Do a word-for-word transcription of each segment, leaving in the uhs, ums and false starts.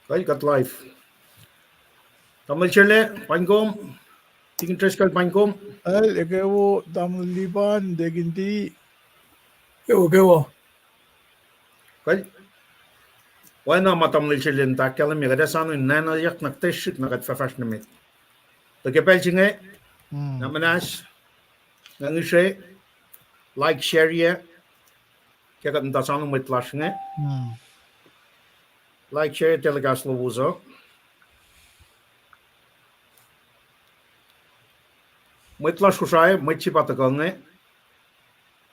Kal, kuht live. Tamuhlwel Sherle, paing kom. Tikin Driscoll, paing kom. Kal, eke wo, Tamuhlwel Lipan, Tikin T. Eke wo, eke wo. Kal. Oacna ma Tamuhlwel Sherle in tahkkahlwemye, kuht ac soano in nanac yak na kuht ac srihk na kuht fahfahsr nuh met. Tuh ke pacl se inge, na muhnahs, na ngihsre, like, share-ye, ke kuht muhta soano mwet lasr inge. Like, share telecast lowos uh. Mwet lasr Kosrae, mwet se pa tuhkuh inge.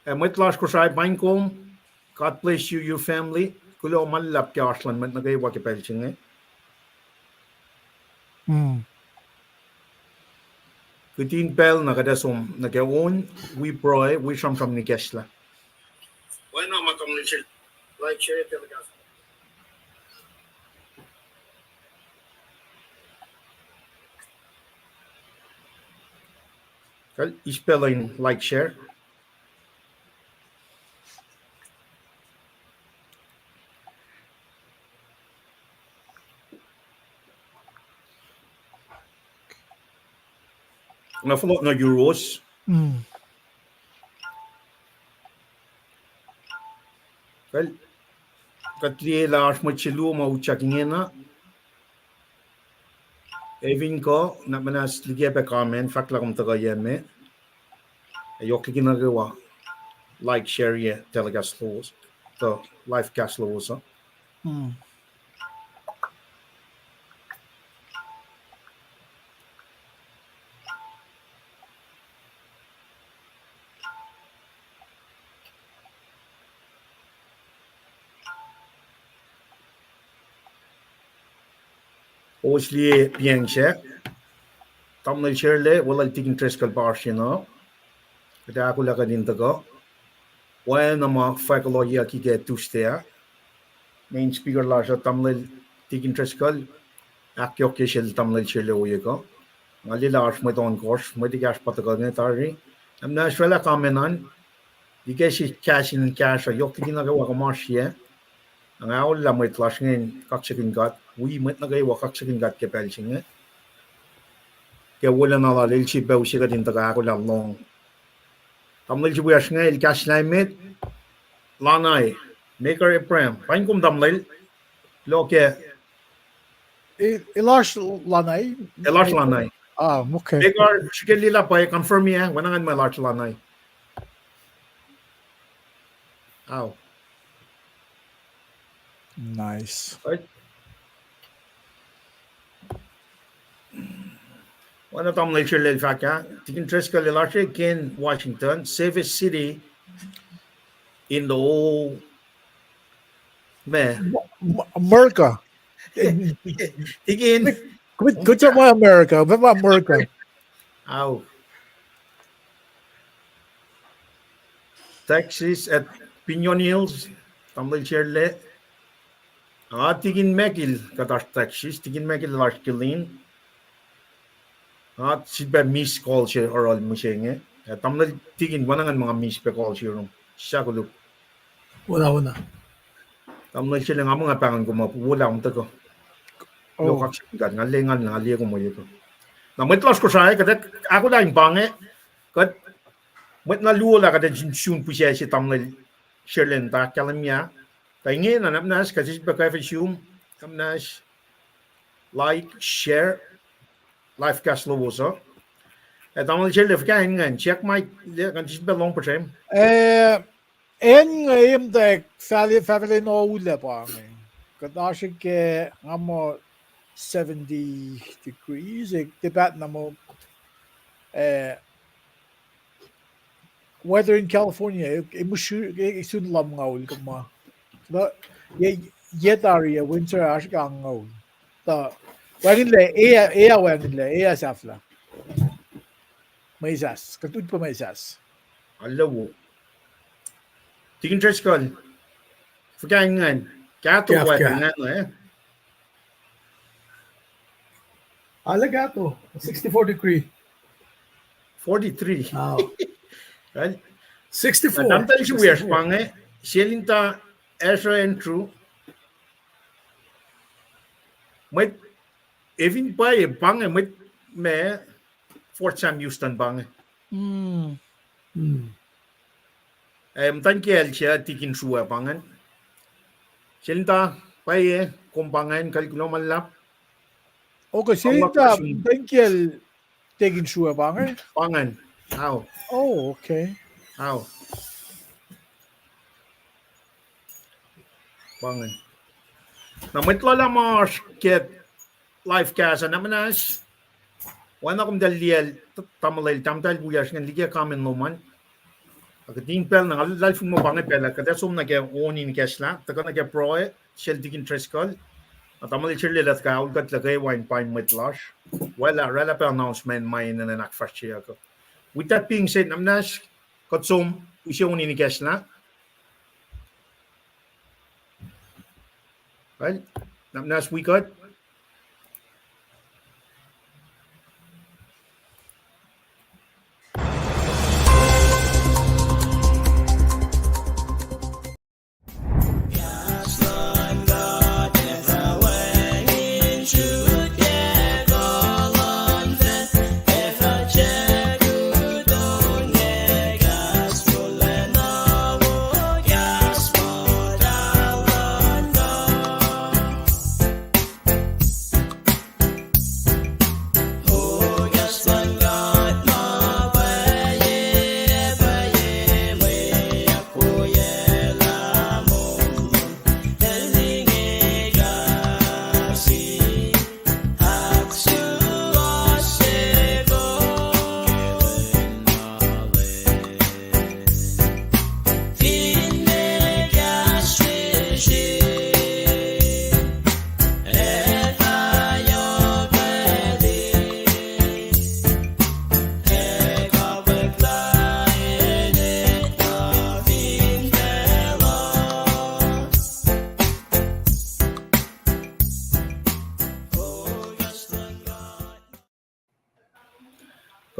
Ac mwet lasr Kosrae, paing kom. God bless you, your family. Kuloh ma luhlahp ke oasr luhn mwet nuh kwewa ke pacl se inge. Kihtin pacl na kuht ac som nuh ke on, wi pruhe, wi sramsram in ikacslah. Kal, eis pacl in like, share. Nga fohlohk nuh yuruwos. Kal, kuht liye lah oasr mwet se luo ma utyak ingena. Evin kuh, na muhnahs liki pac comment, fahk lah kom tuhkuh yac me. Ac yohk liki nuh kwewa, like, share-ye telecast lowos, tuh live cast lowos uh. Kowos liye piyacng sac. Tamuhlwel Sherle, weluhl Tikin Driscoll pa oasr yen uh. Kuht ahkolah kuht in tuhkuh. Oacna ma fahk olayucki ke Tuesday ah, main speaker lasr uh Tamuhlwel Tikin Driscoll, ahkyohkye sel Tamuhlwel Sherle ohiyac kuh. Nga liye lah oasr mwet ohnkohsr, mwet ekahsr pa tuhkuh inge tari. Na muhnahs oraclah comment an, ikacslah kahs in kahsruh, yohk liki nuh kwewa kom oasr yac. Nga aollah mwet lasr inge in kaksakihn God, wi mwet nuh kwewa kaksakihn God ke pacl se inge. Ke wolacna lal el sifilpac use kuht in tuhkuh ahkolah lohng. Tamuhlwel se wiyacsr inge el kahslah emet, Lanai, Mekar Abraham. Paing kom Tamuhlwel, loke. Elasr Lanai? Elasr Lanai. Ah, okay. Mekar, srihke liye lah pwacye, confirm-ye, wacngihn ma elasr Lanai. Ao. Nice. Oacna Tamuhlwel Sherle el fahk ah, Tikin Driscoll el oasr Kent, Washington, safest city in the whole, ma, America. Tikin, kuht, kuht ma America, ma America. Ao. Texas at Pinyon Hills, Tamuhlwel Sherle. Nga Tikin Michael kuht oasr Texas, Tikin Michael el oasr Killeen. Nga sifilpac miss call se oruh mihsenge. Tamuhlwel Tikin, wacngihn ma nga miss pac call se yurum. Sahp koluk. Wona, wona. Tamuhlwel Sherle, nga muh nga pahngon kom uh, wolacna tuhkuh. Kaksakihn God, nga liye, nga liye kom ohiyac kuh. Na mwet lasr Kosrae, kuht ahkolah in pa inge, kuht mwet na luo lah kuht in sun pihsac se Tamuhlwel Sherle in tahkkahlwemye. Tuh ingena na muhnahs kuht sifilpac kwacfe sum, na muhnahs like, share, live cast lowos uh. Ac Tamuhlwel Sherle, fuhkah acn ingacn, check mic, kuh in sifilpac lohng puhsrem. Acn inge emtack fahfahlen oulac pa inge. Kuht oasr ke nga muh seventy degrees, tipaht na muh, eh, weather in California, e, e, sun lumngaul kuh ma. Yac tari ah winter oasr ke angngaul. Tuh wacngihnlac, e, e, wacngihnlac, e sahflah. Mwesahs, kuht utpac mwesahs. Alu. Tikin Driscoll, fuhkah ingacn, kahto weather ingacn, eh? Ala kahto, sixty-four degree. Forty-three. Sixty-four. Tamtahel se wiyacsr pa inge, Selinda, Ezra, Andrew. Mwet, efin pwacye pa inge, mwet ma Fort Sam Houston pa inge. Hmm. Eh, muhtwacn kiyacl se, Tikin Srue pa ingacn. Sel ta, pwacye, kom pa ingacn, kal kuloh ma luhlahp. Okay, sel ta, muhtwacn kiyacl Tikin Srue pa ingacn? Pa ingacn. Ao. Oh, okay. Ao. Pa ingacn. Na mwet lula ma oasr ke live cast ah, na muhnahs, oacna kom tuh liyacl, tamuhlwel, tahmtahel wiyacsr ingacn, liye comment lom an. Ac kuht in pacl na nga luhlahlfongi muh pa inge pacl ah, kuht ac som nuh ke on in ikacslah, tuhkuh nuh ke pruhe sel Tikin Driscoll. Na tamuhlwel Sherley, lah tuh kaul kuht lah kwewa in pain mwet lasr. Oraclah, oraclah pac announcement ma enenuh in ahkfahsryeyuck uh. With that being said, na muhnahs, kuht som use on in ikacslah. Well, na muhnahs wi kuht.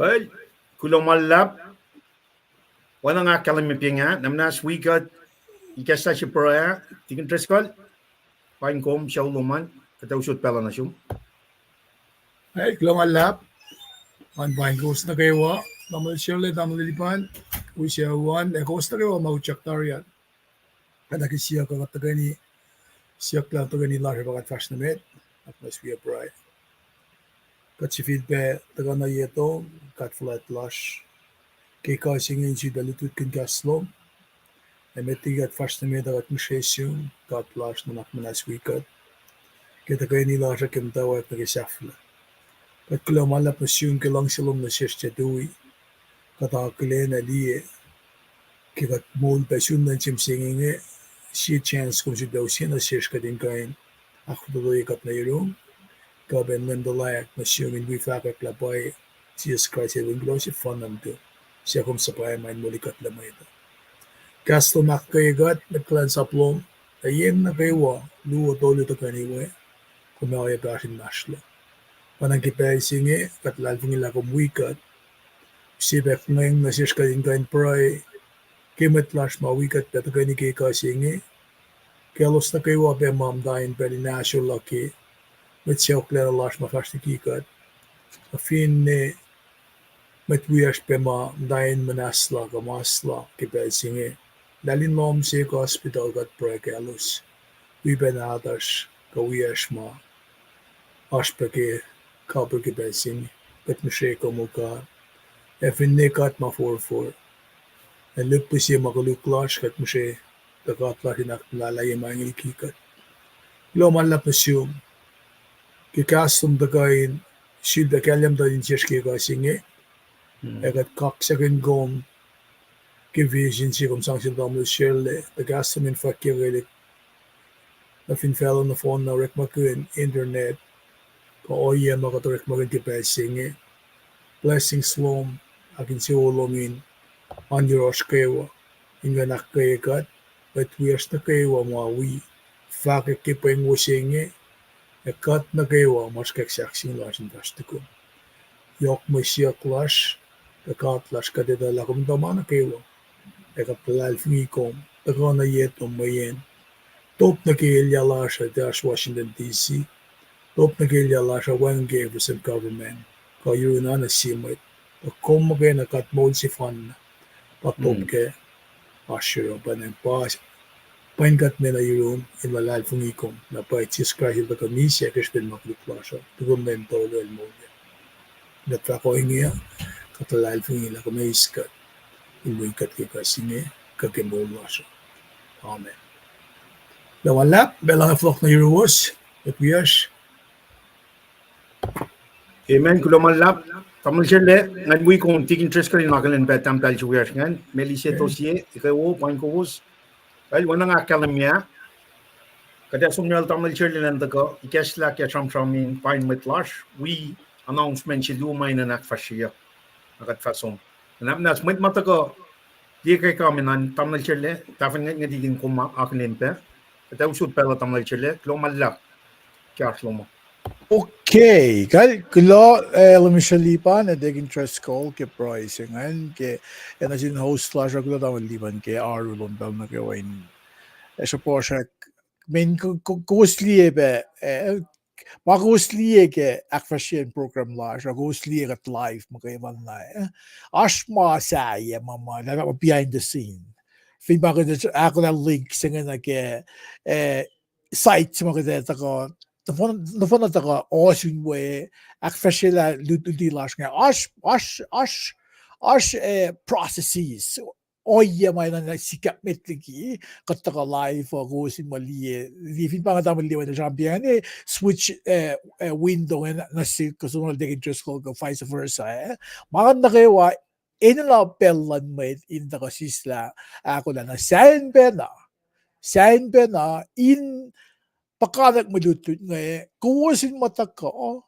Well, kuloh ma luhlahp. Oacna nga ahkkahlwemye pacna, na muhnahs wi kuht ikacslah se pruhe ah, Tikin Driscoll, pain kom, sucu lom an, kuht ac usot pacl uh nuh sum. Ac kuloh ma luhlahp, an pain kowos nuh kwewa, tamuhlwel Sherley, tamuhlwel Lipan, wi sucu an, ac kowos nuh kwewa ma utyak tari an. Kuht ac ke siyuck, kuht tuhkweni siyuck lah tuhkweni lasr uh pa kuht fahsr nuh met, ac kuht wi pruhe. Kuht sifilpac tuhkuh nuh ye tom, God fuhlwact lasr, ke kuh se inge in sifilpac lutlutkihn kahs lom. Ac met liki kuht fahsr nuh met uh, kuht ngihsre sum, God lasr, nuhnak muhnahs wi kuht ke tuhkweni lasr uh ke muhtwacwacack nuh ke sahflah. Kuht kuloh ma luhlahp nuh sum ke luhngse lom nuh sesr suc tui. Kuht akihlen ac liye ke kuht moul pac sun lwen se mihsenge inge, sie chance kom sifilpac use nuh sesr kuht in kuh in ahkfototoye kuht nuh yurum. Kuh pacna Leum tuhlac nuh sum in wi fahkwack lah pwacye Jisus Kraist el wi kuloh sefanna nuhtum, suc kom suhpwacma in molikuhtlac mwet uh. Kahs lom ahkkweye kuht, mwet kuhlwacnsap lom, ac yen nuh kwewa, luo tolu tuhkweni we, kom ac oacyacpac oasr inmahsrlon. Pa na ke pacl se inge kuht luhlahlfongi lah kom wi kuht, use pac ngweng nuh sesr kuht in kuh in pruhe ke mwet lasr ma wi kuht pac tuhkweni ke kuh se inge. Kaclos nuh kwewa pac ma muhta in pacl in ahsor luhk ke mwet sacohklacna lasr ma fahsr liki kuht, kuh finne mwet wiyacsr pac ma muhta in muhnahslah kuh masla ke pacl se inge. Lahl in lohm se kuh hospital, kuht pruhe kaclos. Wi pac nahtuhsr kuh wiyacsr ma oasr pac ke kapihr ke pacl se inge, kuht ngihsre kom, O God. Ac finne God ma forfor, ac lihpufacn se ma koluk lasr, kuht ngihsre tuh God lasr in ahkmuhlahlaye ma inge liki kuht. Kuloh ma luhlahp nuh sum ke kahs lom tuhkuh in sifilpac kahlwem tuh in sesr ke kuh se inge, ac kuht kaksakihn kom ke vision se kom sang sel tamuhlwel Sherley, tuh kahs lom in fwackyuckelihk nuh fin facluh nohfohn na orekmakihn internet, kuh ohiyac ma kuht orekmakihn ke pacl se inge. Blessings lom, ahkinsewowo lom in oan yohrohsr kwewa, in kuh in ahkkweye kuht, mwet wiyacsr nuh kwewa ma wi fahkwack ke pweng wo se inge, ac kuht nuh kwewa ma srihkwack sahk se inge lasr in fahsr tukun. Yohk mwe siyuck lasr, kuh God lasr, kuht etuh lah kom in tuh ma nuh kwewa, ac kuht luhlahlfongi kom tuhkuh nuh ye tom mweyen top nuh ke elyah lasr uh, tuh oasr Washington D C, Top nuh ke elyah lasr uh wacngihn ke F S M government, kuh yuruna nuh sin mwet, tuh kom muhkwena kuht moul sefanna, pa top ke oasr yohrohpac, pa pwen kuht mena yurum in luhlahlfongi kom, na pwacye Jisus Kraist el tuhkuh misac ke srihpen ma koluk lasr uh, tukum lwen tolu el moulyak. Kuht fahk ohinge uh, kuht luhlahlfongi lah kom eis kuht in wi kuht ke kahs inge, kuh ke moul lasr uh. Amen. Kuloh ma luhlahp, pacl inge fohlohk nuh yuruwos, mwet wiyacsr. Amen. Kuloh ma luhlahp. Tamuhlwel Sele, ngan wi kom Deacon Driscoll in akihlen pac tahmtahel se wiyacsr ingacn, Melise Tosie, ike wo, pain kowos. Kal, oacna nga ahkkahlwemye, kuht ac som yohrohl Tamuhlwel Sele elan tuhkuh ikacslah ke sramsram in pain mwet lasr, wi announcement se luo ma enenuh in ahkfahsryeyuck, na kuht fah som. Nuhnak muhnahs mwet ma tuhkuh liye ke comment an, Tamuhlwel Sele, tahfuhn ngwetngwet in kom akihlen pac. Kuht ac usot pacl uh Tamuhlwel Sele, kuloh ma luhlahp ke oasr lom uh. Okay, kal, kuloh, eh, Tamuhlwel Selipan, ac Deacon Driscoll ke pruhe se ingacn, ke, ac nuh sin host lasr uh, kuloh Tamuhlwel Lipan ke oaru lom pacl nuh kwewa in, eh, srihpac srack, men ko-, ko-, kowos liye pac, eh, ma kowos liye ke ahkfahsryeyacn program lasr uh, kowos liye kuht live muhkwena na, eh. Oasr ma sahyac ma, ma, ma behind the scene. Fin ma kuht ahkolah link se inge nuh ke, eh, site se ma kuht ac tuhkuh, nohfohn, nohfohn tuhkuh ohsun we, ahkfahsryelah lut-, luti lasr inge. Oasr, oasr, oasr, oasr, eh, processes. Ohiyac ma enenuh sikyak met liki, kuht tuhkuh live uh, kowos in muh liye, liye fin pa inge Tamuhlwel Lipan el sramsram pa inge, switch, eh, eh, window inge nuh sihk, kuh som nuh Deacon Driscoll kuh vice versa, eh. Ma inge nuh kwewa enenuh pacl luhn mwet in tuhkuh sislah, ahkolah na sahyacn pacna, sahyacn pacna in puhkantwen mwe lutlut inge, kowos in muh tuhkuh,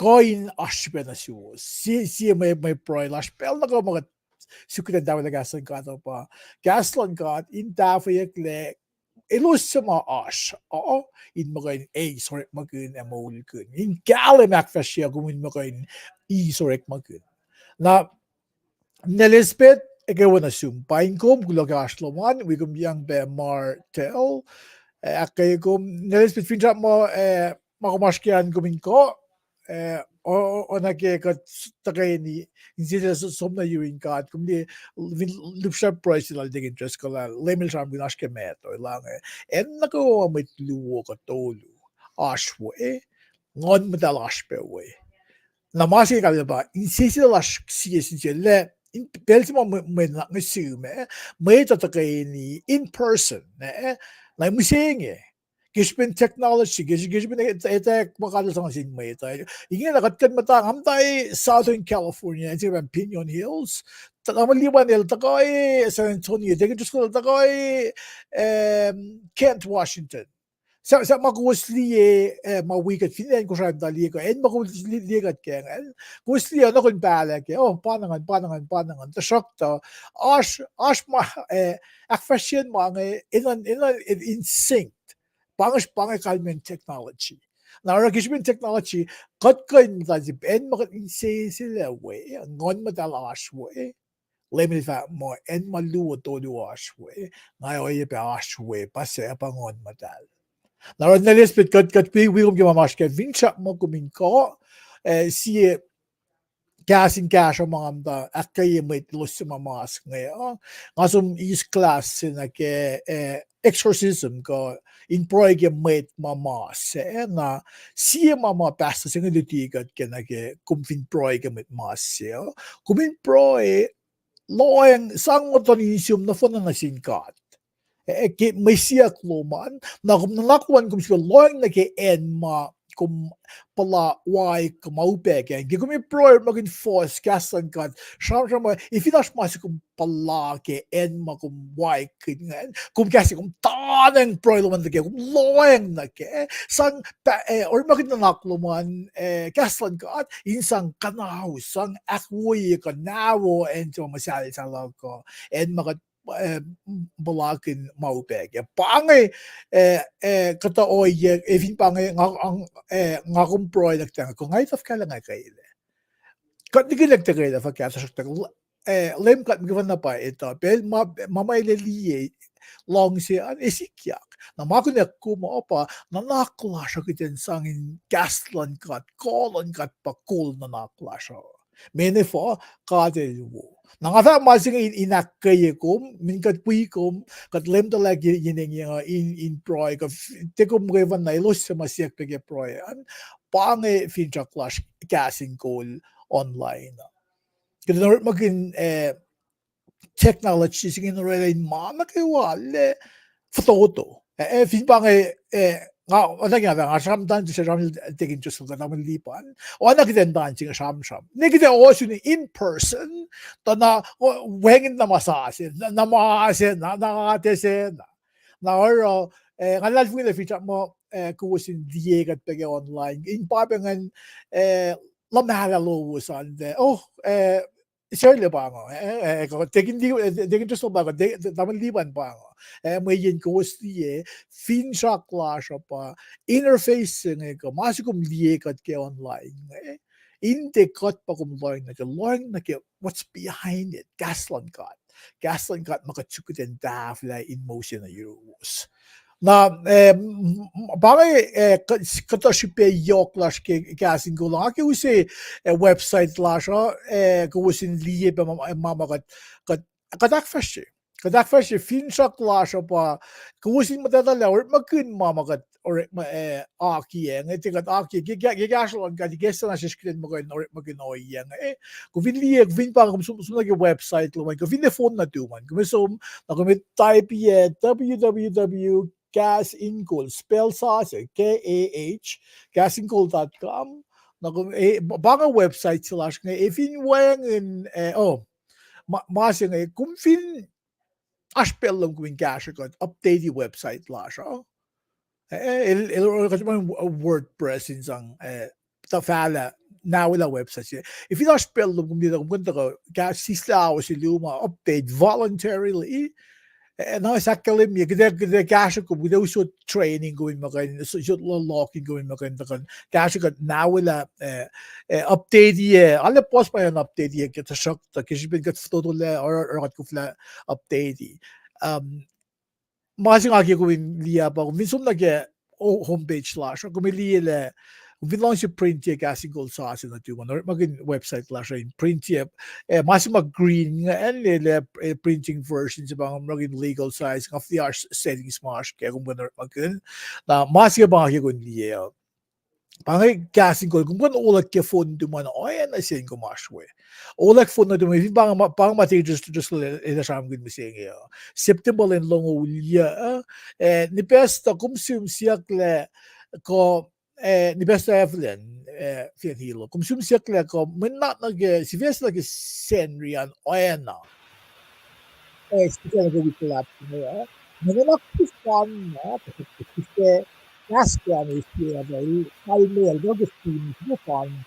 kuh in oasr srihpac nuh suwos. Sie, sie mwe, mwe pruhe lasr pacl nuh kwewa ma kuht suk kuht in tahfwelah kahs luhn God uh pa, kahs luhn God in tahfweyucklac elos suc ma oasr uh, in muh kuh in eis orekmakihn ac moulkihn. In kahlwem ahkfahsryeyuck kom in muh kuh in eis orekmakihn. Na, Nel Elspeth, ekuh wo nuh sum. Pain kom, kuloh ke oasr lom an, wi kom yang pac Martel. Eh, ahkkweye kom, Nel Elspeth, finsrak muh, eh, ma kom oasr ke an kom in kuh, eh, o-, o-, oacna ke kuht tuhkweni, insese som nuh yurin God, kom liye, fin lihpsrap pruhe se lal Deacon Driscoll ah, Leum el sramsramkihn oasr ke Matthew, el inge, acn nuh kwewa mwet luo kuh tolu oasr we, Nguhn Muhtahl oasr pac we. Na ma se inge kalmac pa insese lasr sie sin sie lah, in pacl se ma mwe, mwe nuhnak nuh sum ah, mwet uh tuhkweni in person, eh, na mihsenge. Ke srihpen technology, ke, ke srihpen etuh ma God el sang nuh sin mwet uh. Ingena kuht kuh in muhta, nga muhta Southern California, acn se pa Pinon Hills. Tamuhlwel Lipan el tuhkuh San Antonio, Deacon Driscoll el tuhkuh, em, Kent, Washington. Sahp, sahp ma kowos liye, eh, ma wi kuht fin acn Kosrae muhta liye kuht, acn ma kowos li-, liye kuht ke ingacn. Kowos liye, oacna kom pahlah ke, oh, pa na ingacn, pa na ingacn, pa na ingacn. Tuhsruhktuh, oasr, oasr ma, eh, ahkfahsryeyacn ma inge, enenuh, enenuh in sync. Pa inge, pa inge kalmacn technology. Na oruh ke srihpen technology, kuht kuh in muhta se, acn ma kuht inseselac we, Nguhn Muhtahl oasr we, Leum el fahk muh acn ma luo tolu oasr we, nga ohiyac pac oasr we, pa suc, pa Nguhn Muhtahl. Na oruh Nel Elspeth, kuht, kuht wi, wi kom ke ma oasr ke, finsrak muh kom in kuh, eh, sie kahs in kahsruh ma nga muhta ahkkweye mwet elos suc ma mas inge uh. Nga som eis class se nuh ke, eh, exorcism kuh in pruhe ke mwet ma mas, eh, na sie ma ma pastor se inge luti kuht ke nuh ke kom fin pruhe ke mwet mas se uh, kom in pruhe lohacng, sang muhtuhn insiyom nohfohn nuh sin God. Eh, ke mwe siyuck lom an, na kom nuhnak lom an kom sifil lohacng nuh ke acn ma kom puhla waik kuh ma upac ke an. Ke kom in pruhe orekmakihn fuhs kahs luhn God, sramsram, eh, fin oasr ma se kom puhla ke acn ma kom waikihn ingacn, kom kahs, kom tanacng pruhe lom an nuh ke, kom lohacng nuh ke, sang pa, eh, orekmakihn nuhnak lom an, eh, kahs luhn God in sang kuhnaus, sang ahkwoye kuh narrow acn se ma muhsahlsahluh kuh acn ma kuht, eh, puhlakihn ma upac ke. Pa inge, eh, eh, kuhtuh ohiyac, eh, fin pa inge nga, eh, nga kom pruhe nuh ke, kuh nga etuh fuhkah lah nga kwelah. Kuht nihkihn lah kuht kwelah fuhkah, tuhsruhktuh, eh, Leum God muhkwena pa etuh, pacl ma, ma ma el liye luhngse an, ac sikyak. Na ma kunac kom uh pa nuhnak lasr uh kuht in sang in kahs luhn God, kuh luhn God pa kol nuhnak lasr uh. Meac efuh? God El wo. Na nga fahk ma se inge in, in ahkkweye kom, min kuht wi kom, kuht leum tuhlac ke yen engyeng uh in, in pruhe, kuh f-, tiac kom kwewana elos suc ma siyuck pac ke pruhe an, pa inge finsrak lasr kahs in kol online uh. Kuht in orekmakihn, eh, technology se inge in orwaclah in ma nuh kwewa lah fototo. Eh, eh, fin pa inge, eh, nga, oacna ke nga, nga sramsram, sramsram tekin Joseph kuh tamuhlwel Lipan. Oacna kuht in tan se inge sramsram. Ne kuht ac ohsun in person, tuh na, o, wacngihn na ma sasuc, na, na ma se, na, na ate se, na. Na oruh, eh, nga luhlahlfongi lah finsrak muh, eh, kowos in liye kuht pac ke online. In pa pac ingacn, eh, luhmahlah lowos an, eh, oh, eh, Sarla pa inge, eh, eh, eh, tekin Li-, eh, tekin Joseph pa inge, te-, te-, tamuhlwel Lipan pa inge. Eh, mweyen kowos liye, finsrak lasr uh pa, interface se inge kuh ma se kom liye kuht ke online inge, in tiac kuht pa kom lohng nuh ke, lohng nuh ke what's behind it, kahs luhn God. Kahs luhn God ma kuht suk kuht in tahfwelah in mousen nuh yuruwos. Na, eh, m-, m-, pa inge, eh, kuht, kuhtuh srihpac yohk lasr ke kahs in kol uh. Nga ke use, eh, website lasr uh, eh, kowos in liye pac ma, ma, ma kuht, kuht, kuht ahkfahsrye. Kuht ahkfahsrye finsrak lasr uh pa, kowos in muhtwacta lah orekmakihn ma, ma kuht orekma, eh, akiyac inge, tiac kuht akiyac, ke, ke, ke kahsruh luhn God, ikacslah na sesr kuht in muhkwena orekmakihn ohiyac inge. Kom fin liye, kom fin pa, kom som, som nuh ke website lom an, kom fin liye phone nuhtum an, kom som, na kom type-i, eh, W W W kahs in kol, spell sasuc, K A H, kahs in kol dot com, na kom, eh, pa inge website se lasr inge, eh, fin wacngihn, eh, oh, ma, ma se inge, kom fin oasr pacl lom kom in kahsruh kuht update-i website lasr uh. Eh, el, el, el, kuht WordPress in sang, eh, tuh fahlah, nawelah website se. Fin oasr pacl lom kom in, kom kuh in tuhkuh, kahs sislah ao se lom uh update voluntarily. Eh, na sahk kahlwem ye, kuht ac, kuht ac kahsruh kom, kuht ac usot training kom in muhkwena, usot lokin kom in muhkwena, tuhkuh kahsruh kuht nawelah, eh, eh, update-i, eh, arlac puhs ma in update-i, eh, ke tuhsruhktuh, ke srihpen kuht fototolac, oruh, oruh kuht koflah update-i. Um, ma se nga ke kom in liye pa, kom fin som nuh ke, oh, homepage lasr uh, kom liye lah, kom fin luhngse print-i kahs in kol sasuc nuhtum an, orekmakihn website lasr uh in print-i, eh, ma se ma green inge, an, eh, lah, eh, printing version se pa nga orekmakihn legal size, nga fihliyac oasr settings ma oasr kac, kom kuh in orekmakihn. Na ma se pa nga ke kom in liye uh, pa inge kahs in kol, kom kuh in olwack ke phone nuhtum an oacna se in kom oasr we. Olwack phone nuhtum an, fin pa inge ma, pa inge ma tekin Joseph, Joseph el, el sramsramkihn mihsenge uh. September lwen longoul yac, eh, nipacsta kom sihm siyuck lah kuh, eh, nipacsta Evelyn, eh, Fian Hilo, kom sihm siyuck lah kuh mwe nuhnak nuh ke, sifac se nuh ke Sacnri an oacna. Eh, sifac nuh ke wik luhlahp inge uh. Mwe nuhnak sifacna, tuhsruhktuh sifac, kahs ke an eis lwelah, kalmac el, tuh ke sifacna,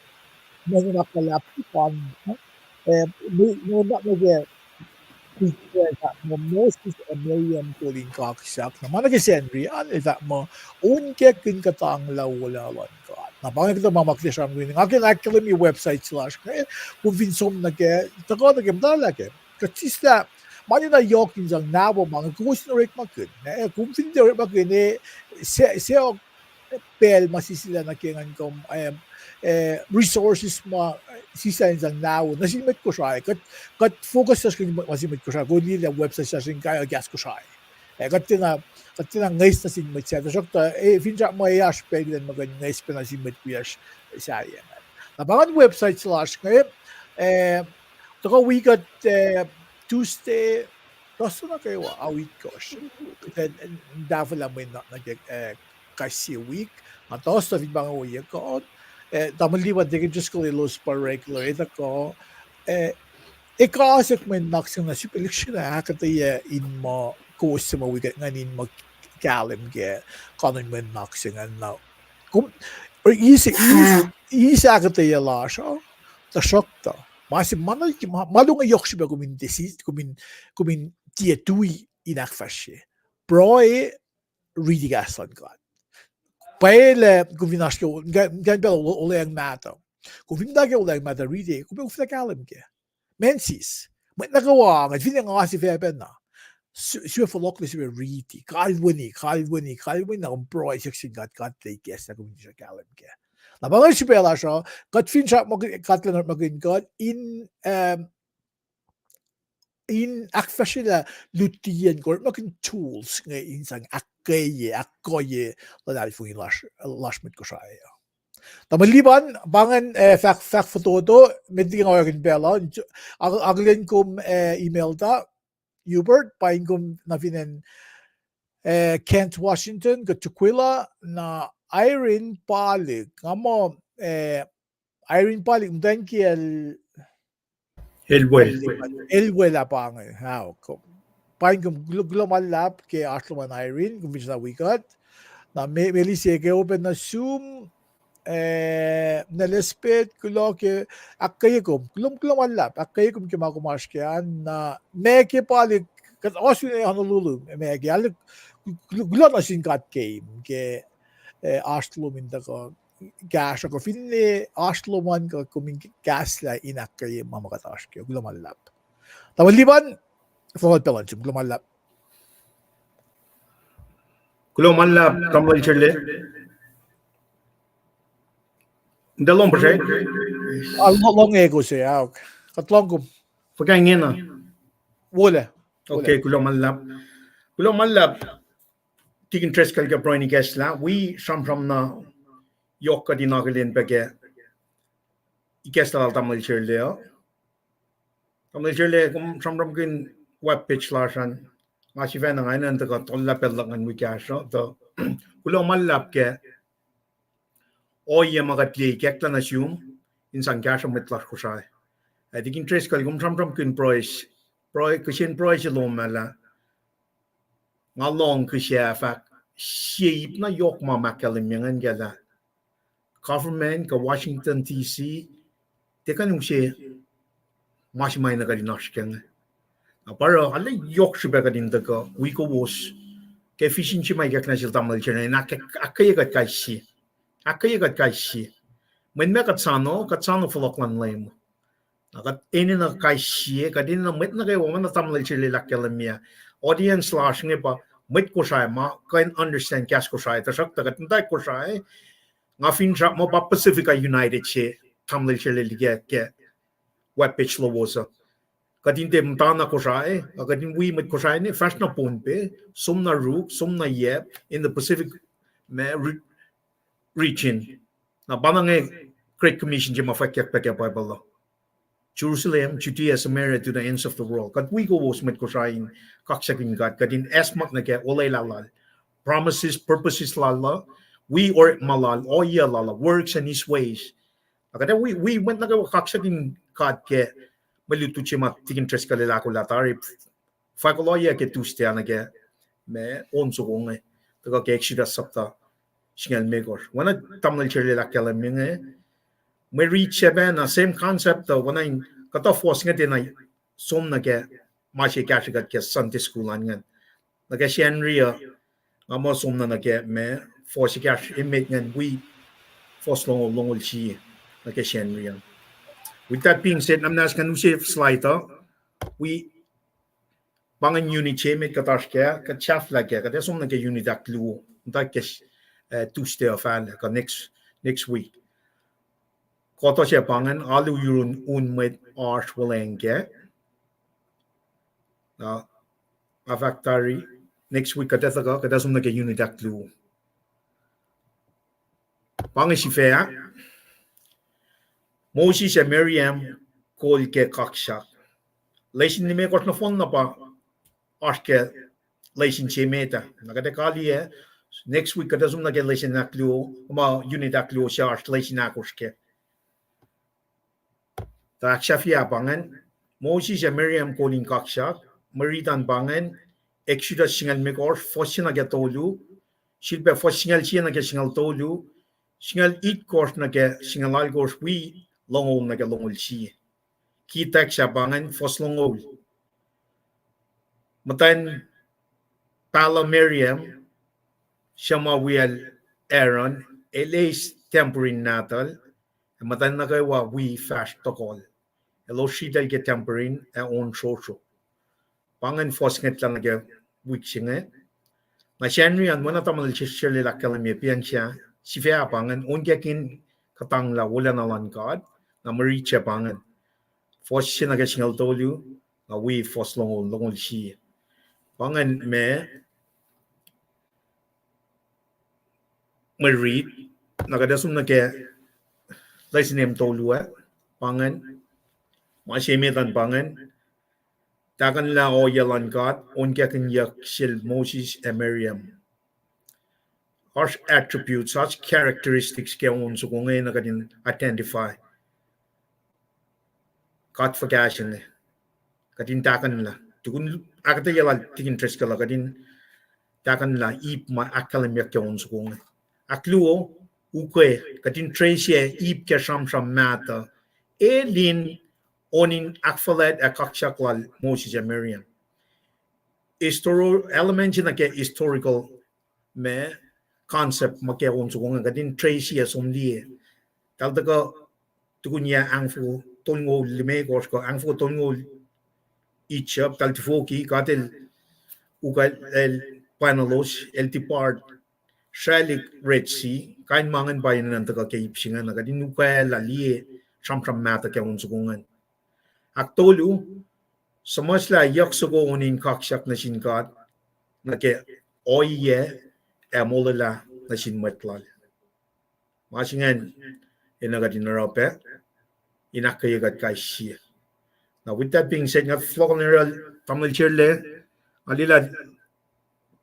mwe nuhnak luhlahp sifacna, eh, mwe, mwe nuhnak nuh ke, Israel fahk muh Moses ac Miriam kol in kaksak. Na ma nuh ke Sacnri an, el fahk muh, on kackihn kuhtanglah wolacna luhn God. Na pa inge kuhtuh ma ma kuht ac sramsramkihn. Nga ke na ahkkahlwemye website se lasr inge, kom fin som nuh kac, tuhkuh nuh ke, muhtwacta kac. Kuht sislah, ma nuh na yohk in sang nahtuhl ma inge, kowos in orekmakihn. Eh, kom fin tiac orekmakihn, eh, se, se pacl ma sisilah nuh ke ngan kom, eh, eh, resources ma sislah in sang nahtuhl nuh sin mwet Kosrae. Kuht, kuht focus lasr ke ma sin mwet Kosrae, kom liye lah website lasr in kai kahs Kosrae. Eh, kuht tiacna, kuht tiacna ngwes nuh sin mwet sahyac, tuhsruhktuh, eh, finsrak muh oasr pacl kuht in muhkwena ngwes pac nuh sin mwet wiyacsr sahyac. Na pa ingacn website se lasr inge, eh, tuhkuh wi kuht, eh, Tuesday, Thursday nuh kwewa, ao itkohsr. Kuht in tahfwelah mwe nuhnak nuh ke, eh, kais sie wik. Na Thursday fin pa inge ohiyac kuht, eh, tamuhlwel Lipan, tekin Joseph elos pa regular, etuh kuh, eh, ekuh sek mwe nuhnak se inge na sifilpac lihksreni ahkuhtweyac in muh kowos suc muh wi kuht ingacn in muh kahlwem ke kanon mwe nuhnak se ingacn na. Kom, eis, eis, eis ahkuhtweyac lasr uh, tuhsruhktuh ma se ma, ma, ma luhngse yohk srihpac kom in, kom in, kom in tiac tui in ahkfahsrye. Pruhe, riti kahs luhn God. Pwacye lah kom fin oasr ke, ngan, ngan pacl olweacng mahtuh. Kom fin muhta ke olweacng mahtuh riti, kom ac koflah kahlwem kac. Mensis. Mwet nuh kwewa, ngan fin nga sifacpacna. sifilpac fohlohklac sifilpac riti, kalweni, kalweni, kalweni na kom pruhe siyuck sin God, God El ikacslah kom in sruhkahlwem kac. Na pa inge srihpac lasr uh, kuht fin sra-, God El orekmakihn kuht in, um, in ahkfahsryelah lutiyacn kuh orekmakihn tools inge in sang ahkkweye, ahkkweye luhlahlfongi lasr, lasr mwet Kosrae uh. Tamuhlwel Liban, pa ingacn, eh, fahk, fahk fototo, met liki nga orekmakihn pacl uh, ak-, akihlen kom, eh, email ta, Hubert, pa in kom nuh fin acn, eh, Kent, Washington, kuh Tukwila, na Irene Palik, nga muh, eh, Irene Palik, muhtwacn kiyacl Elwel. Elwel ah pa inge, ah, ok. Pa in kom kulo-, kuloh ma luhlahp ke oasr lom an Irene, kom fin sifacna wi kuht. Na Me-, Melise ke open nuh sum, eh, na Elizabeth, kuloh ke, ahkkweye kom, kuloh, kuloh ma luhlahp, ahkkweye kom ke ma kom oasr kac an, na ma ke Palik, kuht oasr fin Honolulu, ma ke, kuloh, kuloh nuh sin God ke, ke, eh, oasr lom in tuhkuh kahsruh kuh finne oasr lom an kuh kom in kahslah in ahkkweye ma ma kuht oasr kac. Kuloh ma luhlahp. Tamuhlwel Liban, fohlohk pacl an sum, kuloh ma luhlahp. Kuloh ma luhlahp, Tamuhlwel Sele. Nta lohng puhsra? Ah, lo-, lohng eko se, ah, ok. Kuht lohng kom. Fuhkah ingena? Wolac. Okay, kuloh ma luhlahp. Kuloh ma luhlahp. Tikin Driscoll ke pruhe in ikacslah, wi sramsram na yohk kuht in akihlen pac ke ikacslah lal Tamuhlwel Sele uh. Tamuhlwel Sele, kom sramsramkihn web page lasr an, nga sifacna nga enenuh in tuhkuh tohllah pacl luhk ngan wi kahsruh, tuh kuloh ma luhlahp ke ohiyac ma kuht liye ikacklah nuh sum in sang kahsruh mwet lasr Kosrae. Ac Tikin Driscoll, kom sramsramkihn pruhe, pruhe, kihsen pruhe se lom ah lah nga lohng kihsac fahk, sie ip na yohk ma ma ahkkahlwemye ingacn kac lah government kuh Washington D C, tiac kuh in use ma se ma enenuh kuht in oasr kac inge. Na pa oruh arlac yohk srihpac kuht in tuhkuh wi kowos ke vision se ma ikacklah nuh sel Tamuhlwel Sele in ahk-, ahkkweye kuht kais sie. Ahkkweye kuht kais sie. Mweyen ma kuht soano, kuht soano fohlohk luhn Leum. Na kuht enenuh kais sie, kuht enenuh mwet nuh kwewa ma na Tamuhlwel Sele el ahkkahlwemye, audience lasr inge pa mwet Kosrae ma kuh in understand kahs Kosrae, tuhsruhktuh kuht muhta Kosrae, nga finsrak muh pa Pacifica United se Tamuhlwel Sele el ikack ke web page lowos uh. Kuht in tiac muhtana Kosrae, a kuht in wi mwet Kosrae inge fahsr na Pohnpei, som na Ruk, som na Yap, in the Pacific, ma, re-, region. Na pa na inge Great Commission se ma fwackyuck pac ke Bible uh. Jerusalem, Judea, Samaria, to the ends of the world. Kuht wi kowos mwet Kosrae in kaksakihn God, kuht in acsmak nuh ke olwelah lal, promises, purposes lal uh, wi orekma lal, ohiyac lal uh, works and his ways. Na kuht ac wi, wi mwet nuh kwewa kaksakihn God ke mwe lutlut se ma Tikin Driscoll el ahkolah tari, fahk ohiyac ke Tuesday ah nuh ke ma on soko inge, tuhkuh ke Exodus sapta singucul limekohsr. Oacna Tamuhlwel Sele el ahkkahlwemye inge, mwe riti se pacna same concept uh, oacna in kuhtuh fohs inge tiacna som nuh ke ma se kahsrwe kuht ke Sunday school an ingacn. Nuh ke Sacnri uh, nga muh som na nuh ke ma fohs ekahsr emet ingacn wi fohs longoul, longoul sie nuh ke Sacnri an. With that being said, na muhnahs ngan use slide uh, wi pa ingacn unit se emet kuht oasr kac, kuht sahflah kac, kuht ac som nuh ke unit ahkluo, muhta ke, eh, Tuesday uh fahlac, kuh next, next week. Kuhtuh se pa ingacn, alu yurun un mwet oasr wuhlweacng kac. Na, nga fahk tari, next week kuht ac tuhkuh, kuht ac som nuh ke unit ahkluo. Pa inge sifac ah, Moses ac Miriam kol ke kaksak. Lesin limekohsr nohfohn na pa oasr ke lesin se met ah. Na kuht ac kaliyac, next week kuht ac som nuh ke lesin ahkluo, ma unit ahkluo se oasr lesin ahkosr kac. Tuh ahksahfye pa ingacn, Moses ac Miriam kol in kaksak, mwe riti an pa ingacn, Exodus singucul limekohsr, fuhs se nuh ke tolu, sifilpac fuhs singucul sie nuh ke singucul tolu, singucul itkohsr nuh ke singucul alkosr, wi longoul nuh ke longoul sie. Ki text ah pa ingacn, fuhs longoul. Muhtwacn pahluh Miriam, suc ma wiyacl Aaron, el eis tambourine nahtuhl, ac muhtwacn nuh kwewa wi fahsr tohkohl. Elos sritacl ke tambourine ac on srosro. Pa ingacn fuhs ngwetlah nuh ke wik se inge. Na Sacnri an, mwe na tamuhlwel Srelel ahkkahlwemye piang sa, sifac pa ingacn, onkakihn kuhtanglah wolacna luhn God, na mwe riti sac pa ingacn. Fuhs se nuh ke singucul tolu, na wi fuhs longoul, longoul sie. Pa ingacn ma mwe rit, na kuht ac som nuh ke lesin em tolu ah, pa ingacn, ma se met an pa ingacn, tahkuhnlah ohiyac luhn God, onkakihnyuck sel Moses ac Miriam. Oasr attributes, oasr characteristics ke on soko inge na kuht in identify. God fuhkah se inge. Kuht in tahkuhnlah. Tukun ahkuhtweyac lal Tikin Driscoll, kuht in tahkuhnlah ip ma ahkkahlwemyeyuck ke on soko inge. Ahkluo, ukwe, kuht in trace ip ke sramsram mahtuh, el in on in ahkfuhlwact ac kaksak lal Moses ac Miriam. Histori-, element se nuh ke historical ma concept ma ke on soko inge, kuht in trace ac som liye. Tahl tuhkuh tukun yac angfoko tolngoul limekohsr kuh angfoko tolngoul Egypt, tahl tifoki, God el ukwe, el pwacnuhlos, el depart, sraclihk Red Sea, kain ma ingacn pa enenuh in tuhkuh ke ip se inge, na kuht in ukwaclah liye sramsram mahtuh ke on soko ingacn. Ahktolu, suhmuhslah yohk soko on in kaksak nuh sin God, nuh ke ohiyac ac molwelah nuh sin mwet lal. Ma se ingacn, enenuh kuht in oruh pac, in ahkkweye kuht kais sie. Now, with that being said, nga fohlohkohnirel tamuhlwel Srelel, nga liye lah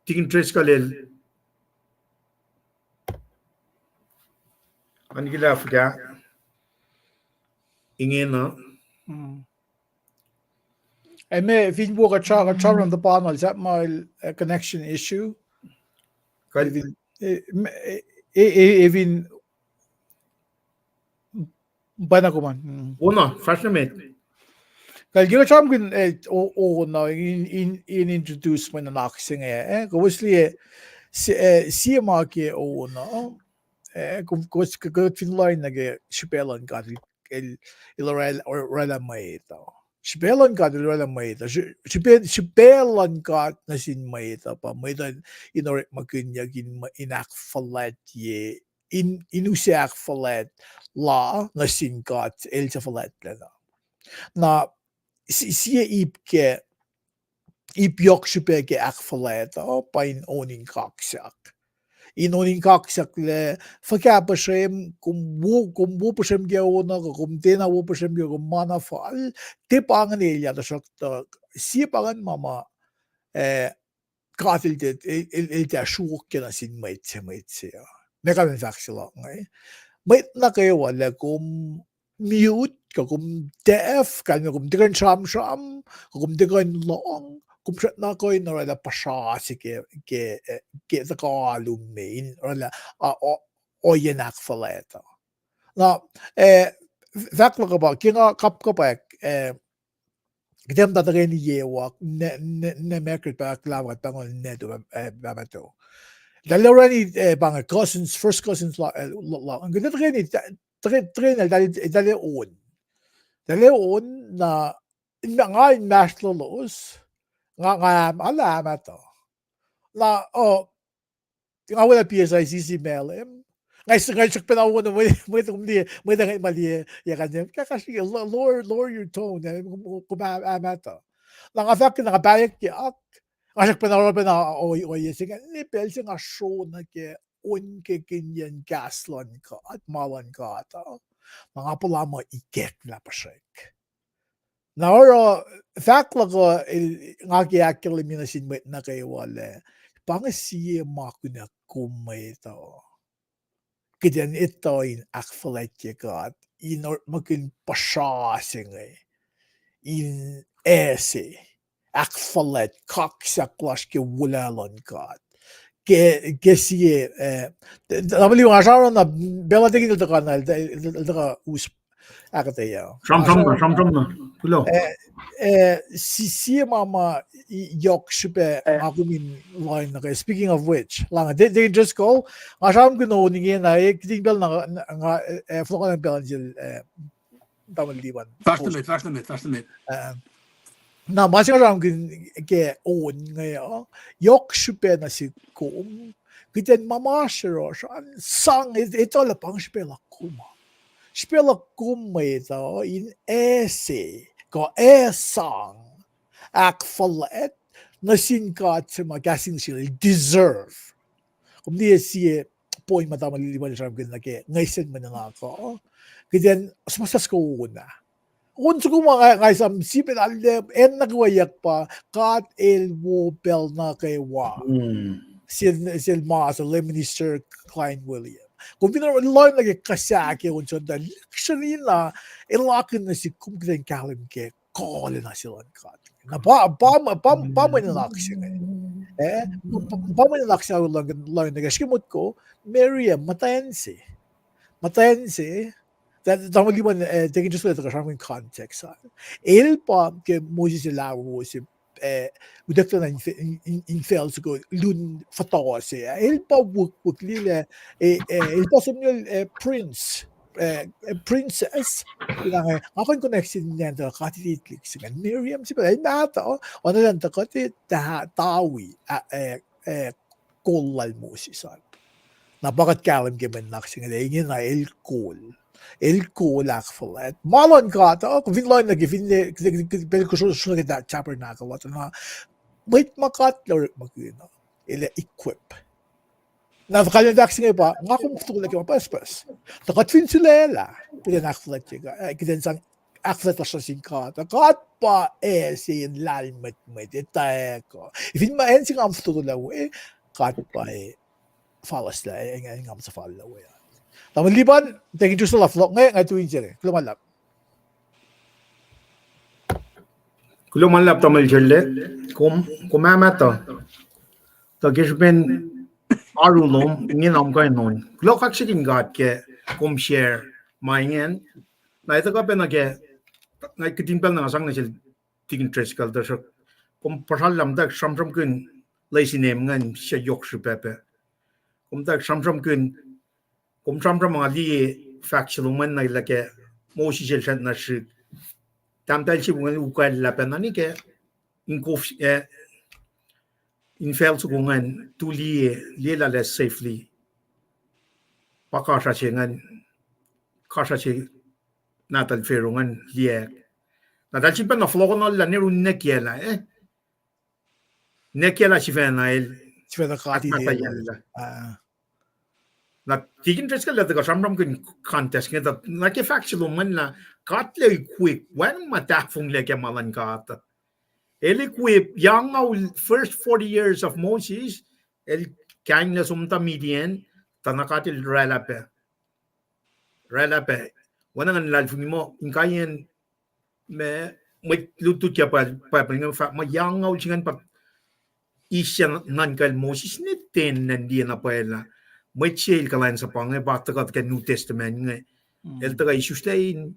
Tikin Driscoll el an kila fuhkah ingena. Ac ma fin wo kuht sra, kuht sra run the panel, is that my, uh, connection issue? Kuh fin, eh, eh, eh, eh, fin, pacna kom an. Wona, fahsr nuh met. Kuh ke kuht sramsramkihn, eh, o-, ona, in, in, in introduce mwe nuhnak se inge, eh, kowos liye, sie, eh, sie ma ke ona, eh, ko-, kowos, kuht fin lohacng nuh ke srihpac luhn God, el, el, el oraclah, oraclah mwet uh. Srihpac luhn God el oraclah mwet uh. Sri-, srihpac, srihpac luhn God nuh sin mwet uh pa mwet uh in orekmakihnyuck in, in ahkfuhlwactye, in, in use ahkfuhlwact la nuh sin God el suc fuhlwactlacna. Na si-, sie ip ke ip yohk srihpac ke ahkfuhlwact uh pa in on in kaksak. In on in kaksak lah fuhkah puhsrem, kom wo, kom wo puhsrem ke on uh, kuh kom tiacna wo puhsrem ke, kom ma na fal, tiac pa ingacn elyah, tuhsruhktuh sie pa ingacn ma ma, eh, God el tiac, el, el, el tiac sruokyac nuh sin mwet se, mwet se uh. Meac kalmen fahk se luhk inge? Mwet nuh kwewa lah kom mute, kuh kom deaf, kalmac kom tiac kuh in sramsram, kuh kom tiac kuh in lohng, kom srackna kuh in oraclah puhsra se ke, ke, eh, ke tuhkuh lom me in oraclah, ah, o-, ohiyacn ahkfuhlwact uh. Na, eh, fahk luhk uh pa, ke nga kapkapwack, eh, kuht muhta tuhkweni yewa, ne, ne, ne Margaret pa ahklah kuht pahngon ne to, eh, pahpah to. Tahl orani, eh, pa inge cousins, first cousins la, eh, la, la, kuht tuhkweni, tuhkweni, tahl on. Tahl on, na, nga inmahsrlolos, nga, nga, nga lah mahtuh. Na, oh, nga welah P S I C C Malem. Nga, nga srackpacna on, mwe, mwe, mwe, mwe, mwe, lower, lower your tone, eh, kom, kom ah, ah, mahtuh. Na nga fahk, na nga pahyuckyak, nga srackpacna oruh pacna ohiyac se inge, ne pacl se nga sro nuh ke onkakihnyacn kahs luhn God, ma luhn God uh. Na nga puhla muh ikacklah puhsrek. Na oruh fahk luhk uh, nga ke ahkkahlwemye nuh sin mwet nuh kwewa lah, pa inge sie ma kunohkohn mwet uh. Kuht in etuh in ahkfuhlwactye God, in orekmakihn puhsra se inge, in ase ahkfuhlwact kaksak lasr ke wolacna luhn God. Ke, ke sie, eh, tamuhlwel, nga sramsram na, pacl uh tikin el tuhkuh na, el tuhkuh us ahkuhtweyac. Sramsram na, sramsram na. Kulo. Eh, eh, si-, sie ma ma yohk srihpac nga kom in lohacng nuh ke, speaking of which, lah inge, Deacon Driscoll, nga sramsramkihn on ingena, eh, kihtin pacl na, nga, eh, fohlohkohnacng pacl nuh sel, eh, tamuhlwel Liban. Fahsr nuh met, fahsr nuh met, fahsr nuh met. Eh, Na ma se nga sramsramkihn ke on inge uh, yohk srihpac nuh sihk kom, kuht in ma ma srohsr an sang, etuh lah pa srihpac luhk kom uh. Srihpac luhk kom mwet uh in ase, kuh ac sang ahkfuhlwact nuh sin God se ma kahs in sel deserve. Kom liye sie point ma tamuhlwel Liban el sramsramkihn nuh ke nge sen mwe nuhnak uh, kuht in suhmuhslah soko on ah. On soko ma nga, nga esam sipel alu, acn nuh kwewa pa God El wo pacl nuh kwewa. Sel, sel ma se Lay Minister Klein William. Kom fin lohng nuh ke kuhsah ke on se on ta, lihksreni na, el akihlen nuh sihk kom kuht in kahlwem ke kuh lacna se luhn God. Na pa, pa, pa, pa mwe nuhnak se inge. Eh, pa, pa mwe nuhnak se lohng nuh ke srihke motko, Miriam, muhtwacn se. Muhtwacn se, tamuhlwel Liban, eh, tekin just leta kasram in context an. El pa ke Moses el ahwo se, eh, utucklac na in, in, in, infacl soko lun fohtoh se. El pa wukwuck liye lah, eh, eh, el pa som nuh, eh, prince, eh, eh, princess. Inge, nga kuh in connect sin nacn tuh katititlik se ingacn. Miriam se pa, el mahtuh, oacna tuh kuht, eh, ta-, tawi, ah, eh, eh, kol lal Moses an. Na pa kuht kahlwem ke mwe nuhnak se inge, ingena el kol. El kol ahkfuhlwact. Ma luhn God uh, kom fin lohng nuh ke, fin, pacl kom srohsroh ke tabernacle uh, na mwet ma God El orekmakihn uh, El equip. Na kalmac fahk se inge pa, nga kom fotolah ke ma pucspucs. Tuh kuht fin sulaclah, kuht in ahkfuhlwactye, eh, kuht in sang ahkfuhlwact lasr nuh sin God. God pa ase in lahlmwetmwet, etwacack uh. Fin ma acn se nga fotolah we, God pa, eh, falaslah, eh, nga suhfal lah we. Tamuhlwel Liban, tekin just luhn fohlohk inge, nga tu in se inge. Kuloh ma luhlahp. Kuloh ma luhlahp tamuhlwel Sherle, kom, kom ah mahtuh. Tuh ke srihpen oaru lom, ingena kom kuh in on. Kuloh kaksakihn God ke kom share ma ingacn. Na etuh kuh pacna ke, nga kihtin pacl na nga sang nuh sel Deacon Driscoll, tuhsruhk kom puhsrallah muhtwacwacack sramsramkihn lesin em ingacn se yohk srihpac pac. Kom muhtwacwacack sramsramkihn, kom sramsram nga liye fahk se lom an na lah ke Moses el srackna srihk. Tahmtahel se ingacn ukwacllah pacna ke in kof, eh, infacl soko ingacn tu liye, liye lah safely. Pa kasra se ingacn, kasra se nahtuhl Pharaoh ingacn liyacack. Na eltahl sifilpacna fohlohkohnlah nuh run nwacklah, eh? Nwacklah sifacna el, sifacna katititlah. Na Deacon Driscoll el tuhkuh sramsramkihn context inge, tuh na ke fahk se lom an lah God El equip, wacngihn ma tahfonglac ke ma luhn God. El equip, yac angngaul, first forty years of Moses, el kainglac som tuh Midian, tuh na God El oraclah pac. Oraclah pac. Oacna ngan luhlahlfongi muh inkaiyacn ma, mwet lutlut ke Bible inge fahk muh yac angngaul se ingacn pa eis nuhnkacl Moses ne ten ngan liye na pwacye lah mwet se el kuhlwacnsapuh inge pa tuhkuh ke New Testament inge. El tuhkuh isuslac in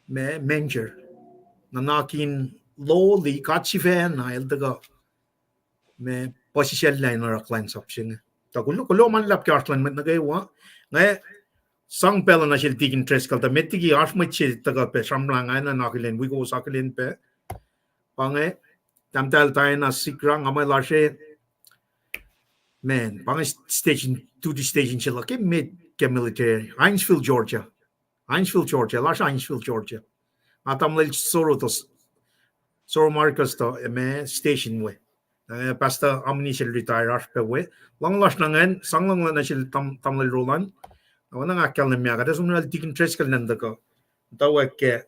ma, manger. Nuhnak in lowly, God sifacna el tuhkuh ma, puhsisacllah in oruh kuhlwacnsap se inge. Tuh kuloh, kuloh ma luhlahp ke oasr luhn mwet nuh kwewa. Nga sang pacl uh nuh sel Deacon Driscoll, tuh met liki oasr mwet se tuhkuh pac sramsram, nga enenuh akihlen, wi kowos akihlen pac. Pa inge, tahmtahel Diana Sigrah, nga muh lasr e, man, pa inge station, duty station se luhk ke met ke military, Hinesville, Georgia. Hinesville, Georgia, lasr Hinesville, Georgia. Nga tamuhlwel Soro, Soro Marcus tuh, eh, ma station we. Eh, Pastor Amni sel retire oasr pac we. Luhng lasr na ingacn, sang luhng nuh sel tam-, tamuhlwel Roland. Oacna nga ahkkahlwemye, kuht ac som nuh sel Deacon Driscoll nahtuhkuh. Muhtwacwacack ke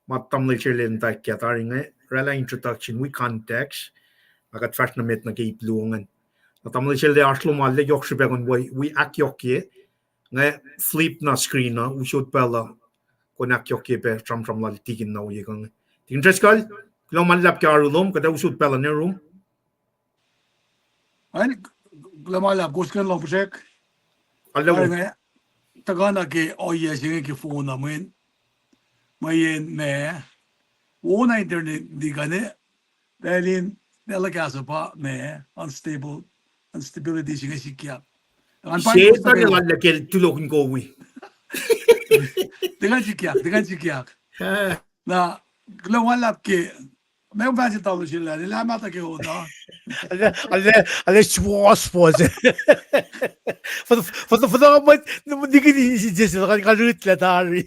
ma tamuhlwel Sherle nahtuhkuh tari inge, oraclah introduction wi context. Na kuht fahsr nuh met nuh ke ip luo ingacn. Na tamuhlwel Sherle oasr lom, ma yohk srihpac kom wi ahkyohkye. Nga flip na screen uh, usot pacl uh, kom ahkyohkye pac sramsram lal Deacon na ohiyac kuh inge. Deacon Driscoll, kuloh ma luhlahp ke oaru lom, kuht ac usot pacl uh nuh yurum. Kuloh ma luhlahp, kowos kuh in lohng pihsrwack. Tuhkuh na ke ohiyac se inge ke phone uh, mweyen, mweyen ma, wo na internet liki kuh ne, pacl in, pacl uh kahs uh pa ma, unstable, instability se inge sikyak. Se tuh ke lal ke tulokihn kowi. Tiac kuh in sikyak, tiac kuh in sikyak. Na, kuloh ma luhlahp ke Meac kom fahk se tamuhlwel Shellah, el ah mahtuh ke on uh. Ale, ale, ale, swas, swas. Fot-, fot-, fot-, mwet, nikin in, in, in, in, kalutlah tari.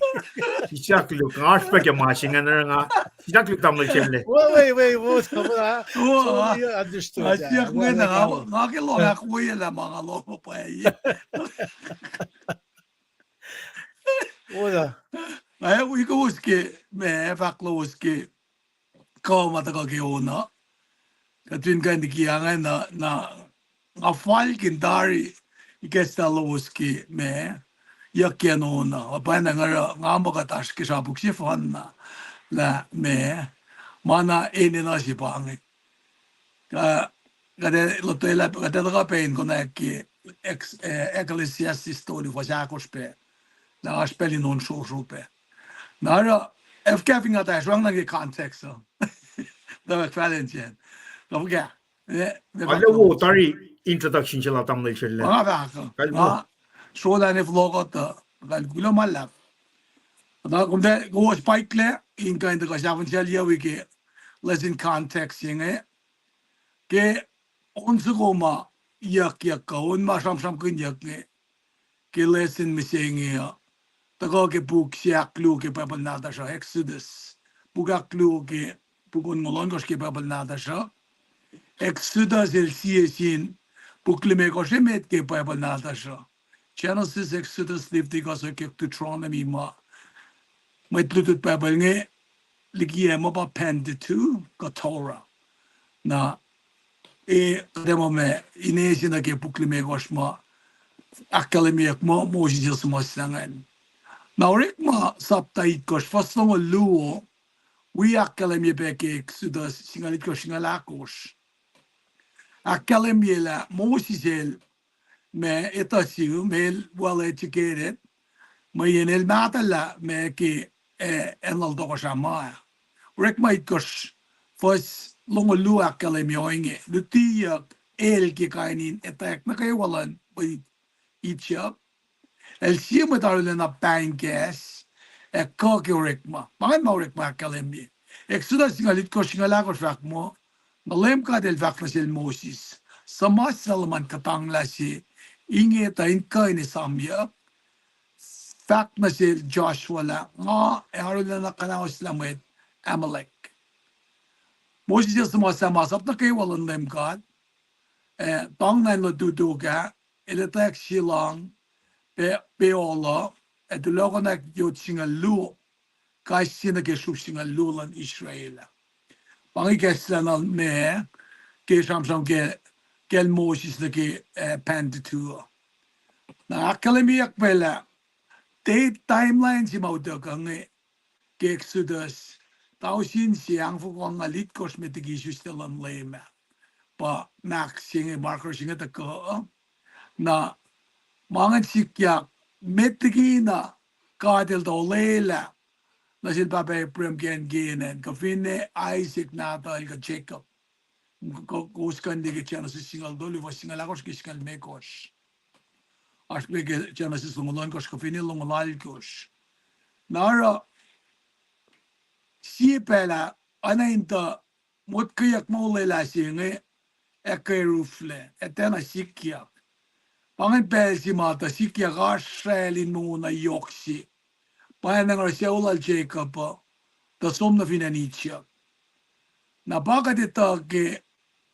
Sisaklu, nga oasr pac ke ma se inge na nga. Sisaklu tamuhlwel Shellah. Wait, wait, wait, wait, wait, ah. Wait, so ah. We understood, ah, siyuck wait, mwena, wait, nga, nga ke lohng ahkwoyelah ma nga lohng pwacye. Wait, ah. Nga wi kowos ke, ma, fahk lowos ke kuh ma tuhkuh ke on uh. Kuht fin kuh in liki ange na, na nga falkihn tari ikacslah lowos ke ma, yuck ke on uh. Pacna nga, nga muh kuht oasr ke srapuk sefanna lah ma, ma na enenuh se pa inge. Kuh, kuht ac lotwelah, kuht ac tuhkuh pac in konwacack ke Ex-, eh, Ecclesiastes tolu fuhs ahkosr pac. Na oasr pacl in on srosro pac. Na oruh, efkafin nga ta sruang nuh ke context uh. Tuhfahk fahlen sacn. Kuh fuhkah? Eh, ma fahk wo tari introduction se lal tamuhlwel Shellah. Nga fahk uh. Kalmo. Nga srolah ne fohlohkuh tuh, kal kuloh ma luhlahp. Na kom ta kowos paiklah in kuh in tuhkuh sahfin sel yawi ke lesson context se inge. Ke on soko ma yuckyak kuh on ma sramsramkihnyuck inge ke lesson mihsenge uh, tuhkuh ke puk se ahkluo ke Bible nahtuhsr uh, Exodus. Puk ahkluo ke puk onngoul ohnkohsr ke Bible nahtuhsr uh. Exodus el sie sin puk limekohsr emet ke Bible nahtuhsr uh. Genesis, Exodus, Leviticus, ke Deuteronomy ma mwet lutlut Bible inge likiyac muh pa Pentateuch kuh Torah. Na, e, kuht ac muh ma, ine se nuh ke puk limekohsr ma ahkkahlwemyeyuck muh Moses el suhmuhslah ingacn. Na Orekma sapta itkohsr fuhs longoul luo, wi ahkkahlwemye pac ke Exodus singucul itkohsr, singucul ahkosr. Ahkkahlwemye lah Moses el ma etuh sum, el well educated, mweyen el mahtuhlah ma ke, eh, acn lal tohkohsrah ma. Orekma itkohsr fuhs longoul luo ahkkahlwemye ohinge, lutiyuck el ke kain in etwacack nuh kwewa luhn mwet Egypt. El sie mwet arulacna paing kahs, ac kuh ke orekma. Ma ingacn ma Orekma ahkkahlwemye. Exodus singucul itkohsr, singucul ahkosr fahk muh, na Leum God el fahk nuh sel Moses, suhmuhslah luhman kuhtanglah se inge tuh in kuh in esamyuck, fahk nuh sel Joshua lah nga ac arulacna kuhnahoslah mwet Amalek. Moses el suhmuhslah masap nuh kwewa luhn Leum God, eh, tang na in lututuk ah, el etwacack sie lohng, pe, pe oluh, ac tulohkohnak yot singucul luo, kais sie nuh ke sruhf singucul luo luhn Israel ah. Pa inge ikacslah na ma, ke sramsram ke, kacl Moses nuh ke, eh, Pentateuch. Na ahkkahlwemyeyuck pac lah, date timeline se ma utuckuh inge, ke Exodus, tausin se angfoko angngaul itkohsr met liki isuslac luhn Leum ah. Pa Mark se inge, Mark se inge tuhkuh. Na ma ingacn sikyak, met liki na God el tuh olwelah nuh sel pahpah Abraham ke acn Canaan, kuh finne Isaac nahtuhl kuh Jacob. Kowos kuh in liye ke Genesis singucul tolu, fuhs singucul ahkosr ke singucul limekohsr. Oasr pac ke Genesis longoul ohnkohsr kuh finne longoul alkohsr. Na oruh sie pacl ah, oacna in tuh motkweyuck molwelah se inge, ac keruflac, ac tiacna sikyak. Pa ingacn pacl se ma tuh sikyak oasr sracl in mongo na yohk se. Pa inge oruh sucu lal Jacob uh, tuh som nuh fin acn Egypt. Na pa kuht etuh ke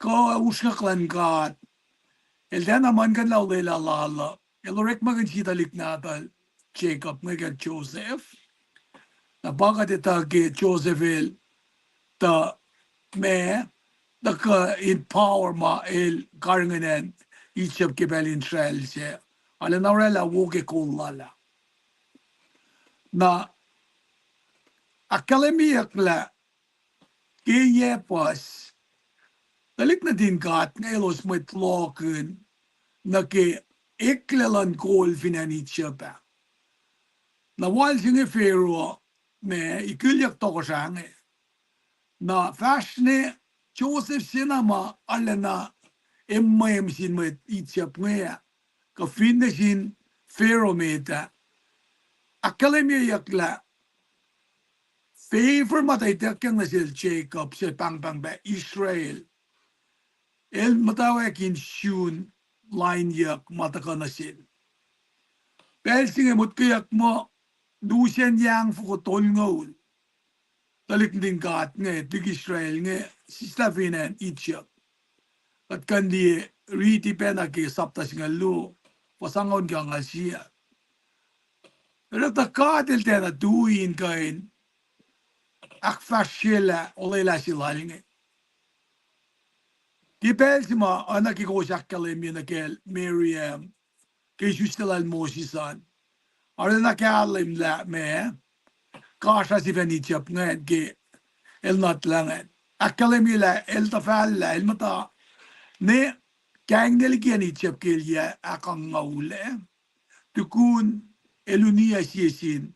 kuh usrnguck luhn God, el tiacna muhlkuhnlah olwelah lal uh, el orekmakihn sie tuhlihk nahtuhl Jacob inge kacl Joseph. Na pa kuht etuh ke Joseph el tuh ma, tuhkuh in power ma el karihngihn acn Egypt ke pacl in sracl sac, arulacna oraclah wo ke kol lal ah. Na ahkkahlwemyeyuck lah ke yac puhs, tuhlihk nuhtin God inge elos mwet lohkihn nuh ke eklac luhn kol fin acn Egypt ah. Na wal se inge Pharaoh, ma, ikihlyuck tohkohsrah inge. Na fahsr ne Joseph sena ma arulacna emwem sin mwet Egypt inge ah, kuh finne sin Pharaoh met ah. Ahkkahlwemyeyuck lah favor ma tuh ituckyang nuh sel Jacob, sel pahngpahng pac Israel, el muhtwacwacack in sun lainyuck ma tuhkuh nuh sel. Pacl se inge motkweyuck muh lusen yang foko tolngoul tuhlihk nuhtin God inge, tuhlihk Israel inge, sislah fin acn Egypt. Kuht kuh in liye, riti pacna ke sapta singucul luo, fuhs angngaul ke angngaul sie. Oruh tuh God el tiacna tui in kuh in ahkfahsryelah olwelah se lal inge. Ke pacl se ma oacna ke kowos ahkkahlwemye nuh kacl Miriam, ke isuslac lal Moses an, arulacna kahlwem lah meac, kasra sifacn Egypt ingacn ke el nuhtlah ingacn. Ahkkahlwemye lah el tuhfahlah, el muhta ne kaingna liki acn Egypt ke el yac ahkangngaulah, tukun el uniyac sie sin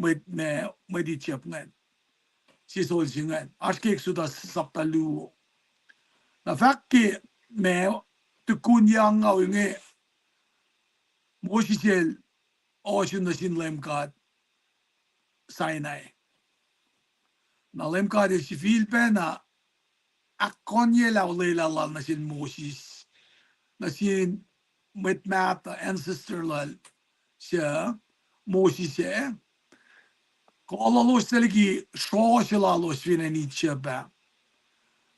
mwet ma, mwet Egypt ingacn, sie solse ingacn. Oasr ke Exodus sapta luo. Na fahk ke ma, tukun yac angngaul inge, Moses el ohsun nuh sin Leum God Sinai. Na Leum God el sifilpacna ahkkohnyelah olwelah lal nuh sin Moses, nuh sin mwet mahtuh, ancestor lal, suc Moses ah, kuh lalos liki sroh se lalos fin acn Egypt ah.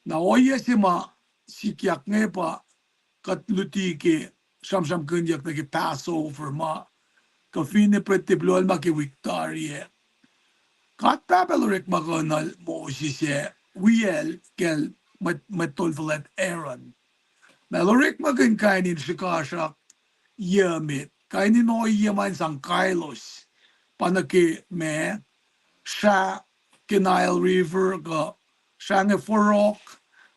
Na ohiyac se ma sikyak inge pa kuht luti ke sramsramkihnyuck nuh ke Passover ma, kuh finne bret tipulohl ma ke wik tari ah, God Pahpah el orekmakihnuhl Moses ac wiyacl kacl mwet, mwet tolfuhlwact Aaron. Na el orekmakihn kain in srihkasrak yuc met, kain in ohiyac ma in sang kailos, pa nuh ke ma, srah ke Nile River kuh srah inge forok,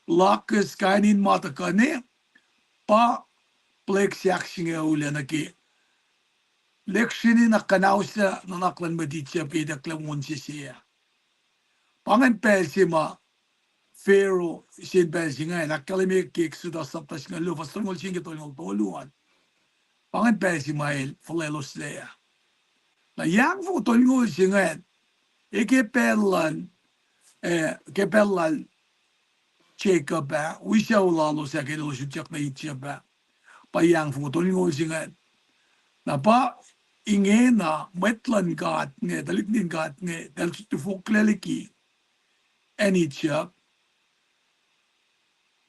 locusts, kain in ma tuhkuh ne, pa plague se ahksingucul ah nuh ke lihksreni na kuhnauslac nuhnak luhn mwet Egypt ke itucklac on se se ah. Pa ingacn pacl se ma Pharaoh, sin pacl se ingacn, ahkkahlwemye ke Exodus sapta singucul luo, fuhs tolngoul sie ke tolngoul tolu an. Pa ingacn pacl se ma el fuhlweloslac ah. Na yang foko tolngoul se ingacn, e ke pacl luhn, eh, ke pacl lal Jacob ah, wi sucu lalos ah ke elos utyak nuh Egypt ah, pa yang foko tolngoul se ingacn. Na pa ingena mwet luhn God inge, tuhlihk nuhtin God inge, eltahl tufoklac liki acn Egypt.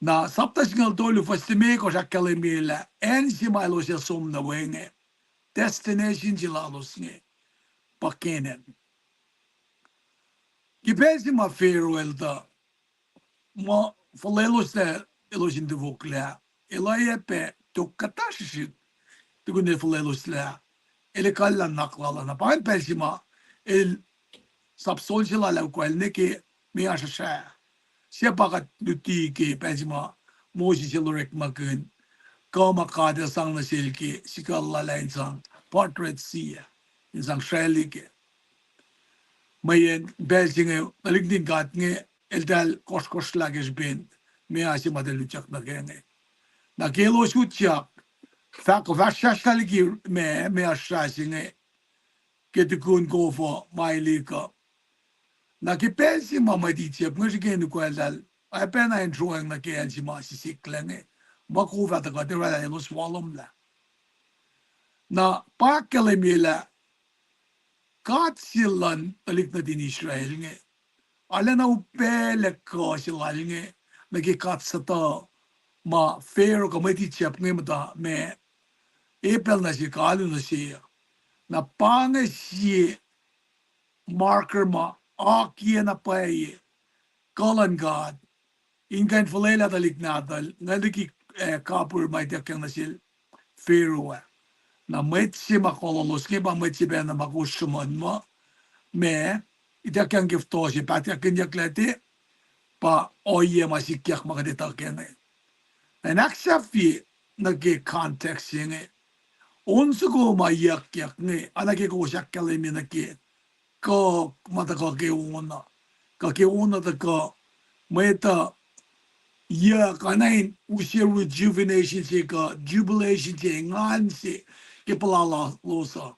Na sapta singucul tolu fuhs limekohsr ahkkahlwemye lah acn se ma elos ac som nuh we inge, destination se lalos inge, pa Canaan. Ke pacl se ma Pharaoh el tuh muh fuhlweloslac elos in tufoklac, el oacyacpac tok kuhtasrihsrihk tukun el fuhlweloslac, el ekuhllah nuhnak lal ah. Na pa ingacn pacl se ma el sap solse lal ah ukwacl nuh ke meoa srahsrah. Se pa kuht luti ke pacl se ma Moses el orekmakihn kuh ma God el sang nuh sel ke sikuhl lal ah in sang part Red Sea ah, in sang sraclihk ah. Mweyen pacl se inge tuhlihk nuhtin God inge eltahl kohsrkohsrlah ke srihpen meoa se ma eltahl utyak nuh kac inge. Na ke elos utyak, fahk, fahsrfahsrlah liki meoa, meoa srah se inge, ke tukun kof uh maelihk uh. Na ke pacl se ma mwet Egypt inge srihke in ukwacltahl, oacpacna in sroacng nuh ke acn se ma sisihklac inge, ma kof ah tuhkuh, oraclah elos walomlah. Na pa ahkkahlwemye lah God se luhn tuhlihk nuhtin Israel inge arulacna upaclac kuh se lal inge nuh ke God suhtuh ma Pharaoh kuh mwet Egypt inge muhta ma, e pacl nuh se kuh alu nuh se. Na pa inge sie marker ma akiyac na pwacye kuh luhn God in kuh in fuhlwelah tuhlihk nahtuhl, nga liki, eh, kapihr ma ituckyang nuh sel Pharaoh ah. Na mwet se ma kololos inge pa mwet se pacna ma kowos sruhmuhn muh, ma ituckyang ke fototo se pahtahkihnyucklac te, pa ohiyac ma sikyak ma kuht etuh kac inge. Na in ahksahfye nuh ke context se inge, on soko ma yuckyak inge, oacna ke kowos ahkkahlwemye nuh ke kuh ma tuhkuh ke on uh, kuh ke on uh tuhkuh, mwet uh yuck, oacna in use rejuvenation se kuh jubilation se, engan se ke puhla lalos uh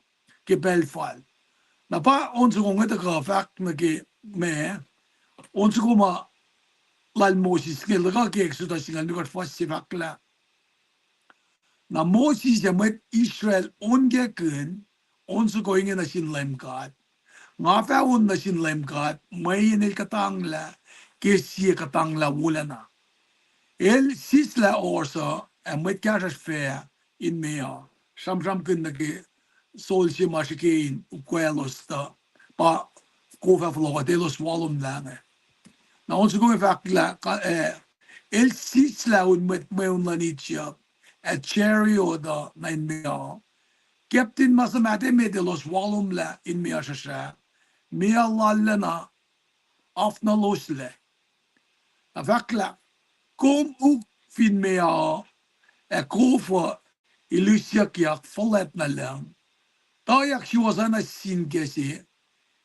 ke pacl fal. Na pa on soko inge tuhkuh fahk nuh ke me, on soko ma lal Moses inge, tuhkuh ke Exodus singucul limekohsr fuhs se fahk lah, na Moses ac mwet Israel onkakihn on soko inge nuh sin Leum God. Nga fah on nuh sin Leum God mweyen el kuhtanglah ke sie kuhtanglah wolacna. El sislah ohsr uh ac mwet kahsruhsr fac in meoa. Sramsramkihn nuh ke solse ma srihke in ukwaclos tuh pa kof ah fohlohk uh, elos walomlah inge. Na on soko inge fahk lah, eh, el sislah un mwet mweun luhn Egypt ac chariot uh nuh in meoa. Keptin ma suhmaht emet elos walomlah in meoa srusra, meoa lallacna afnaloslac. Na fahk lah, kom uk fin meoa uh, ac kof uh ilisyuckyak fuhlwact nuh lucng, tuyak suwohs oacna sin kac se,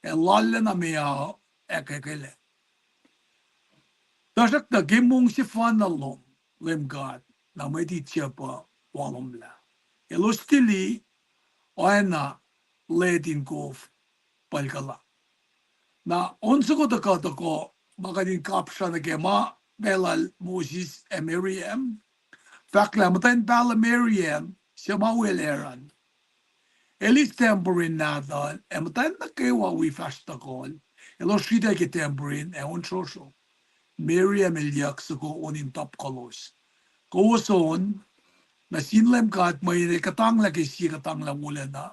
ac lallacna meoa uh ahkkweyacl. Tuhsruhktuh ke mongsefanna lom, Leum God, na mwet Egypt uh walomlah. Elos tili oacna let in kof puhlkuhla. Na on soko tuhkuh toko ma kuht in kapsra nuh ke ma pacl lal Moses ac Miriam. Fahk lah muhtwacn pahluh Miriam, suc ma wi el Aaron, el eis tambourine nahtuhl, ac muhtwacn nuh kwewa wi fahsr tohkohl, elos riti ke tambourine ac on srosro. Miriam el yuck soko on in topkolos. Kowos on nuh sin Leum God mweyen el kuhtanglah ke sie kuhtanglah wolacna.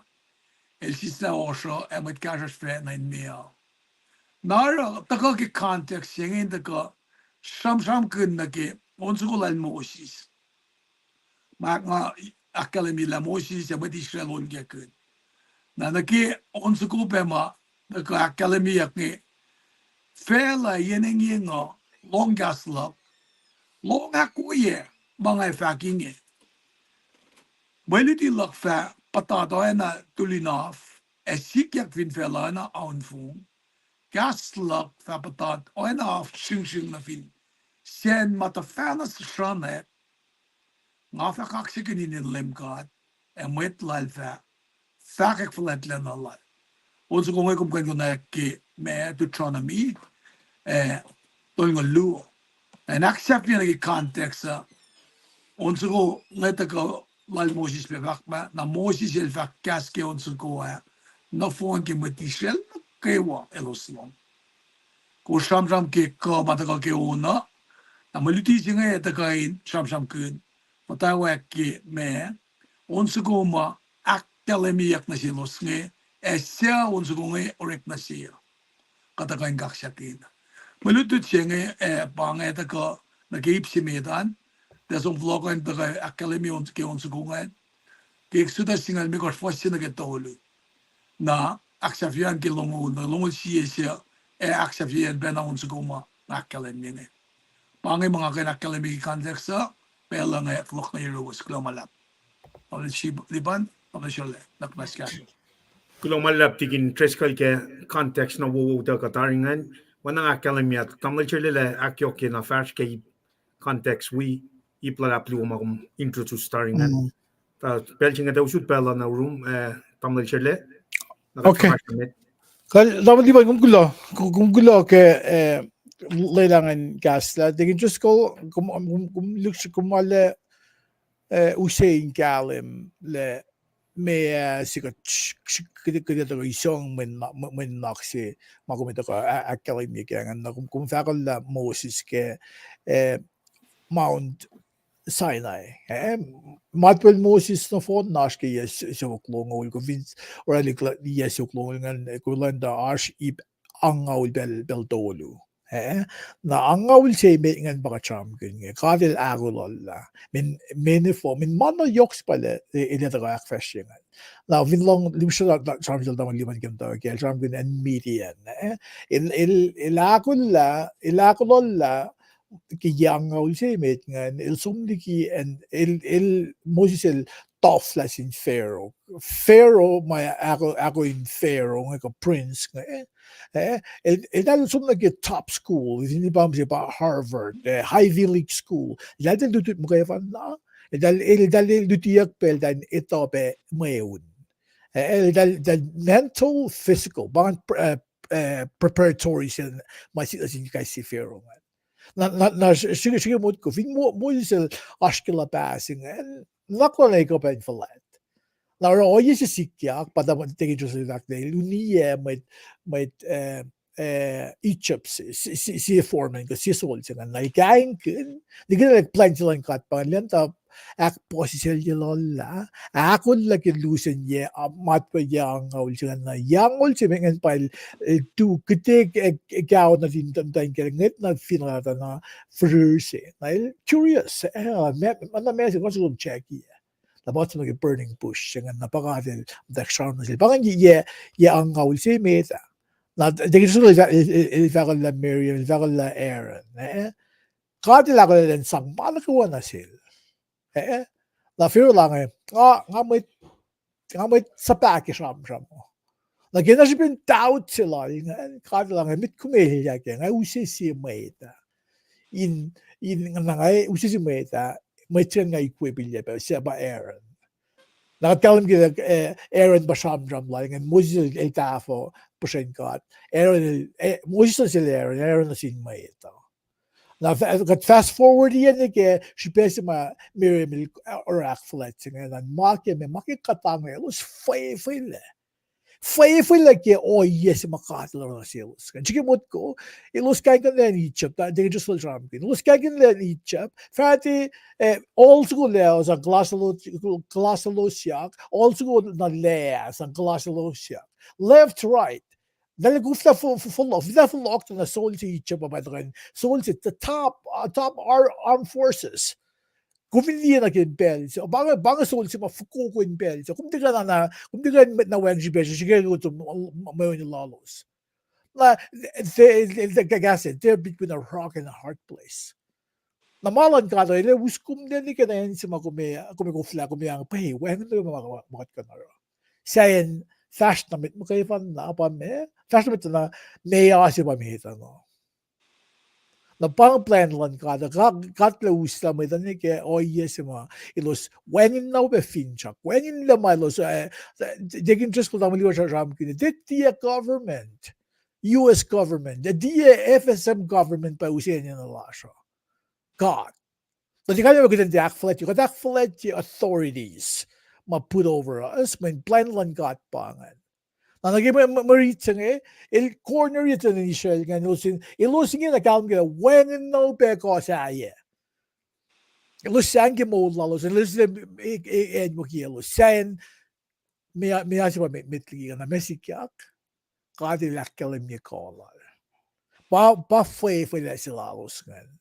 El sislah ohsr uh ac mwet kahsruhsr fac nuh in meoa. Na oruh tuhkuh ke context se inge in tuhkuh sramsramkihn nuh ke on soko lal Moses. Ma nga ahkkahlwemye lah Moses ac mwet Israel onkakihn. Na nuh ke on soko pac ma tuhkuh ahkkahlwemyeyuck inge, facluh yen engyeng uh lohng kahs luhk, lohng ahkwoyac ma nga fahk inge. Mwe luti luhk fah puhtat oacna tuhlihk naf, ac sikyak fin facluh oacna aunfong. Kahs luhk fah puhtat oacna af sringsring nuh fin sacn ma tuhfahna sruhnack. Nga fah kaksakihn inen Leum God, ac mwet Lal fah fahkwack fuhlwactlacna Lal. On soko inge kom kuh in konwacack ke ma Deuteronomy, eh, tolngoul luo. Na in ahksahfyelah ke context uh, on soko inge tuhkuh lal Moses pac fahk ma, na Moses el fahk kahs ke on soko ah nohfohn ke mwet Israel nuh kwewa elos lohng. Kowos sramsram ke kuh ma tuhkuh ke on uh, na mwe luti se inge tuhkuh in sramsramkihn muhtwacwacack ke ma on soko ma ahkkahlwemyeyuck nuh selos inge, ac suc on soko inge orek nuh se uh. Kuht tuhkuh in kaksakihn. Mwe lutlut se inge, eh, pa inge tuhkuh nuh ke ip se met an, tuh som fohlohk an tuhkuh ahkkahlwemye on ke on soko ingacn. Ke Exodus singucul limekohsr fuhs se nuh ke tolu. Na ahksahfyean ke longoul, na longoul sie se, ac ahksahfyean pacna on soko ma nga ahkkahlwemye inge. Pa inge ma nga kuh in ahkkahlwemye ke context uh, pacl uh inge fohlohk nuh yuruwos. Kuloh ma luhlahp. Tamuhlwel Lipan, Tamuhlwel Srole, nuhnak muhnahs kahsruh. Kuloh ma luhlahp Tikin Driscoll ke context na wowo tuh kuh tari ingacn. Oacna nga ahkkahlwemye, Tamuhlwel Srole lah ahkyohkye na fahsr ke context wi ip luhlahp luo ma kom introduce tari ingacn. Tuh pacl se inge tuh usot pacl uh nuh yurum, eh, Tamuhlwel Srole. Kuh Tamuhlwel Lipan, kom kuloh, kom kuloh ke, eh, lwelah ngan kahslah. Tikin Driscoll, kom, kom, kom lihksreni, kom arlac, eh, use in kahlwem lah meac se kuht, kuht, kuht tuhkuh isong mwe nuhnak se ma kom tuhkuh ahkkahlwemye ke ingacn, na kom, kom fahk lah Moses ke, eh, Mount Sinai. Eh, matwel Moses nohfohn na oasr ke yac siofok longoul, kom fin orwaclihk yac siofok longoul ingacn, kom lwelah tuh oasr ip angngaul pacl, pacl tolu. Eh, na angngaul se met ingacn pa kuht sramsramkihn inge. God El ahkolah lah, min, metaphor, min ma na yohk srihpac lah, el ac tuhkuh ahkfahsrye ingacn. Na fin lohng limekohsr sramsram Tamuhlwel Lipan ke muhtwacwacack, el sramsramkihn acn Midian, eh. El, el, el ahkolah, el ahkolah ke yac angngaul se met ingacn, el som liki acn, el, el, Moses el tohflah sin Pharaoh. Pharaoh, ma ahko, ahko in Pharaoh inge kuh prince inge, eh, el, eltahl som nuh ke top school, fin pa se pa Harvard, eh, Ivy League school. Eltahl tiac lutlut muhkwena. Eltahl, eltahl lutiyuck pac eltahl in etuh pac mweun. Eh, eltahl, eltahl mental, physical, pa ingacn, eh, eh, preparatory se ma sikyak nuh sin kais sie Pharaoh ingacn. Na, na, na srihke, srihke motko, fin Mo-, Moses el oasr ke luhpah se ingacn, nuhnak lal na ekuh pa in fuhlwact. Na oruh ohiyac se sikyak, pa tuh Deacon Joseph el fahk lah el uniyac mwet, mwet, eh, eh, Egypt se, se, se, sie foreman, kuh sie soldier se ingacn, na el kahingkihn, nihkihn lah plwacn se luhn God pa ingacn, lwen tuh ahkpuhsisaclye lal lah, ahkolah ke lusen yac, ah, matwac yac angngaul se ingacn, na yac angngaul se me ingacn pa el, el tu kihte, eh, kaon nuhtin muhtwacn kiyacl, ngwet na fin lata na fihrihr se. Na el curious, eh, ma, ma, ma se, nga som check-i. Na pa som nuh ke burning bush se ingacn, na pa God el muhtwacwacack sramsram nuh sel. Pa ingacn yac, yac angngaul se met ah. Na Deacon Joseph el, el, el, el fahk lah Miriam, el fahk lah Aaron, eh? God el ahkolah elan sang ma nuh kwewa nuh sel. Eh? Na Pharaoh lah inge, nga, nga mwet, nga mwet suhpahk ke sramsram. Na ke na srihpen doubt se lal ingacn, God el lah inge, met kom elyah kac, nga use sie mwet ah. In, in, na nga use sie mwet ah, mwet se nga equip-ilyac pac, suc pa Aaron. Na kuht kahlwem ke, eh, Aaron pa sramsram lal ingacn, Moses el, el tahfuh puhsren God. Aaron el, eh, Moses nuh sel Aaron, Aaron nuh sin mwet uh. Na fa-, kuht fast forward-i nuh ke srihpac se ma Miriam el, eh, oruh ahkfuhlwact se ingacn, na ma ke, ma ke kuhtange, elos fwefwelac. Fwefwelac ke ohiyac se ma God el oruh nuh selos. Srihke motko, elos kahingkihn lwen Egypt, ah, Deacon Joseph el sramsramkihn. Elos kahingkihn lwen Egypt, fahte, eh, ol soko lac uh sang kuhlahs, kuhlahs elos yak, ol soko na lac sang kuhlahs elos yak. Left, right. Lal koflah fo-, fo-, fohlohk, koflah fohlohk tuh na soldier Egypt pa tuhkuh, soldier, the top, uh, top ar-, armed forces. Kom fin liye nuh ke pacl se, pa inge, pa inge soldier se ma fokoko in pacl se. Kom tiac kuh na, na, kom tiac kuh in mwet na wacngihn srihpac se, srihke kuht mweun lalos. Na, the, the, the, kahs se, they're between a rock and a hard place. Na ma luhn God uh, el ac us kom nuh ke na acn se ma kom ac, kom ac koflah, kom ac ang pac, wacngihn ma, ma, ma kuht kuh in oruh. Sahyacn fahsr nuh met muhkwena pa ma, fahsr nuh met na, meoa se pa met uh na. Na pa plwacn luhn God, God, God el uslah mwet uh nuh ke ohiyac se ma elos wacngihnlac pac finsrak, wacngihnlac ma elos, eh, Deacon Driscoll tamuhlwel sramsramkihn, tiac government, U S government, tiac F S M government pa use enenuh lasr uh. God. Na tiac kalmac kuht in tiac ahkfuhlwactye, kuht ahkfuhlwactye authorities ma put over us, mweyen plwacn luhn God pa ingacn. Na nuh ke mwe, mwe, mwe riti se inge, el corner-i tuh nuhtin Israel ingacn, elos in, elos inge na kahlwem ke wacngihnlac pac kuh sahyac. Elos sang ke moul lalos, elos, e, e, e, acnwucki elos. Sahyacn, meoa, meoa se pa met, met liki ingacn, na ma sikyak, God el ahkkahlwemye kuh lal. Pa, pa fwefwelac se lalos ingacn.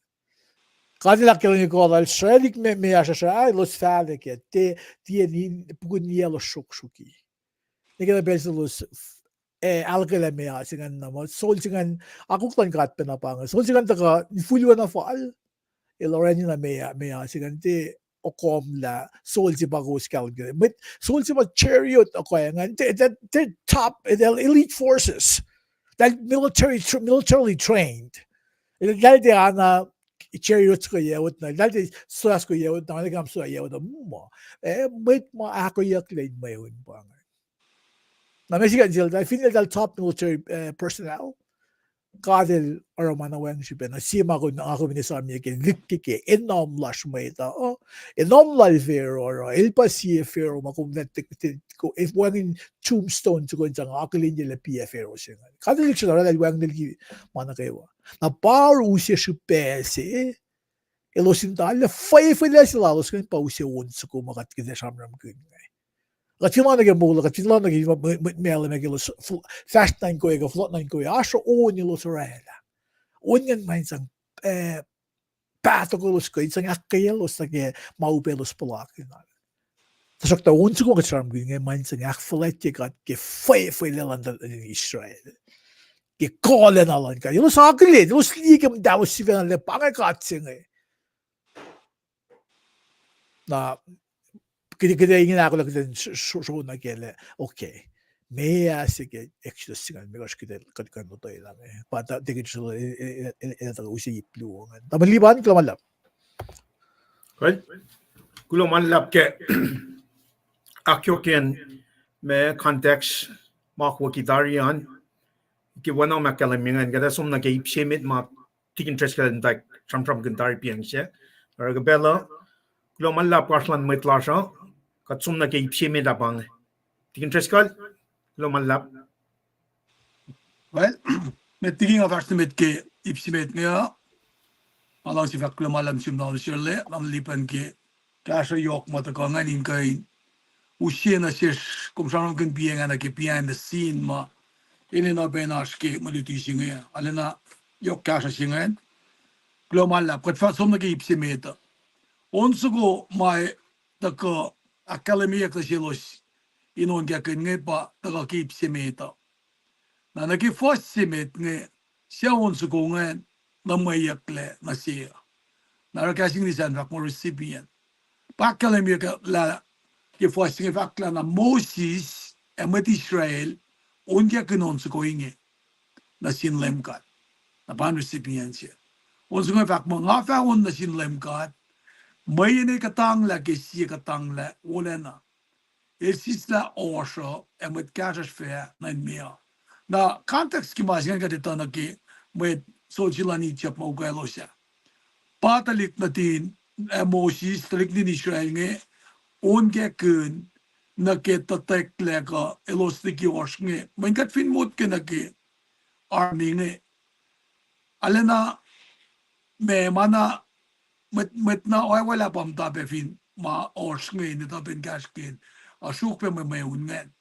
God el ahkkahlwemye kuh lal, Israel me, meoa srasra, elos fahlac kac, tiac, tiac in, pukun elos sruhksruhki. Nwe ke na pacl se elos, eh, ahluhkwelah meoa se ingacn na muh, soldier se ingacn, akwuck luhn God pacna pa inge. Soldier se ingacn tuhkuh infulwen na fal, el orani na meoa, meoa se ingacn tiac okomlah soldier se pa kowos kahlwem ke. Mwet soldier se pa chariot okoe ingacn, tiac, tiac, tiac top, tiac elite forces. Tiac military, militarily trained. Tiac, tiac ana chariot kuh yac utna, tiac soldier kuh yac utna, tiac kam soldier yac utna, ma, eh, mwet ma ahkoeyucklac in mweun pa inge. Na ma sikyak sel, tiac finne eltahl top military, eh, personnel, God el oruh ma na wacngihn srihpac, na sie ma kom, ma kom in esamyuck ke, lihkkeke, enam lasr mwet uh, enam lal Pharaoh oruh, el pa sie Pharaoh ma kom, wacngihn tombstone se kom sang akihlenyuck lah pa Pharaoh se ingacn. God el lihksreni oraclah el wacngihnlac liki ma nuh kwewa. Na pa oruh use srihpac se, elos in tuhlac, fwefwelac se lalos ingacn pa use on soko ma kuht kuh in sramsramkihn inge. Kuht fin lohng nuh ke moul, kuht fin lohng nuh ke mwet, mwet, mwet mahlwem ke elos fahsr nuh inkoe, kuh fohlohk nuh inkoe, oasr on elos oraclah. On ingacn ma in sang, eh, pahtokolos kuh in sang ahkkweyelos nuh ke ma upac elos puhlakihn. Tuhsruhktuh on soko ma kuht sramsramkihn inge ma in sang ahkfuhlwactye God ke fwefwelac luhn tuhlihk nuhtin Israel ke kuhlacna luhn God. Elos akihlen, elos liye ke muhtahlos sifacna lah pa inge God se inge. Na, kuht, kuht ingena ahkolah kuht in sro-, sro-, srona ke lah, okay. Meac se ke Exodus se ingacn, meac kuht kuh in lotwelah inge. Pa tuh, tiac kuht srolo, el, el, el, el tuh use ip luo ingacn. Tamuhlwel Lipan, kuloh ma luhlahp. Kuloh ma luhlahp ke ahkyohkye ma context ma akwucki tari an. ke wacngihn ahkkahlwemye ingacn, kuht ac som nuh ke ip se met ma Tikin Driscoll el muhta sramsramkihn tari pacl se. Oruh ke pacl uh, kuloh ma luhlahp lasr luhn mwet lasr uh, kuht som nuh ke ip se met ah pa inge. Tikin Driscoll, kuloh ma luhlahp. Well, met liki nga fahsr nuh met ke ip se met inge uh, nga luhngse fahk kuloh ma luhlahp nuh sum na sirle, na lipan ke kahsruh yohk ma tuhkuh ingacn in kuh in use nuh sesr, kom sramsramkihn piacng ah nuh ke behind the scene ma enenuh pacna oasr ke mwe luti se inge, arulacna yohk kahsruh se ingacn. Kuloh ma luhlahp, kuht fah som nuh ke ip se met uh. On soko ma tuhkuh ahkkahlwemyeyuck nuh selos in onkakihn inge pa tuhkuh ke ip se met uh. Na nuh ke fuhs se met inge, suc on soko ingacn nuhmweyucklac nuh se uh. Na oruh kahs English an fahk muh recipient. Pa ahkkahlwemyeyuck lah ke fuhs se inge fahk lah na Moses ac mwet Israel onkakihn on soko inge nuh sin Leum God. Na pa recipient se. On soko inge fahk muh, nga fah on nuh sin Leum God, mweyen el kuhtanglah ke sie kuhtanglah wolacna. El sislah ohsr uh ac mwet kahsruhsr fah nuhnmeac. Na context ke ma se ingacn kuht etuh nuh ke mwet soldier luhn Egypt ma ukwaclos ah. Pa tuhlihk nuhtin, ah, Moses, tuhlihk nuhtin Israel inge, onkakihn nuh ke tuhtaklac kuh elos liki ohsr inge. Mweyen kuht fin motko nuh ke army inge, arulacna ma, ma na mwet, mwet na oacwaclah pa muhta pac fin ma ohsr inge in etuh pac in kahsrkihn, uh, sruok pac mwe, mweun ingacn.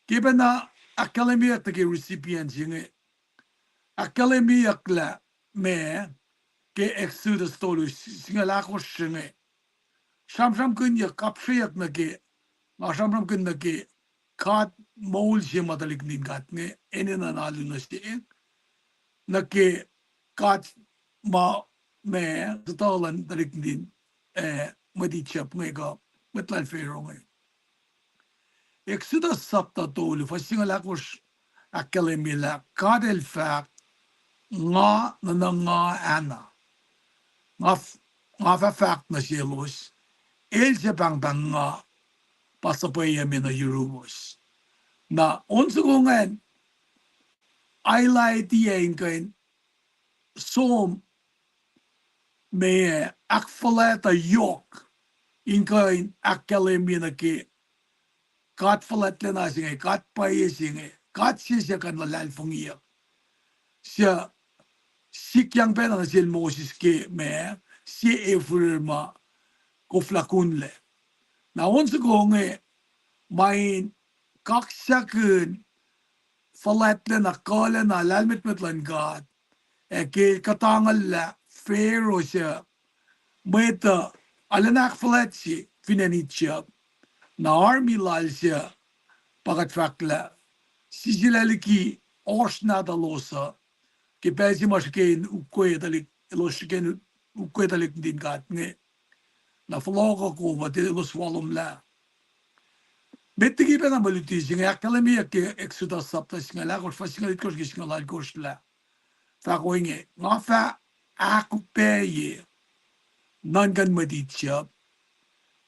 Ke pacna ahkkahlwemyeyuck nuh ke recipient se inge, ahkkahlwemyeyuck lah ma ke Exodus tolu, singucul ahkosr se inge. Sramsramkihnyuck, kapsrweyuck nuh ke, nga sramsramkihn nuh ke God moul se ma tuhlihk nuhtin God inge enenuh in alu nuh se, nuh ke God ma, ma suhtuh luhn tuhlihk nuhtin, eh, mwet Egypt inge kuh mwet lal Pharaoh inge. Exodus sapta tolu, fuhs singucul ahkosr, ahkkahlwemye lah God el fahk, nga nuhnuhnga ana. Nga, nga fah fahk nuh selos, el suc pahngpahng nga, pa suhpweyucme nuh yurumos. Na on soko ingacn, highlight-i in kuh in som ma ahkfuhlwacta yohk in kuh in ahkkahlwemye nuh ke God fuhlwactlacna se inge, God pwacye se inge, God se suc kuh in luhlahlfongiyuck. Suc sikyang pacna nuh sel Moses ke ma, sie efuhr ma koflah kunlac. Na on soko inge, ma in kaksakihn fuhlwactlacna, kuhlacna, lahlmwetmwet luhn God, ac ke kuhtanglah Pharaoh suc mwet uh arulacna ahkfuhlwact se fin acn Egypt, na army lal se pa kuht fahk lah sisilac liki ohsr nahtuhlos uh, ke pacl se ma srihke in ukwe tuhlihk, elos srihke in ukwe tuhlihk nuhtin God inge. Na fohlohkuh kof uh, elos walomlah. Met liki pacna mwe luti se inge ahkkahlwemyeyuck ke Exodus sapta singucul ahkosr, fuhs singucul itkohsr ke singucul alkosr lah, fahk ohinge, nga fah ahkupacye nuhnkuh mwet Egypt,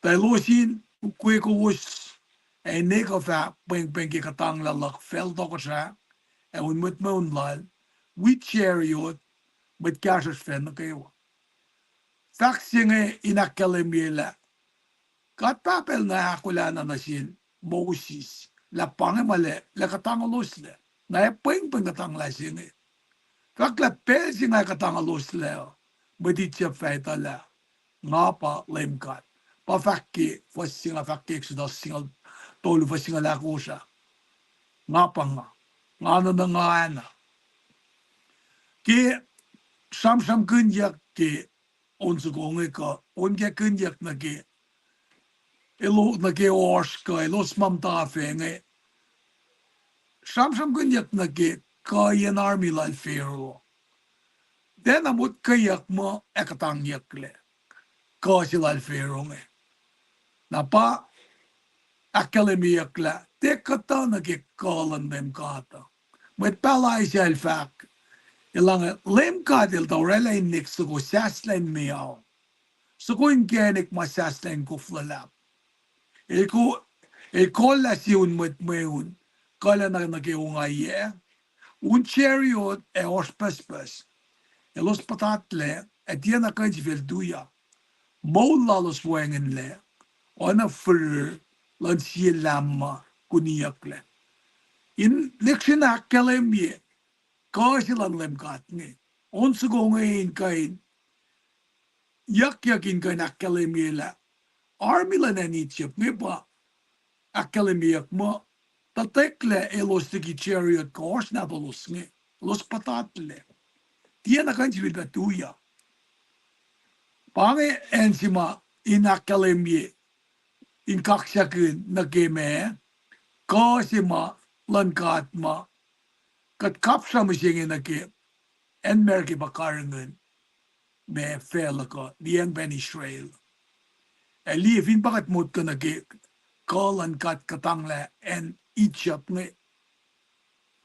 tuh elos in ukwe kowos, ac nwe kuh fah pwengpweng ke kuhtanglah luhk facl tohkohsrah, ac un mwet mweun lal, wi chariot, mwet kahsruhsr fah nuh kwewa. Fahk se inge in ahkkahlwemye lah God Pahpah el na ahkolah na nuh sin Moses lah pa inge ma lah, lah kuhtangoloslac, na ac pwengpweng kuhtanglah se inge. Fahk lah pacl se nga kuhtangoloslac uh, mwet Egypt fah etuh lah nga pa Leum God. Pa fahk ke fuhs se inge, fahk ke Exodus singucul tolu, fuhs singucul ahkosr ah. Nga pa nga, nga nuhnuhnga ana. Ke sramsramkihnyuck ke on soko inge kuh onkakihnyuck nuh ke, elo-, nuh ke ohsr kuh elos ma muhta fac inge, sramsramkihnyuck nuh ke kuhiyacn army lal Pharaoh. Tiacna motkweyuck muh ac kuhtangyucklac kuh se lal Pharaoh inge. Na pa ahkkahlwemyeyuck lah tiac kuhtuh nuh ke kuh luhn Leum God uh. Mwet pahluh Isaiah el fahk, elange Leum God el tuh oraclah in nek soko sahslah in meoa, soko inkacnek ma sahslah in kof luhlahp. El ko-, el kollah sie un mwet mweun, kuhlacna nuh ke ongaiyac, Un chariot ac oasr pucspucs. Elos puhtatlac, ac tiacna kuh in sifil tuyak. Moul lalos wacngihnlac, oacna firir luhn sie lahm ma kuniyucklac. In lihksreni ahkkahlwemye kuh se luhn Leum God inge. On soko inge in kuh in yuckyak in kuh in ahkkahlwemye lah army luhn acn Egypt inge pa ahkkahlwemyeyuck muh, tuhtwecklac elos liki chariot kuh oasr nahtuhlos inge, elos puhtatlac. Tiacna kuh in sifilpac tuyak. Pa inge acn se ma in ahkkahlwemye, in kaksakihn nuh ke ma, kuh se ma luhn God ma kuht kapsra mihsenge nuh ke acn America pa karihngihn ma facluh kuh liyacacng pacn Israel. Ac liye fin pa kuht motko nuh ke kuh luhn God kuhtanglah acn Egypt inge,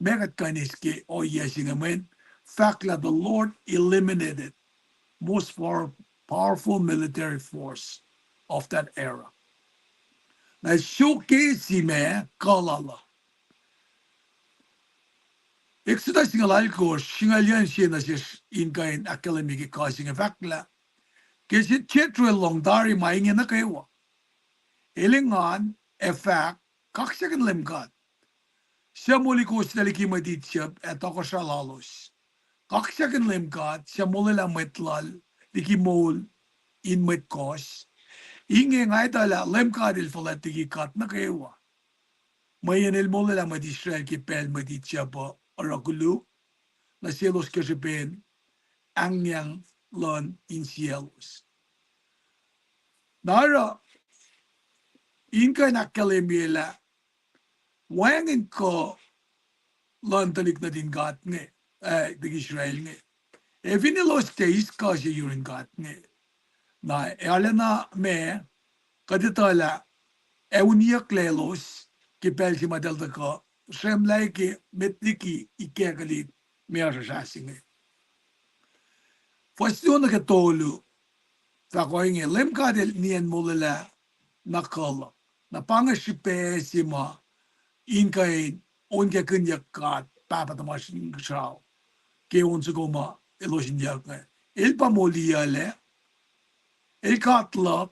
ma kuht kuh in eis ke ohiyac se inge mweyen fahk lah the Lord eliminated most power-, powerful military force of that era. Na showcase ma kuh lal uh. Exodus singucul alkosr, singucul yuh se nuh sesr in kuh in ahkkahlwemye ke kuh se inge fahk lah, ke srihpen Jethro el lohng tari ma inge nuh kwewa, el engan ac fahk, kaksakihn Leum God, suc molikoslac liki mwet Egypt ac tohkohsrah lalos. Kaksakihn Leum God suc molwelah mwet lal liki moul in mwet kohs. Inge nga etuh lah Leum God el fuhlwact liki god nuh kwewa, mweyen el molwelah mwet Israel ke pacl mwet Egypt uh oruh koluk nuh selos ke srihpen ahngyahng luhn insiyaclos. Na oruh in kuh in ahkkahlwemye lah wacngihn kuh luhn tuhlihk nuhtin God inge, ah, tuhlihk Israel inge, ac fin elos tiac eis kuh se yurin God inge. Na arulacna ma kuht etuh lah ac uniyucklac elos ke pacl se ma eltahl tuhkuh sremlah ke met liki ikackihn meoa srasras inge. Fuhs luo nuh ke tolu, fahk ohinge, Leum God el niyacn molwelah na kuh luhk. Na pa inge srihpac se ma in kuh in onkakihnyuck God Pahpah tuhmasr Inkuhsrao ke on soko ma elos in yuck inge. El pa moliyuclac, el God luhk,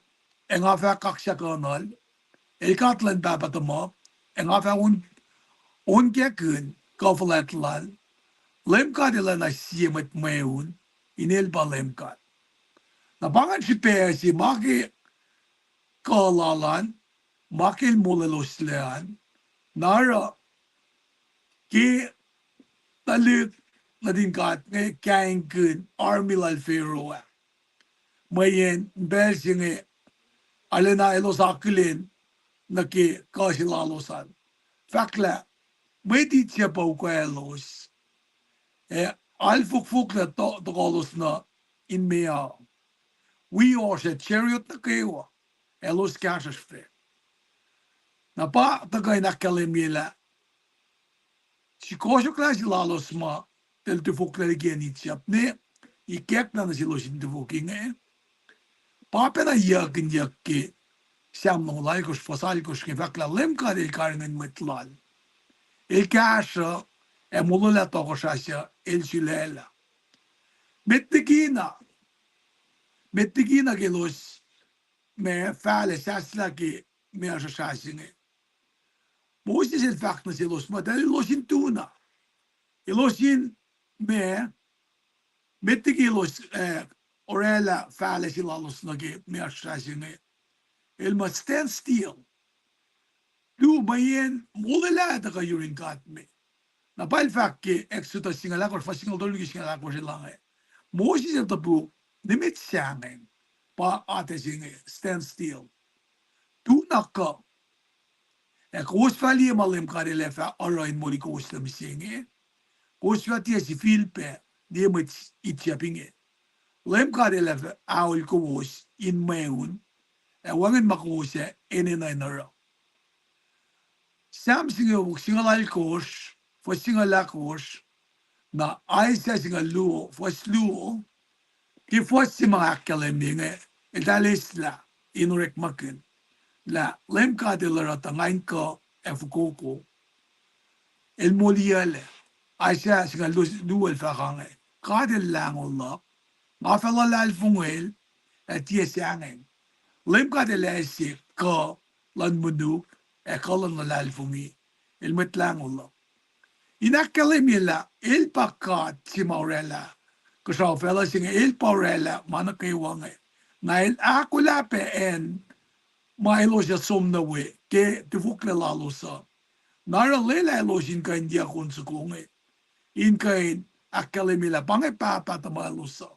ac nga fah kaksakihnuhl. El God luhn pahpah tuhmuhk, ac nga fah on, onkakihn kuh fuhlwact lal. Leum God el oacna sie mwet mweun, in el pa Leum God. Na pa ingacn srihpac se ma ke kuh lal an, ma ke el molweloslac an, na oruh ke tuhlihk nuhtin God inge kaingkihn army lal Pharaoh ah, mweyen pacl se inge arulacna elos akihlen nuh ke kuh se lalos an, fahk lah mwet Egypt pa ukwaclos, ac alfokfoklah to-, tohkohlos nuh in meoa. Wi ohsr ac chariot nuh kwewa, elos kahsruhsr fac. Na pa tuhkuh in ahkkahlwemye lah srihkasrak lasr lalos ma eltahl tufoklah liki acn Egypt ne ikacklah nuh selos in tufok inge, pa pacna yuckihnyuck ke Sam longoul alkosr, fuhs alkosr inge fahk lah Leum God el karihngihn mwet lal. El kahsruh ac molwelah tohkohsrah suc el sulaclah. Met likina, met likina ke elos ma fahlac sahslah ke meoa srasras inge, Moses el fahk nuh selos muh tuh elos in tuna. Elos in ma, met liki elos, eh, orwaclah fahlac se lalos nuh ke meoa srasras inge, el muh stand still. Tuh mweyen molwelah tuhkuh yurin God me. Na pa el fahk ke Exodus singucul ahkosr, fuhs singucul tolu nuh ke singucul ahkosr el inge, Moses el topuk, nimet sahngweng, pa atac se inge, stand still. Tuna kuh. Ac kowos fah liye ma Leum God El ac fah oruh in molikowoslac mihsenge. Kowos fah tiac sifilpac liye mwet Egypt inge. Leum God El ac fah aol kowos in mweun, ac wacngihn ma kowos ac enenuh in oruh. Sam singucul, singucul alkosr, fuhs singucul ahkosr, na Isaiah singucul luo, fuhs luo, ke fuhs se ma ahkkahlwemye inge, eltahl eslah in orekmakihn lah Leum God El oruh tuh nga in kuh ac fokoko. El moliyuclac. Isaiah singucul luo el fahk inge, God El lahngo luhk, nga fah luhlahlfongwel, ac tiac sahngweng. Leum God El ase kuh luhn monuk, ac kuh luhn luhlahlfongi, El Mwet Lahngo luhk. In ahkkahlwemye lah El pa God se ma oraclah, kuhsrao facluh se inge El pa oraclah ma nuh kwewa inge. Na El ahkolah pac acn ma elos ac som nuh we ke tifoklac lalos uh. Na oruh lwelah elos in kuh in yuck on soko inge, in kuh in ahkkahlwemye lah pa inge Pahpah tuhmwaclos uh.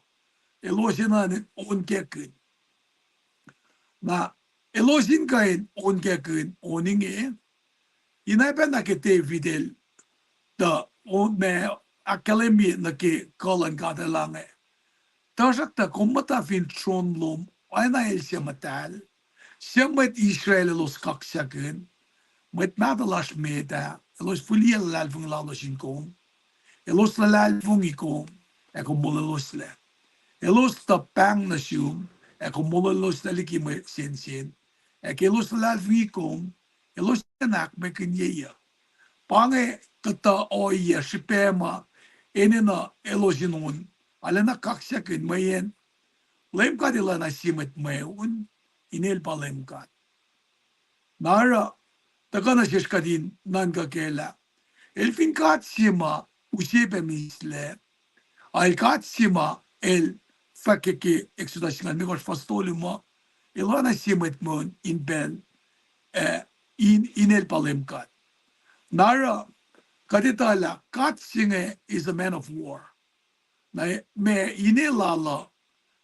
Elos enenuh in onkakihn. Na elos in kuh in onkakihn on inge, in ac pacna ke David el tuh, o, ma ahkkahlwemye nuh ke kuh luhn God El inge. Tuhsruhktuh kom muhta fin tron lom, oacna el suc muhtahl, suc mwet Israel elos kaksakihn, mwet mahtuh lasr met ah, elos fihliyac luhlahlfongi lalos in kom. Elos luhlahlfongi kom, ac kom molweloslac. Elos tuh pahng nuh sum, ac kom molweloslah liki mwe sensen. Ac ke elos luhlahlfongi kom, elos in ahkmwekihnye yuc. Pa inge kuhtuh ohiyac srihpac ma enenuh elos in on, arulacna kaksakihn mweyen Leum God El oacna sie mwet mweun, in El pa Leum God. Na oruh, tuhkuh nuh sesr kuht in nuhnkuh kac lah, El fin God se ma use pac mihslac, ac El God se ma El fahk ke Exodus singucul limekohsr fuhs tolu muh, El oacna sie mwet mweun in pacl, eh, in, in El pa Leum God. Na oruh, kuht etuh lah God se inge is a man of war. Na ma ine lal uh,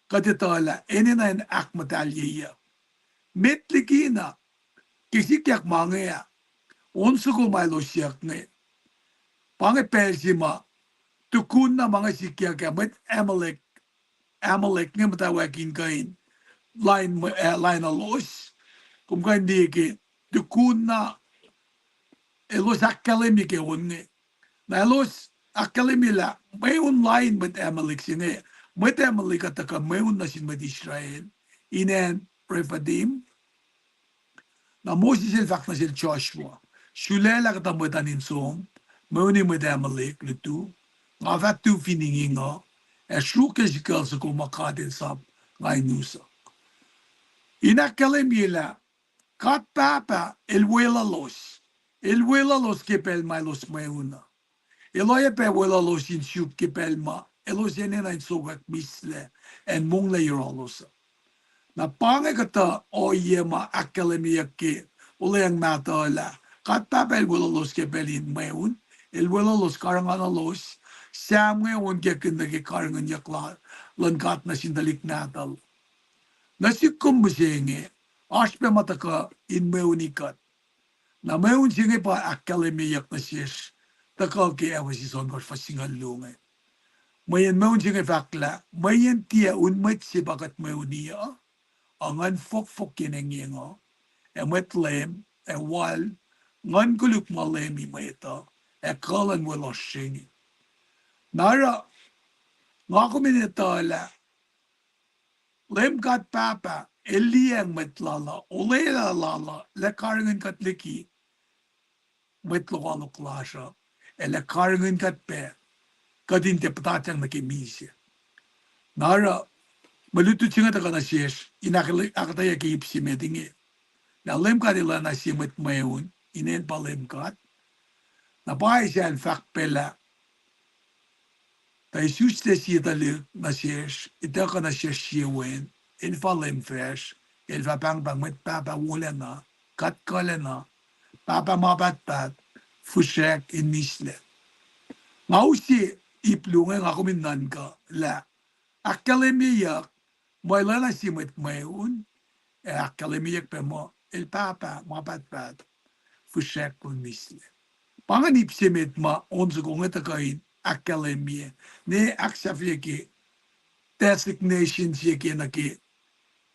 kuht etuh lah enenuh in ahkmuhtahlye yuc. Met likina, ke sikyak ma inge ah, on soko ma elos siyuck inge, pa inge pacl se ma, tukun na ma inge sikyak ah, mwet Amalek, Amalek inge muhtwacwacack in kuh in lain, eh, lain elos, kom kuh in liye ke, tukun na elos ahkkahlwemye ke on inge. Na elos ahkkahlwemye lah mweun lain mwet Amalek se inge, mwet Amalek uh tuhkuh mweun nuh sin mwet Israel in acn Rephidim. Na Moses el fahk nuh sel Joshua, sulaclah kuhtuh mwet an in som, mweuni mwet Amalek lutu, nga fah tu fin inging uh, ac sruok ke sikucl soko ma God El sap nga in us uh. In ahkkahlwemye lah God Pahpah El weluhlos, El weluhlos ke pacl ma elos mweun uh. El oacyacpac weluhlos in suk ke pacl ma elos enenuh in sokwack mihslac acn monglac yohrohlos uh. Na pa inge kuhtuh ohiyac ma ahkkahlwemyeyuck ke Olweacng Mahtuh lah God Pahpah El weluhlos ke pacl in mweun, El weluhlos karihngihnuhlos, Sam inge onkakihn nuh ke karihngihnyuck la luhn God nuh sin tuhlihk nahtuhl. Nuh sihk kom mihsenge, oasr pac ma tuhkuh in mweuni kuht. Na mweun se inge pa ahkkahlwemyeyuck nuh sesr, tuhkuh ke Ephesus ohnkohsr fuhs singucul luo inge. Mweyen mweun se inge fahk lah, mweyen tiac un mwet se pa kuht mweuni uh, a nguhn fohkfohk ke engyeng uh, ac mwet leum, ac wal, nguhn koluk ma leumi mwet uh, ac kuh luhn weluhsr se inge. Na oruh, nga kom in etuh lah, Leum God Pahpah, El liyacacng mwet lal uh, olwelah lal uh, lah karihngihn kuht liki mwet lokoalok lasr uh, ac lah karihngihn kuht pac, kuht in tiac puhtatyang nuh ke misac. Na oruh, mwe lutlut se inge tuhkuh nuh sesr, in ahk-, ahkuhtweyac ke ip se met inge. Lah Leum God El oacna sie mwet mweun, in El pa Leum God. Na pa Isaiah el fahk pac lah, tuh isuslac sie tuhlihk nuh sesr, etuh kuh nuh sesr sie wen, El fah Leum facsr, El fah pahngpahng Mwet Pahpah Wolacna, God Kuhlacna, Pahpah Ma Pahtpaht, Fihsrack in Mihslac. Nga use ip luo inge nga kom in nuhnkuh lah ahkkahlwemyeyuck muh El oacna sie mwet mweun, ac ahkkahlwemyeyuck pac muh El Pahpah Ma Pahtpaht, Fihsrack luhn Mihslac. Pa ingacn ip se met ma on soko inge tuhkuh in ahkkahlwemye, ne ahksahfye ke designation se ke nuh ke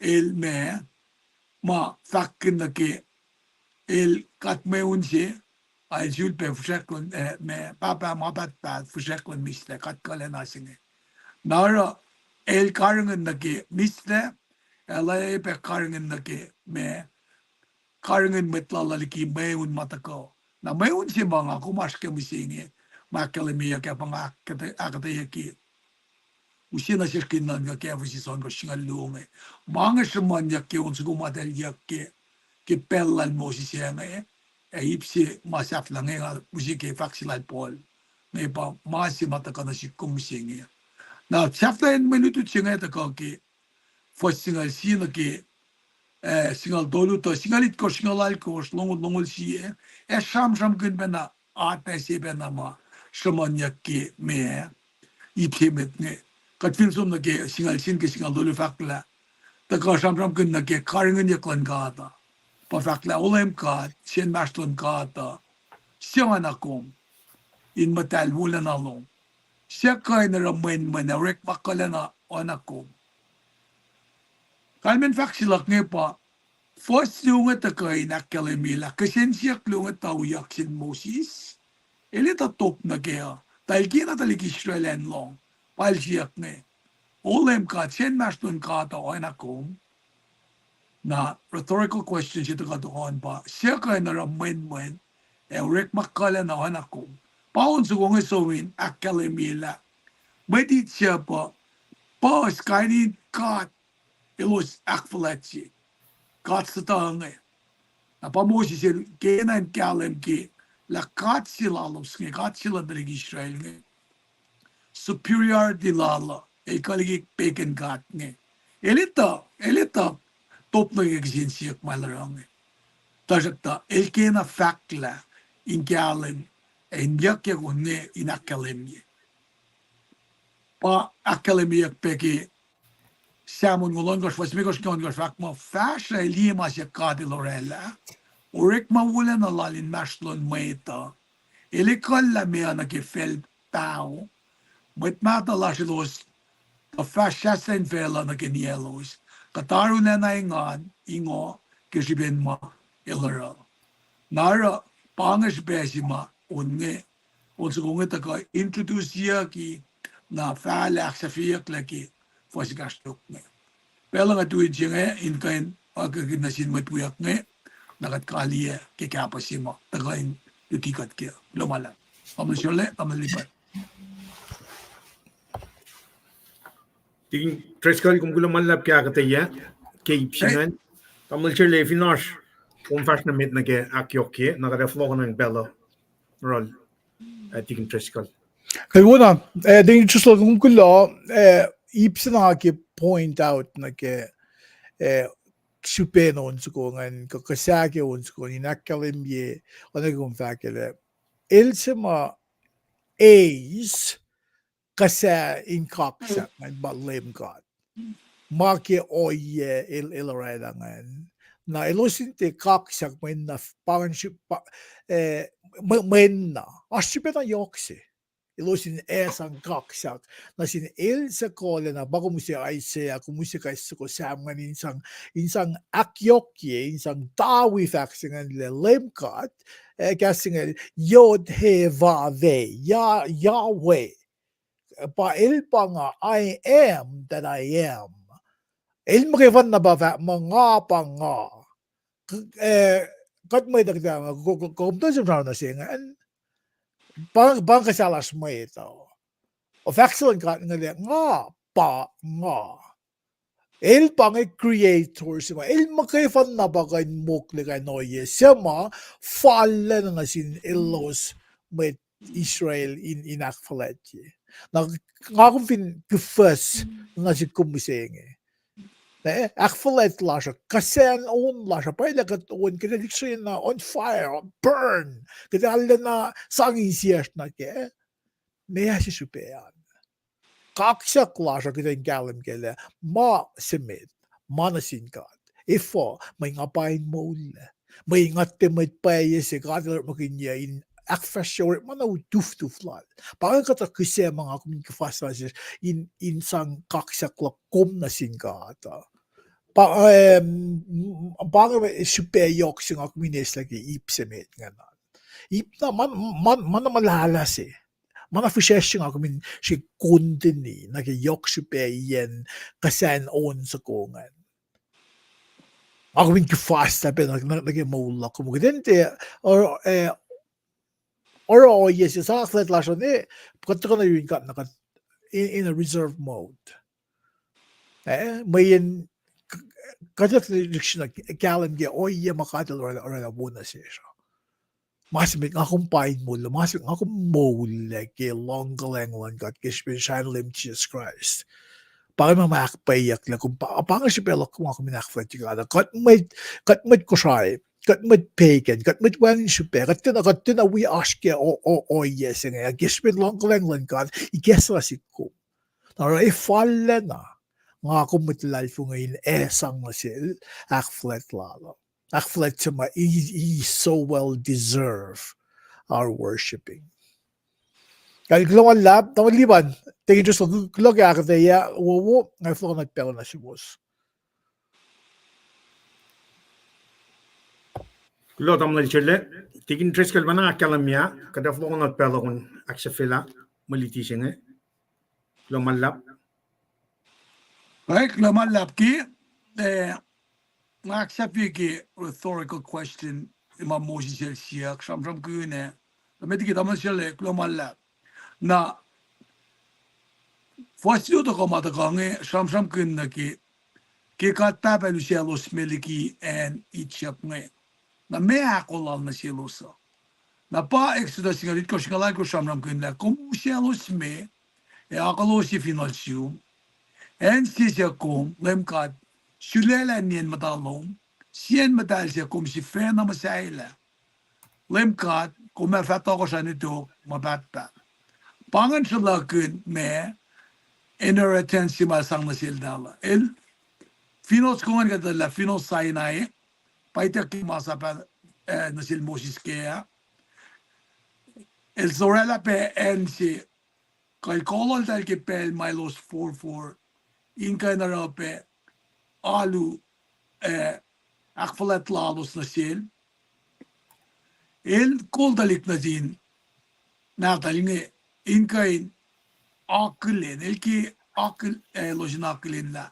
El ma, ma fahkkihn nuh ke El God mweun se, a El sulpac Fihsrack luhn, eh, ma, Pahpah Ma Pahtpaht, Fihsrack luhn Mihslac, God Kuhlacna se inge. Na oruh El karihngihn nuh ke mihslac, El oacyacpac karihngihn nuh ke ma, karihngihn mwet lal uh liki mweun ma tuhkuh. Na mweun se ma nga kom oasr ke mihsenge, ma ahkkahlwemyeyuck ah pa nga ahkuhtweyucki. Use nuh sesr ke nuhnkuh Kafis soankohsr singucul luo inge. Ma inge sruhmuhnyuck ke on soko ma eltahl yuck ke, ke pacl lal Moses ah inge, ac ip se ma sahflah inge nga use ke fahk se lal Paul. Inge pa ma se ma tuhkuh nuh sihk kom mihsenge. Na sahflah in mwe lutlut se inge tuhkuh ke fuhs singucul sie nuh ke, eh, singucul tolu tuh singucul itkohsr, singucul alkohsr, longoul, longoul sie, ac sramsramkihn pacna, atac se pacna ma sruhmuhnyuck ke meac, ip se met inge. Kuht fin som nuh ke singucul sie nuh ke singucul tolu fahk lah, tuhkuh sramsramkihn nuh ke karihngihnyuck luhn God uh. Pa fahk lah O Leum God, sie inmahsrlon God uh, suc oacna kom, in muhtahl wolacna lom, suc kuh in oruh mwenmwen ac orekma kuhlacna oacna kom. Kalmen fahk se luhk inge pa, fuhs luo inge tuhkuh in ahkkahlwemye lah kihsen siyuck luo inge tuh wiyuck sin Moses, el etuh top nuh kac uh, tuh el kena tuhlihk Israel an lohng, pa el siyuck inge, O Leum God, sie inmahsrlon God uh oacna kom. Na rhetorical question se tuhkuh tohkohn pa, suc kuh in oruh mwenmwen ac orekma kuhlacna oacna kom. Pa on soko inge som in ahkkahlwemye lah mwet Egypt uh, puhs kain in god elos ahkfuhlwactye, god sutuh inge. Na pa Moses el kena in kahlwem ke lah God se lalos inge, God se luhn tuhlihk Israel inge, superiority lal uh, el kuh liki pagan god inge. El etuh, el etuh top nuh ke kihsen siyuck ma el oruh inge. Tuhsruhktuh el kena fahk lah in kahlwem, ac in yuckyak on inge in ahkkahlwemye. Pa ahkkahlwemyeyuck pac ke Psalm onngoul ohnkohsr, fuhs limekohsr ke ohnkohsr fahk muh, fahsruh ac liye ma se God El oraclah, orekma wolacna lal inmahsrlon mwet uh. El ekuhllah meoa nuh ke facl paho, mwet mahtuh lasr elos tuh fahsr sahslah in facluh nuh ke niyaclos, kuht arulacna engan ingoh ke srihpen ma El oruh. Na oruh, pa inge srihpac se ma on inge, on soko inge tuhkuh introduceyucki, na fahlah ahksahfyeyucklac ke fuhs ekahsr tok inge. Pacl uh nga tui se inge in kuh in oakwucki nuh sin mwet wiyuck inge, na kuht kaliyac ke kahpah se ma tuhkuh in luti kuht kac. Kuloh ma luhlahp. Tamuhlwel Sherle, Tamuhlwel Lipan. Deacon Driscoll, kom kuloh ma luhlahp ke ahkuhtweyac ke ip se ingacn. Tamuhlwel Sherle, fin oasr kom fahsr nuh met nuh ke ahkyohkye, na kuht ac fohlohkohnacng pacl uh. Deacon Driscoll. Kuh wona, eh, Deacon Driscoll, kom kuloh, eh, ip se na ke point out nuh ke, eh, srihpen on soko ingacn, kuh kuh sahk on soko ingacn, in ahkkahlwemye, oacna ke kom fahk lah, el se ma eis kuh sahk in kaksak ingacn pa Leum God. Ma ke ohiyac el, el oraclah ingacn. Na elos in tiac kaksak mweyen na, pa ingacn srihpac, eh, mwe-, mweyen na oasr srihpac na yohk se. Elos in ac sang kaksak nuh sin el suc kuhlacna, pa kom use Isaiah, kom use kais soko Psalm ingacn in sang, in sang ahkyohkye, in sang tawi fahk se ingacn lah Leum God, eh, kahs se ingacn, Yod He Vav He, Yah-, Yahweh. Pa el pa nga, I am that I am. El muhkwena pa fahk muh nga pa nga. Eh, kuht mwet uh kuht, kom tuh sramsram nuh se ingacn. Pa, pa kuh sahk lasr mwet uh. O fahk se luhn God inge lah nga pa nga. El pa inge creator se ma el muhkwena pa kuh in mokle kain ohiyac se ma fallacna nuh sin elos mwet Israel in, in ahkfuhlwactye. Na nga kom fin kufus nuh sihk kom mihsenge. Eh, ahkfuhlwact lasr uh, kuh sacn on lasr uh, pwacye lah kuht on, kuht ac lihksreni on fire, burn, kuht arulacna sang insiyacsr nuh kac. Meac se srihpac an? Kaksak lasr uh kuht in kahlwem kac lah ma se met, ma nuh sin God. Efuh? Mweyen nga pa in moullac. Mweyen nga tiac mwet pwacye se God El orekmakihnyuc in ahkfahsrye orekma na utuftuf lal. Pa inge kuhtuh kihsac ma nga kom in kuhfaslah sesr in, in sang kaksak luhk kom nuh sin God uh. Pa, em, pa inge srihpac yohk se nga kom in eislah ke ip se met ingacn. Ip na ma, ma, ma na muhlahlah se. Ma na fihsracsr se nga kom in srihke kondeni nuh ke yohk srihpac iyacn kuh sacn on soko ingacn. Nga kom in kuhfaslah pac nuh, nuh, nuh ke moul luhk kom. Kuht in tiac, or, eh, Oruh ohiyac se sa ahkfuhlwact lasr uh ne, kuht tuhkuh nuh yurin God na kuht in, in a reserve mode. Eh, mweyen k-, kuht lihksreni kahlwem ke ohiyac ma God El orwaclah, orwaclah wo nuh sesr uh. Ma se met nga kom pain moul, ma se met nga kom moul ke luhngkuhlwacng luhn God ke srihpen sracn Leum Jisus Kraist. Pa inge ma ahkpwacyeyucklac kom pa, pa inge srihpac luhk kom nga kom in ahkfuhlwactye God. Kuht mwet, kuht mwet Kosrae, kuht mwet pagan, kuht mwet wacngihn srihpac, kuht tiacna, kuht tiacna wi oasr ke o-, o-, ohiyac se inge, ke srihpen luhngkuhlwacng luhn God ikacslah sihk kom. Na oruh e fallacna, nga kom mwet luhlahlfongi in ac sang nuh sel ahkfuhlwact lal uh. Ahkfuhlwact se ma he, he so well deserve our worshipping. Kal kuloh ma luhlahp, tamuhlwel Liban, tekin just kuloh ke ahkuhtweyac wowo, nga fohlohk nuh pacl na suwohs. Kuloh tamuhlwel Sele, tekin Driscoll, ma na nga kahlwemye, kuht ac fohlohk nuh pacl uh kom ahksahfyelah mwe luti se inge. Kuloh ma luhlahp. Right, kuloh ma luhlahp ke, eh, nga ahksahfye ke rhetorical question, ma Moses el siyuck, sramsramkihn ah. Tuh met liki tamuhlwel Sele, kuloh ma luhlahp. Na, fuhs luo tuhkuh ma tuhkuh inge, sramsramkihn nuh ke, ke God Pahpah El usaclos me liki acn Egypt inge. Na meac ahkolah lal nuh selos uh? Na pa Exodus singucul itkohsr, singucul alkohsr sramsramkihn lah kom usaclos me, ac akolosi fin ohsun, acn se suc kom, Leum God, sulaclah nien muhta lom, sie acn muhtahl se kom sifacna muhsahelah. Leum God, kom ac fah tohkohsrah nuh tok ma pahtpaht. Pa ingacn sruhlahkihn ma inheritance se ma sang nuh sel tala. El, fineol soko ingacn kuht etuh lah fineol Sinai, pa ituckyang ma sahp, eh, nuh sel Moses kac ah. El soraclah pac acn se, kuh el kololtahl ke pacl ma elos forfor, in kuh in oruh pac alu, eh, ahkfuhlwact lalos nuh sel. El kol tuhlihk nuhtin nahtuhl inge in kuh in akihlen, el ke akihlen, eh, elos in akihlen lah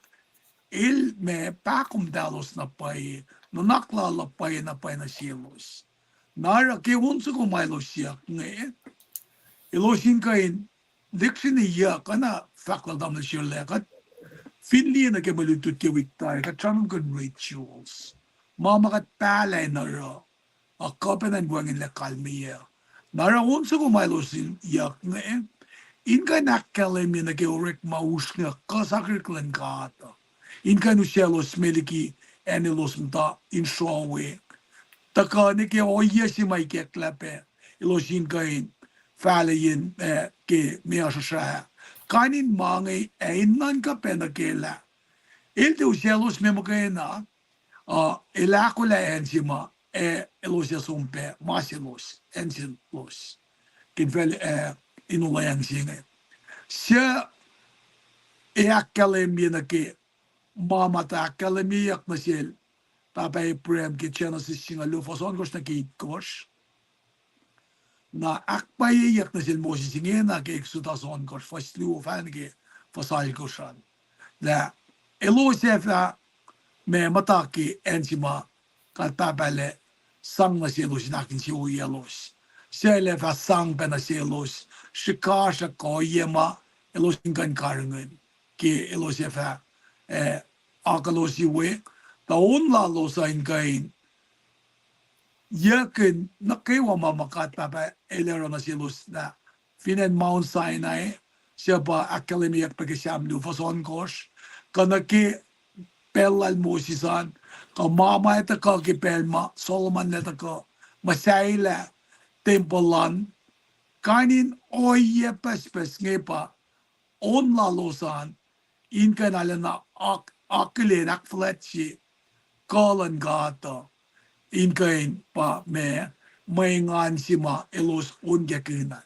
el ma pahkomuhtaclos na pwacye, nuhnak lal uh pwacye na pwacye nuh selos. Na oruh ke on soko ma elos siyuck inge, elos in kuh in lihksreni yuck, oacna fahk lal tamuhlwel Sele, kuht fin liye nuh ke mwe lutlut ke wik tari, kuht sramsramkihn rituals. Ma ma kuht pahlah in oruh, a kuh pacna in wacngihnlac kalmeyac. Na oruh on soko ma elos in yuck inge, in kuh in ahkkahlwemye nuh ke orekma usrnguck kuh sakihrihk luhn God uh, in kuh in usaclos me liki acn elos muhta in sruoh we. Tuhkuh nuh ke ohiyac se ma ikacklah pac, elos in kuh in fahlac yen, eh, ke meoa srusra. Kain in ma inge ac in nuhnkuh pac nuh ke lah el tiac usaclos me muhkwena, uh, el ahkolah acn se ma, eh, elos ac som pac ma selos, acn selos. Ke in fal, eh, in olweacng se inge, suc ac ahkkahlwemye nuh ke ma ma tuh ahkkahlwemyeyuck nuh sel pahpah Abraham ke Genesis singucul luo fuhs ohnkohsr nuh ke itkohsr. Na ahkpwacyeyuck nuh sel Moses ingena ke Exodus ohnkohsr fuhs luo fal nuh ke fuhs alkohsr an, lah elos ac fah ma muhta ke acn se ma God Pahpah El ac sang nuh selos in ahkinsewowoyaclos. Suc El ac fah sang pac nuh selos srihkasrak kuh ohiyac ma elos in kuh in karihngihn ke elos ac fah, eh, akolosi we, tuh on lalos uh in kuh in yuckihn nuh kwewa ma ma God Pahpah El ac oruh nuh selos lah fin acn Mount Sinai, suc pa ahkkahlwemyeyuck pac ke Sam luo fuhs ohnkohsr, kuh nuh ke pacl lal Moses an, kuh ma ma ac tuhkuh ke pacl ma Solomon el tuhkuh muhsahelah tempuhl an. Kain in ohiyac pucspucs inge pa on lalos an in kuh in arulacna ak-, akihlen ahkfuhlwactye kuh luhn God uh, in kuh in pa ma mwe engan se ma elos onkakihn an.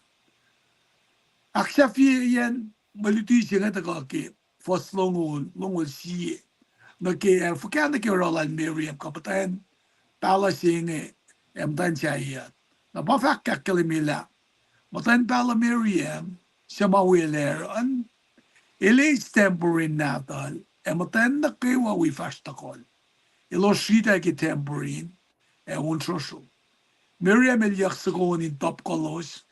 Ahksahfyeyacn mwe luti se inge tuhkuh ke fuhs longoul, longoul sie. Nuh ke, eh, fuhkah nuh ke oruh lal Miriam kuh muhtwacn pahluh se inge, ac muhtwacn sahyac. Na pa fahk ahkkahlwemye lah muhtwacn pahluh Miriam, suc ma wi el Aaron, el eis tambourine nahtuhl, ac muhtwacn nuh kwewa wi fahsr tohkohl. Elos riti ke tambourine ac on srosro. Miriam el yuck soko on in top kolos.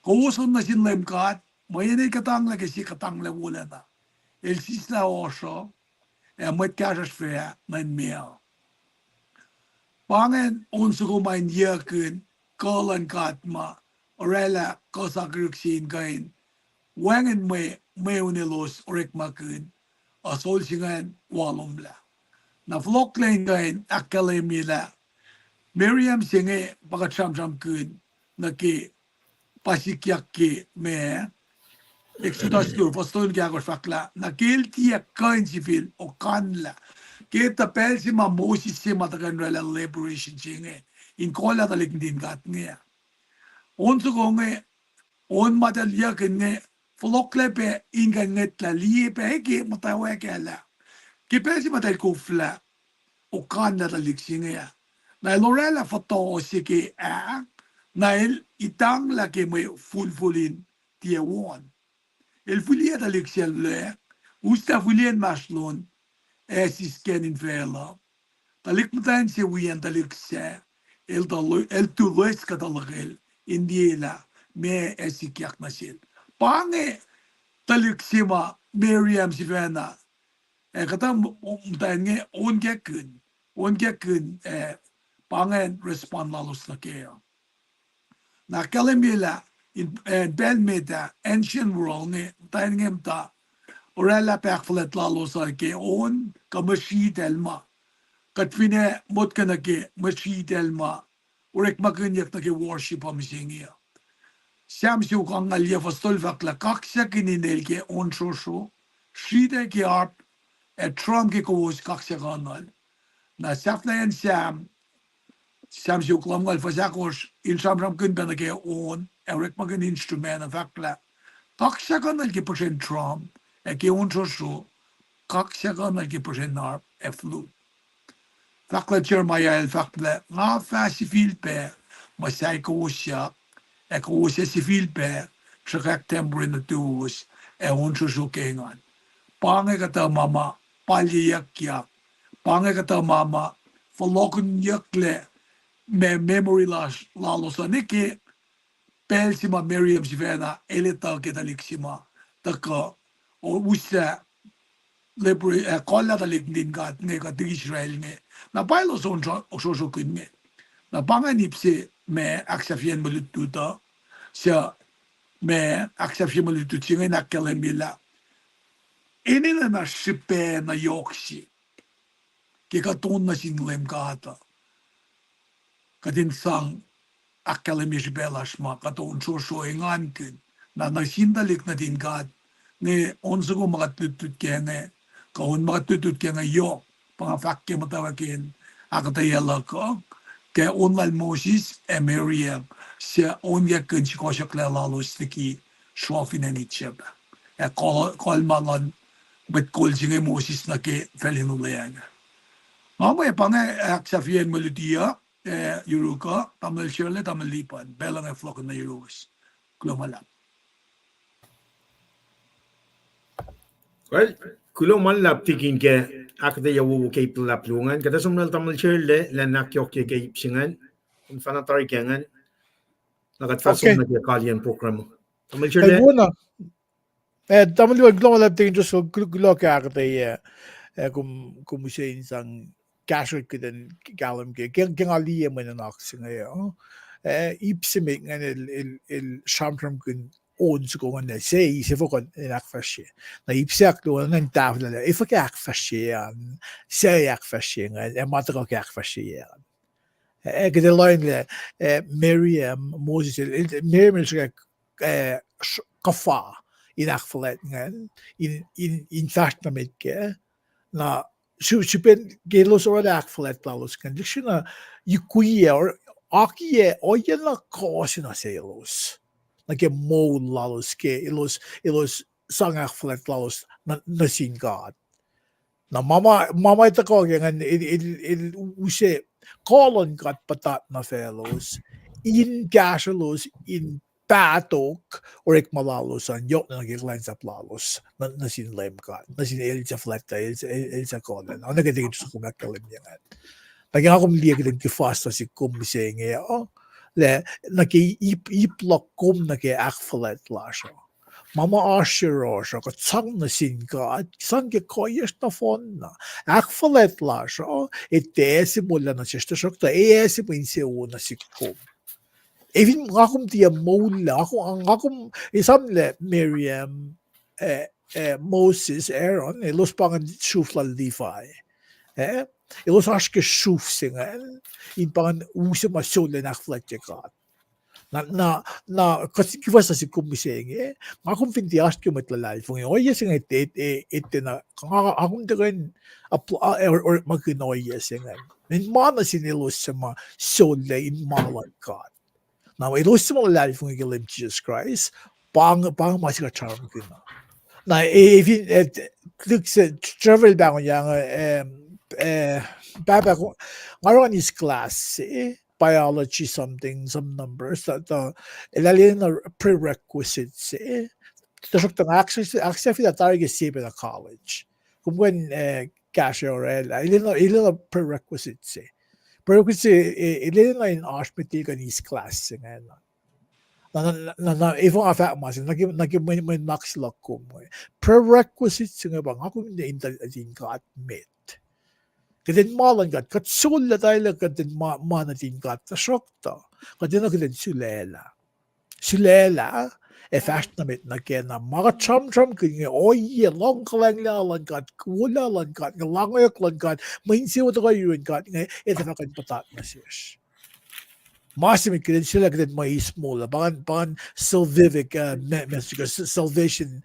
Kowos on nuh sin Leum God, mweyen el kuhtanglah ke sie kuhtanglah wolacna. El sislah ohsr uh, ac mwet kahsruhsr fah nuh in meoa. Pa ingacn on soko ma in yuckihn kuh luhn God ma oraclah kuh sakihrihk se in kuh in wacngihn mwe, mweun elos orekmakihn, uh, sol se ingacn walomlah. Na fohlohklac in kuh in ahkkahlwemye lah Miriam se inge pa kuht sramsramkihn nuh ke pa sikyak ke ma Exodus tolu, fuhs tolngoul ahkosr fahk lah, na ke el tiac kuh in sifil okanlah, ke tuh pacl se ma Moses se ma tuhkuh in oraclah liberation se inge, in kolah tuhlihk nuhtin God inge. On soko inge, on ma tuh yuckihn inge, fohlohklac pac in kuh in ngwetlah, liye pac ke muhtwacwacack lah ke pacl se ma tuh el koflah okanlah tuhlihk se inge ah, na el oraclah fohtoh se ke ah, na el itanglah ke mwe fulful in tiac won. El fihliyac tuhlihk sel loac, uslah fihliyac inmahsrlon, ac siskacn in facluh. Tuhlihk muhtwacn se wiyacn tuhlihk sac, el tuh lo-, el tuh loes kuh tuhlihk el, in liyelah ma ac sikyak nuh sel. Pa inge tuhlihk se ma Miriam sifacna, ac kuhtuh m-, muhtwacn inge onkakihn, onkakihn, ac pa ingacn respond lalos nuh kac uh. Na ahkkahlwemye lah, in, eh, pacl met ah, ancient world inge, muhtwacn inge muhta oraclah pac ahkfuhlwact lalos uh ke on kuh mwe sritacl ma, kuht fin ac motko nuh ke mwe sritacl ma orekmakihnyuck nuh ke worship uh mihsenge uh. Sam siofok angngaul yuc fuhs tolu fahk lah kaksakihn inel ke on srosro, sritacl ke harp, ac drum ke kowos kaksakihnuhl. Na sahflahiyacn Sam, Sam siofok lumngaul fuhs ahkosr, el sramsramkihn pac nuh ke on ac orekmakihn instrument uh fahk lah kaksakihnuhl ke puhsren drum ac ke on srosro, kaksakihnuhl ke puhsren harp ac flute. Fahk lah Jeremiah el fahk lah, nga fah sifilpac muhsahi kowos siyuck, ac kowos ac sifilpac sruhkwack tempuhl nuh tuos ac on srosro ke engan. Pa inge kuhtuh ma ma palyeyuckyak. Pa inge kuhtuh ma ma fohlohkihnyucklac me-, memory lasr lalos uh ne ke pacl se ma Miriam sifacna el etuh ke tuhlihk se ma tuhkuh, o, uslah, liber-, eh, kolah tuhlihk nuhtin God inge kuh tuhlihk Israel inge. Na pa elos on sro-, srosrokihn inge. Na pa ingacn ip se ma ahksahfyeyacn mwe lutlut uh, suc ma ahksahfye mwe lutlut se inge in ahkkahlwemye lah enenuh na srihpac na yohk se ke kuht on nuh sin Leum God uh. Kuht in sang ahkkahlwemye srihpac lasr ma kuht on srosro engankihn. Na nuh sin tuhlihk nuhtin God, nge on soko ma kuht lutlut kac inge, kuh on ma kuht lutlut kac inge yohk, pa nga fahk ke muhtwacwacack in ahkuhtweyac luhk uh, ke on lal Moses ac Miriam, suc onkakihn sikohsohklac lalos liki sruoh fin acn Egypt ah, ac kol-, kolma luhn mwet kol se inge Moses nuh ke facl in olweacng ah. Nga mwe pa inge ahksahfyeyacn mwe luti uh, eh, yuruk uh, Tamuhlwel Shirley, Tamuhlwel Lipan, pacl uh inge fohlohk nuh yuruwos. Kuloh ma luhlahp. Well, kuloh ma luhlahp tikin ke ahkuhtweyac wowo ke ip luhlahp luo ingacn. Kuht ac som lal Tamuhlwel Shirley, lwen ahkyohkye ke ip se ingacn. Kom fahna tari ke ingacn. Na kuht fah som nuh ke kalweni program. Tamuhlwel Shirley. Eh, Tamuhlwel Lipan, kuloh ma luhlahp tikin Joshua, kul-, kuloh ke ahkuhtweyac, eh, kom, kom use in sang kahsrwekihn kahlwem ke, ke, ke nga liye mwe nuhnak se inge, eh, ip se met ingacn el, el, el sramsramkihn on soko ingacn se, se fohlohk in ahkfahsrye. Na ip se ahkluo ingacn tahfwelah lah efuh ke ahkfahsrye an, se ahkfahsrye ingacn, ac ma tuhkuh ke ahkfahsrye an. Eh, kuht ac lohng lah, eh, Miriam, Moses, el, el, Miriam el sruhkwack, eh, kuhfa in ahkfuhlwact ingacn, in, in, in fahsr nuh met kac. Na, srihpen ke elos orwaclah ahkfuhlwact lalos ingacn, lihksreni, yukiyac, akiyac, ohiyac na kuh se nuh selos nuh ke moul lalos ke elos, elos sang ahkfuhlwact lalos nuh, nuh sin God. Na ma ma, ma ma tuhkuh ke ingacn el, el, el use kuh luhn God puhtat nuh faclos in kahsrwelos in pahtok orekma lalos an yohk nuh ke kuhlwacnsap lalos nuh, nuh sin Leum God, nuh sin El suc fuhlwactlah, El suc, El, El suc kuhlwacng. Oacna ke tikin Joshua kom ahkkahlwemye ingacn. Na ke nga kom liye kuht in kihfasna sik kom mihsenge uh, Lah nuh ke ip, ip luhk kom nuh ke ahkfuhlwact lasr uh. Ma ma oasr yohrohsr uh, kuht sang nuh sin God, sang ke kuhiyacsr nohfohn na. Ahkfuhlwact lasr uh, etuh se molwelah nuh sesr, tuhsruhktuh e ase mwe insewowo nuh sihk kom. Efin nga kom tiac moul lah, nga kom, nga kom, esamlah Miriam, eh, eh, Moses, Aaron, elos pa ingacn sruhf lal Levi. Eh, elos oasr ke sruhf se ingacn, in pa ingacn use ma sollac in ahkfuhlwactye God. Na, na, na, kuht kuhfahs nuh sihk kom mihsenge, nga kom fin tiac oasr ke mwet luhlahlfongi, ohiyac se inge etuh, etuh, etuh na, nga, nga kom tiac kuh in, or, or ma kuh in ohiyac se ingacn. In ma nuh sin elos suc ma sollac in ma luhn God. Na elos suc ma luhlahlfongi ke Leum Jisus Kraist, pa inge, pa inge ma se kuht sramsramkihn uh. Na, e, e, fin, e, lihk se, travel pahngon yang, e, e, pahpah, nga oruh eis class se, biology something, some numbers, tuh, tuh, el arulacna prerequisite se. Tuhsruhktuh nga ahksahfyelah tari ke sie pacna college. Kom kuh in, e, kahsruh orwaclah, el arulacna prerequisite se. Prerequisite se, e, el arulacna in oasr met liki kuh in eis class se ingacn. Na, na, na, na, efuh nga fahk ma se, nuh ke, nuh ke mwe, mwe nuhnak se luhk kom inge. Prerequisite se inge pa nga kom in tuh nuhtin God met. Kuht in ma luhn God, kuht sollac tari lah kuht in ma, ma nuhtin God, tuhsruhktuh kuht enenuh kuht in sulaclah. Sulaclah, ac fahsr nuh met nuh kac na ma kuht sramsramkihn inge, ohiyac, luhngkuhlwacng luhn God, kuloh luhn God, inge langweok luhn God, mwe insewowo tuhkuh yurin God inge, etuh fah kuh in puhtat nuh sesr. Ma se met kuht in sulaclah kuht in mwe eis moul uh, pa ingacn, pa ingacn salvific, uh, me-, message, uh, salvation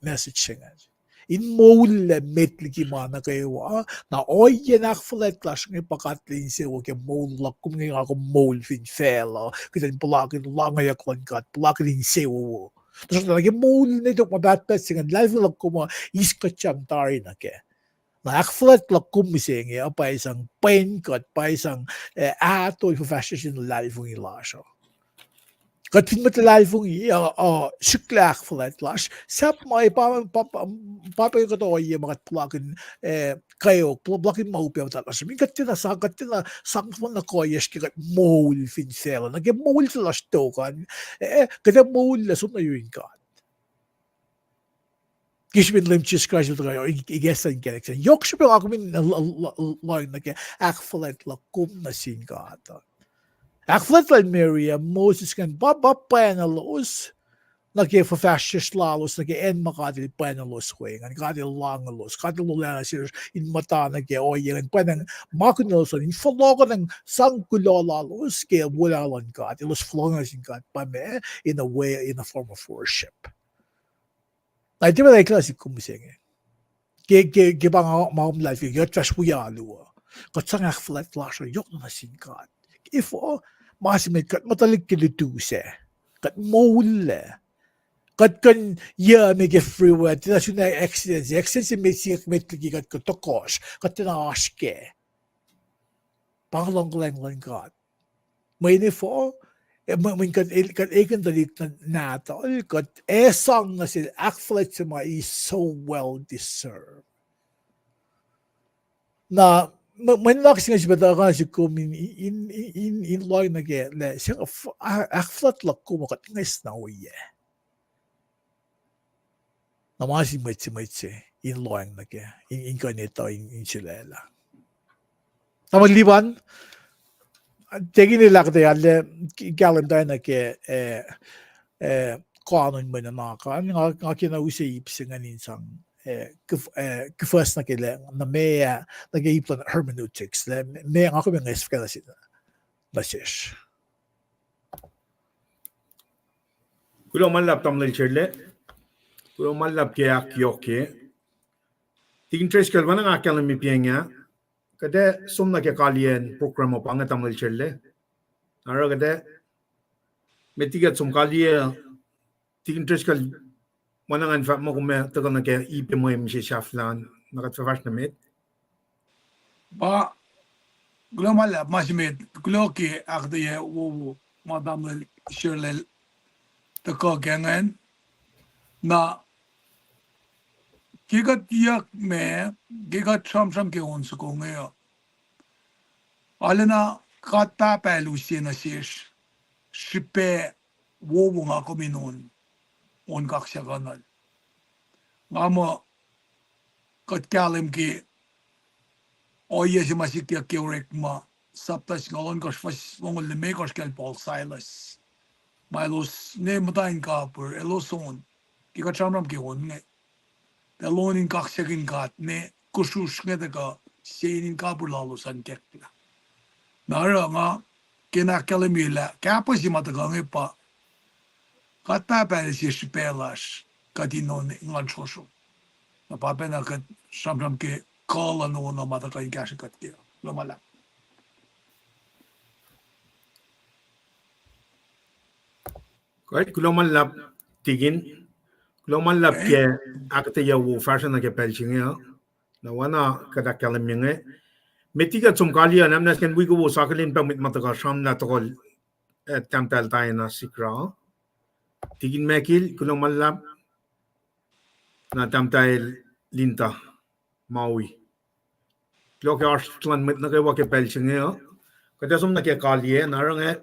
message se ingacn. In moul lah met liki ma nuh kwewa, na ohiyacn ahkfuhlwact lasr inge pa kuht in insewowo ke moul luhk kom inge, nga kom moul fin facluh, kuht in puhlakihn langweok luhn God, puhlakihn insewowo. Tuhsruhktuh nuh ke moul ne tok ma pahtpaht se ingacn, luhlahlfongi luhk kom uh eis kuht sang tari nuh kac. Na ahkfuhlwact luhk kom mihsenge uh pa sang pwen kuht, pa sang, eh, ahtol fuhfahsryucsr in luhlahlfongi lasr uh. Kuht fin mwet luhlahlfongi uh, uh, srihklac ahkfuhlwact lasr, sahp ma, pa, pa, pa, pa, pa kuht ohiyac ma kuht puhlakihn, eh, kweok, puhl-, puhlakihn ma upac muhtahl lasr. Min kuht tiacna sang, kuht tiacna sang fohn na kuhiyacsr ke kuht moul fin facluh. Nuh ke moul se lasr tok an, eh, kuht ac moul lah som nuh yurin God. Ke srihpen Leum Jisus Kraist el tuhkuh, ikacslah in kacnek sacn. Yohk srihpac nga kom in lohng nuh ke ahkfuhlwact luhk kom nuh sin God. Ahkfuhlwact lal Miriam, Moses ingacn pa, pa pwacnaclos nuh ke fuhfahsryucsr lalos, nuh ke acn ma God el pwacnaclos we ingacn, God el lahngelos, God el olwelah nuh selos in muhta nuh ke ohiyac ingacn, pwacnwacng ma kunalos an, in fohlohkohnwacng sang kuloh lalos ke wolacna luhn God, elos fohlohkohnwacng nuh sin God pa ma, in a way, in a form of worship. Na tiac ma eklac sik kom mihsenge. Ke, ke, ke pa nga ma kom luhlahlfongi, ke kuht fahsr wi alu uh, kuht sang ahkfuhlwact lasr uh yohk nuh sin God. Efuh, ma se met kuht muhtwaclihk ke lutu sac, kuht moul lac. Kuht kuh in yac me ke freeway, tiacna sun accident, accident se met siyuck met liki kuht kuh tohkohsr, kuht tiacna oasr kac. Pa luhngkuhlwacng luhn God. Mweyen efuh, eh, mwe-, mweyen kuht el-, kuht ekihn tuhlihk nahtuhl, kuht ac sang nuh sel ahkfuhlwact se ma he so well deserve. Na, mwe-, mwe nuhnak se inge srihpac tuhkuh nuh sik kom in, in, in, in, in lohng nuh ke lah, se, ah, ahkfuhlwact luhk kom uh kuht ngihs na oyac. Na ma sin mwet se, mwet se in lohacng nuh kac, in, in kuh in etuh in, in sulaclah. Tamuhlwel Liban, tekin el ahkuhtweyac lah kahlwem tari nuh ke, eh, eh, kanon mwe nuhnak an, nga, nga kena use ip se ingacn in sang, eh, kif-, eh, kihfucs nuh ke lah, nuh me, ah, nuh ke ip luhn hermeneutics, lah me, nga kom ngihs fuhkah nuh sesr. Kuloh ma luhlahp tamuhlwel Sherle. Kuloh ma luhlahp ke ahkyohkye. Tikin Treskel, pa na nga ahkkahlwemye piacng ah. Kuht ac som nuh ke kaliyacn program uh pa inge tamuhlwel Sherle. Oruh kuht ac, met liki kuht som kaliyac, Tikin Treskel, ma na ngan fahk muh kom ac tuhkuh nuh ke ipe mwe mihsenge sahflah an, na kuht fah fahsr nuh met. Pa, kuloh ma luhlahp, ma se met, kuloh ke ahkuhtweyac wowo ma tamuhlwel Sherle el tuhkuh ke ingacn. Na ke kuht yuck ma, ke kuht sramsram ke on soko inge uh, arulacna God Pahpah El use nuh sesr. srihpac wowo nga kom in on, on kaksakuhnuhl. Nga muh kuht kahlwem ke ohiyac se ma sikyak ke Orekma, sapta singucul ohnkohsr, fuhs longoul limekohsr, kacl Paul Silas. Ma elos ne muhta in kapihr, elos on, ke kuht sramsram ke on inge. Tuh elos in kaksakihn God ne kusrusr inge tuhkuh sie in kapihr lalos an kekla. Na oruh nga ke na ahkkahlwemye lah kahpah se ma tuhkuh inge pa God Pahpah El sie srihpac lasr, kuht in on ngan srosro. Na pa pacna kuht sramsram ke kuh luhn ono ma tuhkuh in kahsrwe kuht ke. Kuloh ma luhlahp. Kuht kuloh ma luhlahp, Tikin. Kuloh ma luhlahp ke ahkuhtweyac wo fahsruh nuh ke pacl se inge uh. Na oacna kuht ahkkahlwemye inge, met liki kuht som kaliyac, na muhnahs kuht wi kowos akihlen pac mwet ma tuhkuh sramlah tohkohl, eh, Tahmtahel Diana Sikra, Tikin Mekil, kuloh ma luhlahp, na Tahmtahel Linda Maui. Kuloh ke oasr luhn mwet nuh kwewa ke pacl se inge uh. Kuht ac som nuh ke kaliyac, na oruh inge,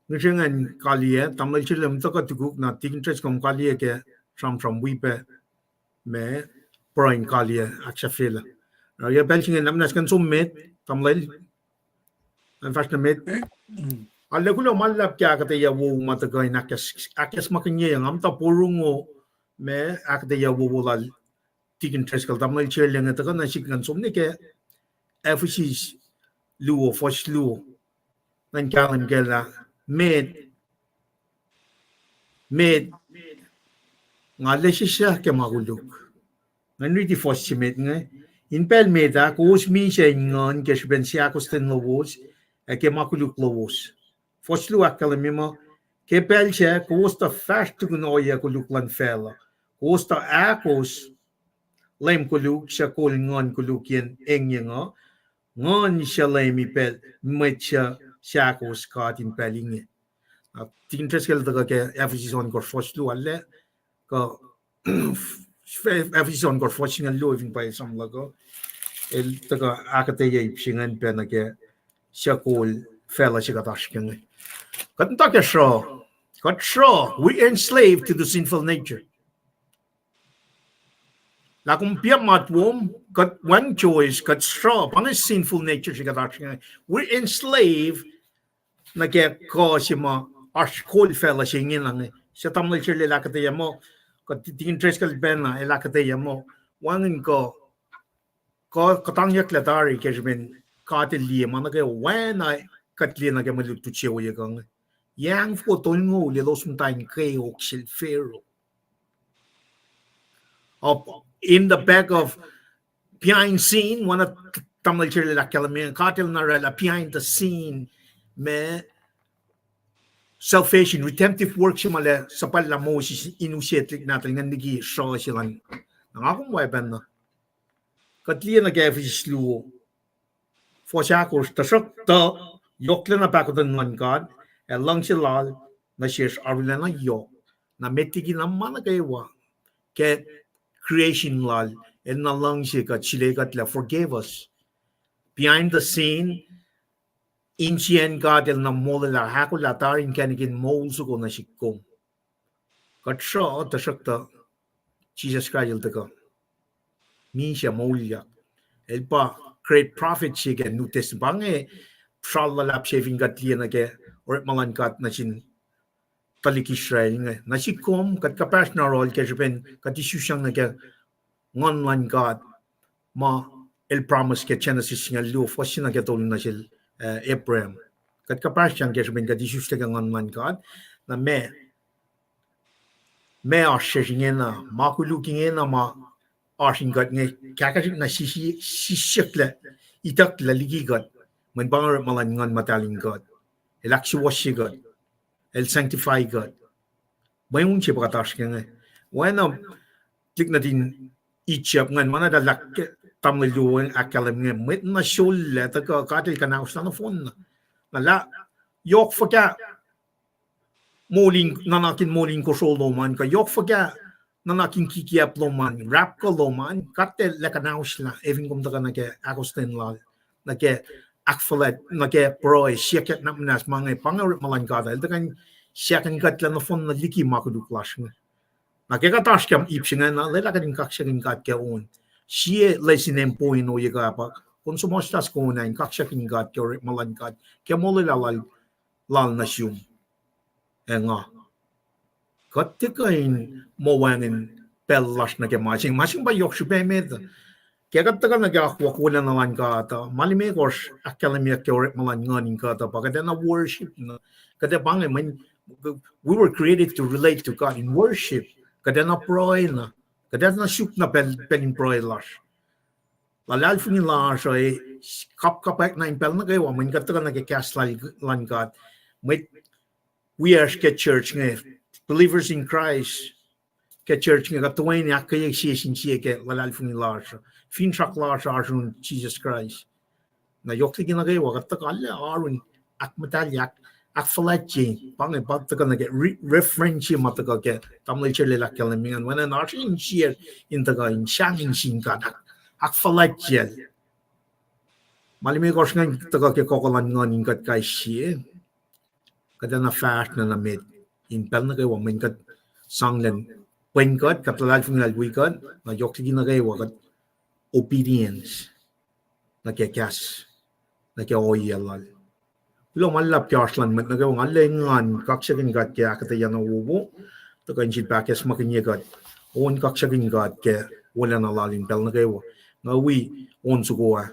ngihsre ingacn kaliyac, tamuhlwel Shelem tuhkuh tukuk, na Tikin Driscoll, kom kaliyac ke sramsram wi pac ma pruhe in kaliyac ahksahfyelah. Na ke pacl se inge na muhnahs kuht som met, tamuhlwel, an fahsr nuh met. Arlac kuloh ma luhlahp ke ahkuhtweyac wowo ma tuhkuh in ahkacsmakihnye, nga muhta porongo ma ahkuhtweyac wowo lal Tikin Driscoll, tamuhlwel Shelem, inge tuhkuh nuh sihk ngan som nuh ke Ephesus luo, fuhs luo. Ngan kahlwem kac lah met, met, nga leseslah ke ma koluk. Ngan riti fuhs se met inge. In pacl met ah, kowos misac in nguhn ke srihpen seahkostwen lowos ac ke ma koluk lowos. Fuhs luo ahkkahlwemye muh, ke pacl sac kowos tuh fahsr tukun ohiyac koluk luhn facluh. Kowos tuh ahkos leum koluk suc kol nguhn koluk yen engyeng uh, nguhn suc leumi pacl mwet suc seahkos God in pacl inge. Na Tikin Driscoll el tuhkuh ke Ephesus ohnkohsr fuhs luo, arlac kuh Ephesus ohnkohsr fuhs singucul luo fin pwacye samluhk uh, el tuhkuh ahkuhtweyac ip se ingacn pac nuh ke suc kol facluh se kuht oasr ke inge. Kuht muhta ke sruh, kuht sruh, we enslaved to the sinful nature. Lah kom piac matwom, kuht wacngihn choice, kuht sruh, pa inge sinful nature se kuht oasr ke inge. We enslaved nuh ke kuh se ma oasr kol facluh se ingena inge. Suc tamuhlwel Shelem el ahkuhtweyac muh, kuht Tikin Driscoll pacna el ahkuhtweyac muh, wacngihn kuh, kuh kuhtangyucklac tari ke srihpen God El liye ma nuh kwewa, oacna kuht liye nuh ke mwe lutlut se ohiyac kuh inge. Yac angfoko tolngoul elos muhta in keok sel Pharaoh. Up in the back of, behind scene, oacna tamuhlwel Shelem el ahkkahlwemye, God El na oraclah behind the scene ma salvation, redemptive work se ma El suhpwacllah Moses in use tuhlihk nahtuhl ingacn liki sruh se lal. Na nga kom oacpacna, kuht liye nuh ke Ephesus luo, fuhs ahkosr, tuhsruhktuh yohklacna pahkotwen luhn God ac luhngse Lal nuh sesr arulacna yohk. Na met liki na ma nuh kwewa ke creation Lal, El na luhngse kuht, sule kuht lah forgave us. Behind the scene, insiyacn God El na molwelah, ahkolah tari inkacnek in moul soko nuh sihk kom. Kuht sruh, tuhsruhktuh Jisus Kraist El tuhkuh misac moulyak. El pa great prophet se ke New Testament. Pa inge sral luhlahp se fin kuht liye nuh ke orekma luhn God nuh sin tuhlihk Israel inge. Nuh sihk kom, kuht kuhpahsr na yohrohl ke srihpen kuht isuslac nuh ke Nguhn luhn God ma El promise ke Genesis singucul luo, fuhs se nuh ke tolu nuh sel, eh, Abraham. Kuht kuhpahsr sang ke srihpen kuht isuslac ke Nguhn luhn God. Na meac, meac oasr sesr ingena, ma koluk ingena ma oasr in kuht inge, kahkahsrihk na sisi-, sisiyucklac, itucklac liki kuht, mweyen pa inge orekma luhn Nguhn Muhtahl in God. El ahksuwohsye kuht. El sanctify kuht. Mweun se pa kuht oasr ke inge. Oacna tuhlihk nuhtin Egypt ingacn, ma na tuh lah tamuhlwel luo ahkkahlwem inge, mwet na sollac tuhkuh God El kuhnahoslah nohfohn na. Na lah yohk fuhkah moul in, nuhnak in moul in kosro lom an, kuh yohk fuhkah nuhnak in kikiacp lom an, rapkuh lom an, God El kuhnahoslah, efin kom tuhkuh nuh ke ahkostwen Lal, nuh ke ahkfuhlwact nuh ke pruhe, siyuck nuhnak muhnahs ma inge, pa inge orekma luhn God, el tuhkuh in siyuck in kuhtlac nohfohn nuh liki ma koluk lasr inge. Na ke kuht oasr ke ip se inge na, lwelah kuht in kaksakihn God ke on. Sie lesin in point ohiyac kuh pa, kom suhmuhslah soko on ah in kaksakihn God ke orekma luhn God ke molwelah lal, lal nuh sum. Ac nga, kuht tiac kuh in muh wacngihn pacl lasr nuh ke ma se inge. Ma se inge pa yohk srihpac met. Ke kuht tuhkuh nuh ke akwuck wolacna luhn God uh, ma limekohsr ahkkahlwemyeyuck ke orekma luhn nguhn in kuht uh pa kuht enenuh worship na. Kuht ac pa inge mweyen we were created to relate to God in worship. Kuht enenuh pruhe na. Kuht enenuh suk na pacl, pacl in pruhe lasr. Luhlahlfongi lasr uh, kapkapwack na in pacl nuh kwewa mweyen kuht tuhkuh nuh ke kahs lal, luhn God. Mwet wiyacsr ke church inge, believers in Christ ke church inge, kuht toeni ahkkweye sie sin sie ke luhlahlfongi lasr uh, finsrak lasr uh oasr yurin Jisus Kraist. Na yohk liki nuh kwewa kuht tuhkuh lah oaru in ahkmuhtahlye, ahk-, ahkfuhlwactye, pa inge pa tuhkuh nuh ke re-, reference se ma tuhkuh ke tamuhlwel Sherlel ahkkahlwemye ingacn, oacna in oasr in share in tuhkuh in sahngweng sin God, ahk-, ahkfuhlwactyacl. Ma limekohsr ingacn tuhkuh ke kohkoh luhn nguhn in kuht kais sie. Kuht enenuh fahsr na nuh met in pacl nuh kwewa mweyen kuht sang lwen, pwen kuht, kuht luhlahlfongi lal wi kuht, na yohk liki nuh kwewa kuht obedience nuh ke kahs, nuh ke ohiyac lal. Kuloh ma luhlahp ke oasr luhn mwet nuh kwewa, nga lwelah engan kaksakihn God ke ahkuhtweyac na wowo, tuhkuh in sifilpac ahkacsmakihnye kuht on kaksakihn God ke wolacna lal in pacl nuh kwewa. Nga wi on soko ah,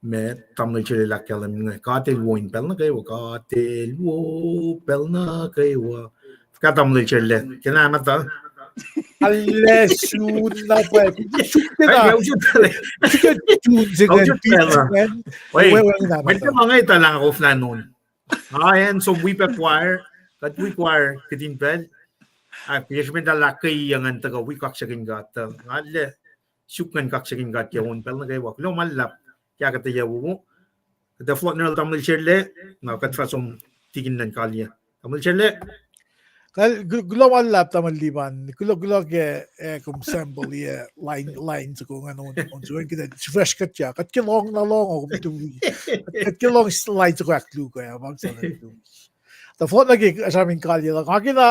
ma tamuhlwel Sherlel ahkkahlwemye inge, God El wo in pacl nuh kwewa, God El wo pacl nuh kwewa. Fuhkah tamuhlwel Sherlel, kena muhta? Alu sun na pwacye. Suk ke na. Suk ke tune se ingacn, beat se ingacn. Mwet ma inge tuh lah nga koflah on. Nga acn som wi pac choir, kuht wi choir kihtin pacl. Ac ke srihpen tuh lah ke ingacn tuhkuh wi kaksakihn God tuh nga lah suk ingacn kaksakihn God ke on pacl nuh kwewa. Kuloh ma luhlahp ke ahkuhtweyac wowo. Kuht ac fohlohk nuh yohrohl tamuhlwel Sherlel, na kuht fah som tikin lwen kaliyac. Tamuhlwel Sherlel. Kal-, kul-, kuloh ma luhlahp tamuhlwel Lipan, kuloh, kuloh ke, eh, kom sample-ye line, line soko ingacn on, on soko ingacn kuht ac sifresh kuhtyak. Kuht ke lohng na lohng, kom tu. Kuht ke lohng s-, line soko ahkluo, ah, pa nga sang ahkluo. Tuh fohlohk nuh ke sramsram in kaliyac luhk, nga kena,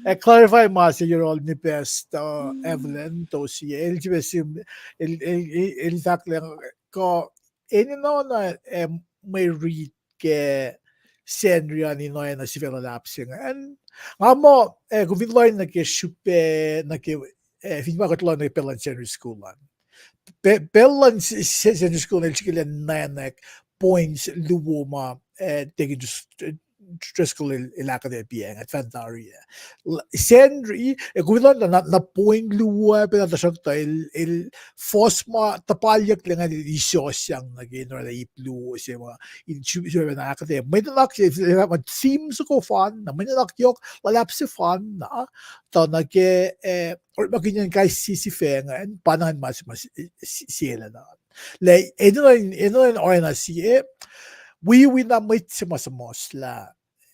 eh, clarify ma se yohrohl Pastor Evelyn Tohsi, el sifacna sim, el, el, el, el fahk lah kuh enenuh na, eh, mwe rit ke Sacnri an in oacna sifac luhlahp se ingacn. Nga muh, eh, kom fin lohng nuh ke srihpac, nuh ke, eh, fin ma kuht lohng nuh ke pacl luhn Sacnri School an. Pe-, pacl luhn s-, s-, Sacnri School an el srihke lah ninac points luo ma, eh, Deacon Dris-, Driscoll el, el ahkuhtweyac, ah, fan tari ah. L-, Sacnri, eh, kom fin lohng na, na point luo ah pacna, tuhsruhktuh el, el fohs ma tuhpalyucklac ingacn el isosyang nuh ke in orwaclah ip luo se ma in su-, sifacna ahkuhtweyac. Mwe nuhnak se, ma theme soko fanna, mwe nuhnak yohk luhlahp se fanna, tuh nuh ke, eh, orekmakihnyacn kais sie sifac ingacn, pa ingacn ma se ma s-, s-, siena. Lah enenuh in, enenuh in oacna sie, wi, wi na mwet se ma suhmuhslah,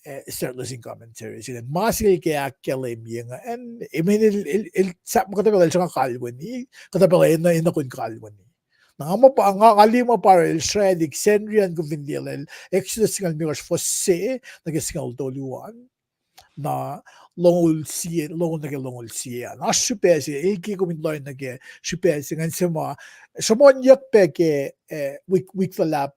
eh, Standard Lesson Commentary se ingacn, ma se el ke ahkkahlwemye ingacn, eh, mweyen el, el, el sahp muh kuhtuh pacl el sruhnga kalweni, kuhtuh pacl enenuh, enenuh kuh in kalweni. Na nga muh pa, nga, nga liye muh pa el srwaclihk Sacnri an kom fin liye lah el Exodus singucul limekohsr fuhs se nuh ke singucul tolu an. Na longoul sie, longoul nuh ke longoul sie an. Oasr srihpac se, el ke kom in lohng nuh ke srihpac se ingacn se ma sruhmuhnyuck pac ke, eh, wik, wik luhlahp,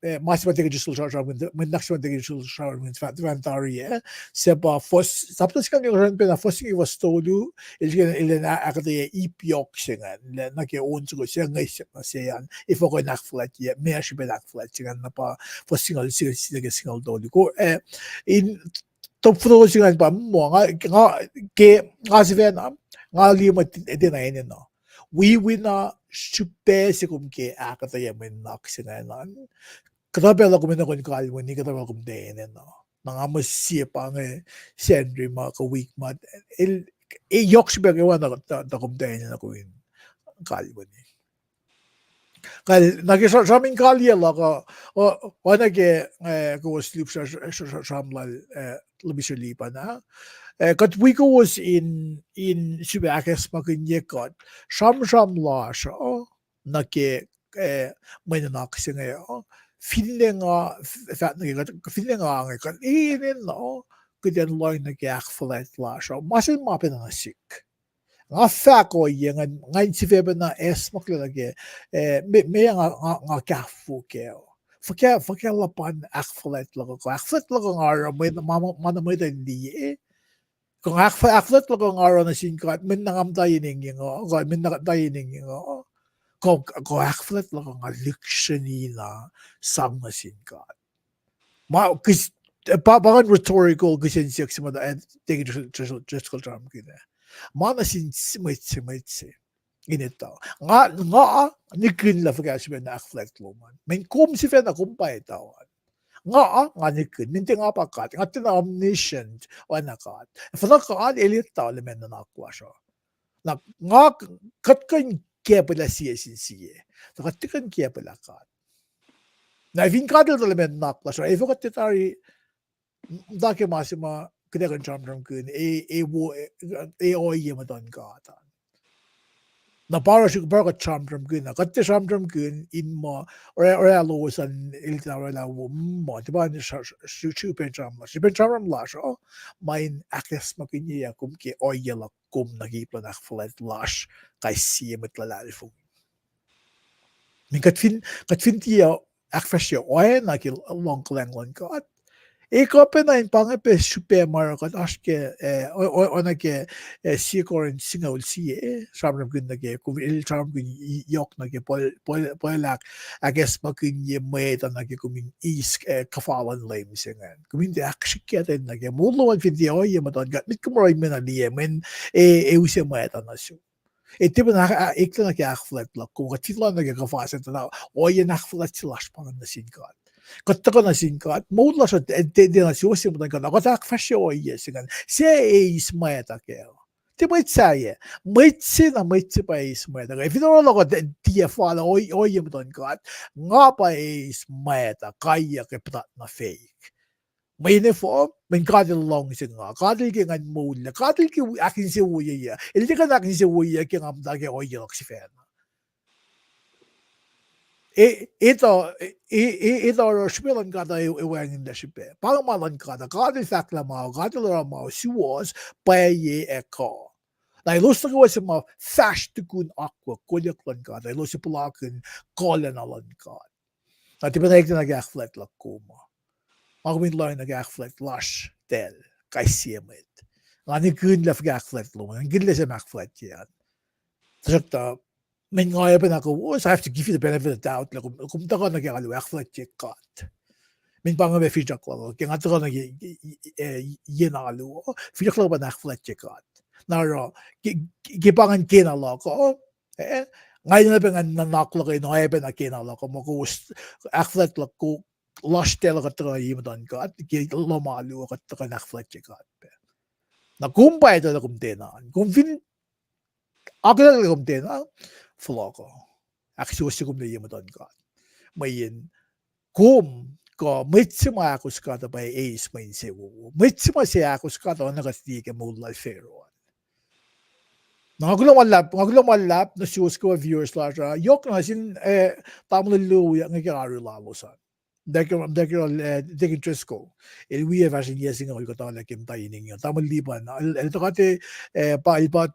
eh, ma se ma Deacon Driscoll sra-, sra-, mwe nuhnak se ma Deacon Driscoll sra-, fan, fan tari ah. Se pa fuhs, sapta singucul limekohsr an pacna fuhs singucul fuhs tolu, el, el, el ahkuhtweyac ip yohk se ingacn, lah nuh ke on soko se inge se, na se an, efuh kuh in ahkfuhlwactye, meac srihpen ahkfuhlwact se ingacn, na pa fuhs singucul sie, sie nuh ke singucul tolu. Ko, eh, in top foto se ingacn pa muh, nga, nga, ke, nga sifacna, nga liye muh tiacna enenuh. Wi, wi na srihpac se kom ke ahkuhtweyac mwe nuhnak se ingacn an. Kuhtuh pacl uh kom enenuh kuh in kalweni, kuhtuh pacl uh kom tiac enenuh. Na nga muh sie pa inge Sacnri ma kuh wik ma, el, e yohk srihpac kwewa na tuh, tuh kom tiac enenuh kuh in kalweni. Kal, na ke sra-, sram in kaliyac luhk uh, o-, oacna ke, eh, kowos lihpsrah sr-, sr-, sr-, sram lal, eh, Lomesr Lipan ah. Eh, kuht wi kowos in, in sifilpac ahkacsmakihnye kuht sramsram lasr uh, nuh ke, eh, mwe nuhnak se inge uh, finne nga, f-, fahk nuh ke, kuht, finne nga inge kuht enenuh, kuht in lohng nuh ke ahkfuhlwact lasr uh. Ma se ma pacna nuh sihk. Nga fahk ohiyac ngan, ngan sifacpacna acsmaklac nuh ke, eh, me, me nga, nga, nga kahfofo kac. Fuhkah, fuhkah luhpan ahkfuhlwact luhk uh, ahkfuhlwact luhk uh nga oruh, mwe, ma, ma, ma na mwet uh in liye. Kuh nga ahkf-, ahkfuhlwact luhk uh nga oruh nuh sin God, mweyen nga muhta yen engyeng uh, kuh mweyen nga muhta yen engyeng uh. Kuh, kuh ahkfuhlwact luhk uh nga lihksreni na sang nuh sin God. Ma, kihs-, pa, pa ingacn rhetorical kihsen siyuck se ma, eh, Deacon Driscoll, Driscoll, Driscoll sramsramkihn ah. Ma nuh sin s-, mwet se, mwet se. In etuh. Nga, nga nihkihn lah fuhkah srihpac na ahkfuhlwact lom an. Mweyen kom sifacna kom pa etuh an. Nga, nga nihkihn. Mweyen tiac nga pa God. Nga tiacna omniscient, oacna God. Fuhnuh God el etuh lah meac nuhnak lasr uh. Na nga, kuht kuh in kiacpwelah sie sin sie. Tuh kuht tiac kuh in kiacpwelah God. Na fin God el etuh lah meac nuhnak lasr uh, efuh kuht tiac tari muhta ke ma se ma kuht ac kuh in sramsramkihn, e, e wo, e, e ohiyac muhtuhn God an. Na pa oruh srihk-, pa oruh kuht sramsramkihn, na kuht tiac sramsramkihn in muh, orwaclah lowos an el tiacna orwaclah wo, muh, tiac pa sr-, sr-, sr-, srihpen sramsram lasr, srihpen sramsram lasr uh, ma in ahkacsmakihnye kom ke ohiyac luhk kom nuh ke ip luhn ahkfuhlwact lasr, kais sie mwet luhlahlfongi. Mweyen kuht fin, kuht fin tiac ahkfahsrye oacna ke luhngkuhlwacng luhn God, e kuh pacna in pa inge pac srihpac ma oruh kuht oasr ke, eh, o-, o-, oacna ke, eh, sie Corinth singucul sie, sramsramkihn nuh ke, kom el sramsramkihn yohk nuh ke pwacl-, pwacl-, pwacl ahk-, ahkacsmakihnye mwet uh nuh ke kom in eis, eh, kuhfa luhn Leum se ingacn. Kom in tiac ahksrihkye nuh ke moul lom an fin tiac ohiyac muhtuhn God, met kom oruh in mena liye, mweyen e, e use mwacta nuh sum. E tiac pacna ah-, ah-, eklac nuh ke ahkfuhlwact luhk kom, kuht fin lohng nuh ke kuhfa se tuh na ohiyacn ahkfuhlwact se lasr pa ingacn nuh sin God. Kuht tuhkuh nuh sin God, moul lasr uh, eh, tiac, tiac na suwohs se muhtuhn God, na kuht ahkfahsrye ohiyac se ingacn, se eis mwacta kac. Tiac mwet sahyac, mwet se na mwet se pa eis mwacta kac. Fin oruh luhk uh tiac fal ohiyac muhtuhn God, nga pa eis mwacta kaiyuck ac puhtat nuh feik. Mweyen efuh, mweyen God el luhngse nga, God el ke ngan moul lah, God el ke ahkinsewowoyeyuc, el tiac kuh in ahkinsewowoyeyuc ke nga muhta ke ohiyac luhk sifacna. E, etuh, e, e, etuh oruh srihpac luhn God uh e, e wacngihnlac srihpac. Pa inge ma luhn God uh, God el fahk lah ma, God el oruh ma suwohs, pwacye ac kuh. Na elos nuh kwewa se ma fahsr tukun akwuck, kolyuck luhn God uh, elos ac puhlakihn kuhlacna luhn God. Na tiac pacna eklac nuh ke ahkfuhlwact luhk kom uh. Nga kom in lohng nuh ke ahkfuhlwact lasr tahl, kais sie mwet. Nga nihkihn lah fuhkah ahkfuhlwact lom an, nga nihkihn lah se ma ahkfuhlwactye an. Tuhsruhktuh, mweyen nga oacpacna kowos, I have to give you the benefit of the doubt lah kom, kom tuhkuh nuh ke alu ahkfuhlwactye God. Mweyen pa inge pac finsrak luhk uh, ke nga tuhkuh nuh ke, eh, yen alu uh, finsrak luhk uh pa in ahkfuhlwactye God. Na oruh, ke, ke pa ingacn kena luhk uh, eh, nga enenuh pac ngan nuhnak luhk uh in oacpacna kena luhk uh, muh kowos ahkfuhlwact luhk, lasr tahl uh kuht tuhkuh ye muhtuhn God, ke lohm alu uh kuht tuhkuh in ahkfuhlwactye God pac. Na kom pa etuh lah kom tiacna, kom fin akihlen lah kom tiacna, fohlohk uh. Ahksuwohsye kom nuh ye muhtuhn God. Mweyen kom, kuh mwet se ma ahkos God uh pa eis mwe insewowo. Mwet se ma se ahkos God uh oacna kuht liye ke moul lal Pharaoh an. Na nga kuloh ma luhlahp, nga kuloh ma luhlahp nuh suwos kwewa viewers lasr uh. Yohk na sin, eh, tamuhlwel luo inge ke oaru lalos an. Deacon, Deacon, eh, Deacon Driscoll. El wi fahsr in yac singucul kuhtuh lah ke muhta yen inge. Tamuhlwel Lipan, el, el tuhkuh te, eh, pa, el pa,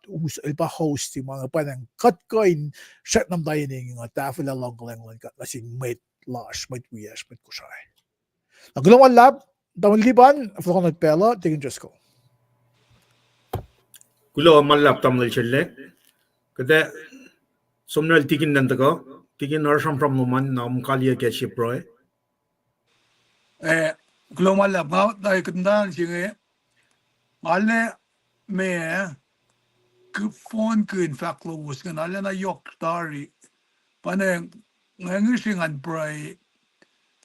el pa host ma inge, pa inge kuht kuh in srackna muhta yen inge, tahfwelah luhngkuhlwacng luhn God nuh sin mwet lasr, mwet wiyacsr, mwet Kosrae. Na kuloh ma luhlahp, tamuhlwel Lipan, fohlohk nuh pacl uh, Deacon Driscoll. Kuloh ma luhlahp tamuhlwel Selle. Kuht ac som nuh sel Deacon nahtuhkuh, Deacon oruh sramsram lom an, na kom kaliyac ke sie pruhe. Eh, kuloh ma luhlahp, nga, na kuht muhta se inge, nga arlac, ma, kihfohn kihn fahk lowos ingacn, arlac na yohk tari. Pa inge, nga ngihsre ngan pruhe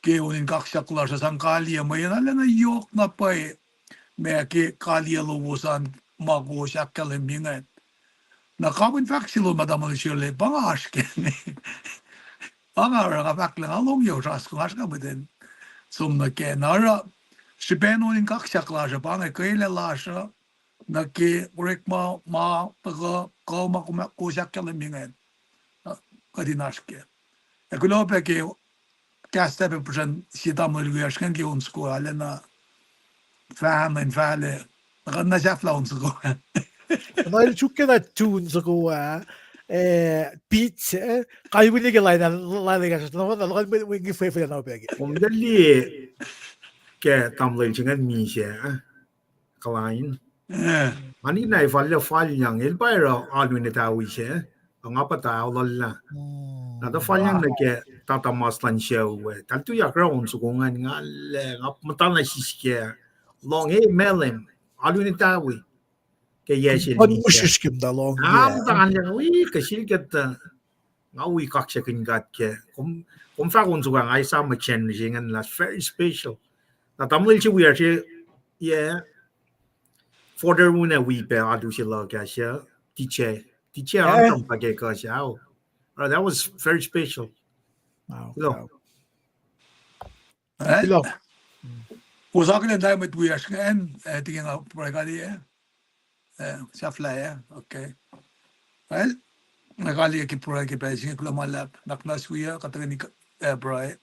ke on in kaksak lasr uh sang kaliyac, mweyen arlac na yohk na pwacye ma ke kaliyac lowos an ma kowos ahkkahlwemye ingacn. Na kapihn fahk se lom ah tamuhlwel Selle, pa nga oasr kac. Pa nga oruh nga fahk lah nga lohng yohk sras kuh nga oasr kac mwet in som nuh kac. Na oruh srihpen on in kaksak lasr uh, pa inge kwelac lasr uh nuh ke orekma ma tuhkuh kuh ma kowos ahkkahlwemye ingacn. Kuht in oasr kac. Ac kuloh pac ke kahs pac puhsren sie tamuhlwel wiyacsr ingacn ke on soko ah, lwelah na fahna in fahlac. Na kuht na sahflah on soko ah. Na el suk ke na tune soko ah, eh, beat, eh, kalweni ke lain ah, lain ah kahsruh, na, na, na, na, na, fefela na pac ke. Kom liye ke tamuhlwel se ingacn misac, eh, kuhlwacng. Nga ninac fal, falyang, el pa oruh Alu in Etawi se, nga pa ta ollah. Na tuh falyang nuh ke tata mas luhn sucu ah. Tahl tuyak oruh on soko ingacn, nga lah, nga muhta na sisken. Lohng, eh, Malem, Alu in Etawi. Ke yac se, muhta an lah, wi, ke sel kuht, uh, nga wi kaksakihn God ke. Kom, kom fahk on soko ah, nga esam ma Jen se ingacn lah very special. Na tamuhlwel se wiyacsr, yeah. Forder un ac wi pac alu se luhk ah, DJ. DJ an kom pa ke kuh se, oh. Uh, that was very special. Kosakihn lah mwet wiyacsr ingacn, eh, tike nga pruhe kaliyac. Eh, sahflah, eh, okay. Well, nga kaliyac ke pruhe ke pacl se inge, kuloh ma luhlahp, nuhnak muhnahs wi uh, kuht tuhkweni, eh, pruhe.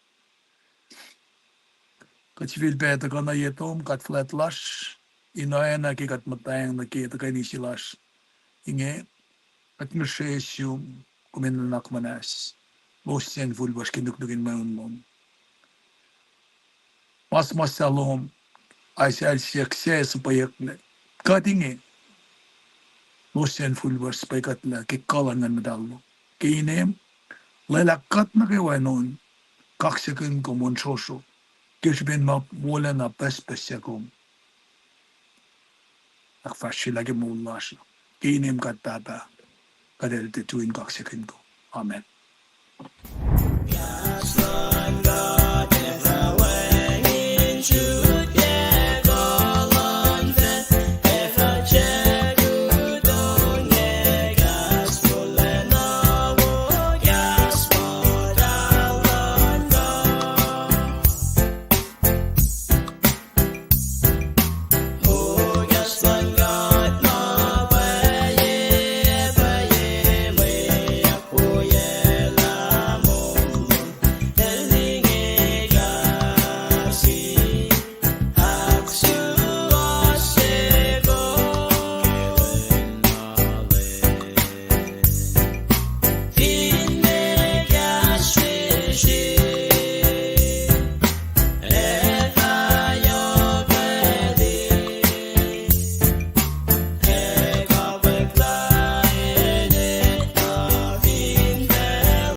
Kuht sifilpac tuhkuh nuh ye tom, God fuhlwact lasr, in oacna ke kuht muhtwacng nuh ke tuhkweni se lasr inge, kuht ngihsre sum, kom in nuhnak muhnahs, mihs sin fuhlwacsr ke nuknuk in mweun lom. Mas, mas sahp lom, Isaiah siyuck se suhpweyucklac kuht inge, mihs sin fuhlwacsr suhpweyucklac ke kuh luhn Nguhn Muhtahl lom. Ke inem, lwelah kuht nuh kwewa in on kaksakihn kom on srohsroh, ke srihpen ma wolacna pucspucs se kom ahkfahsryelah ke moul lasr uh. Ke inem God Pahpah, kuht el tiac tui in kaksakihn kom. Amen.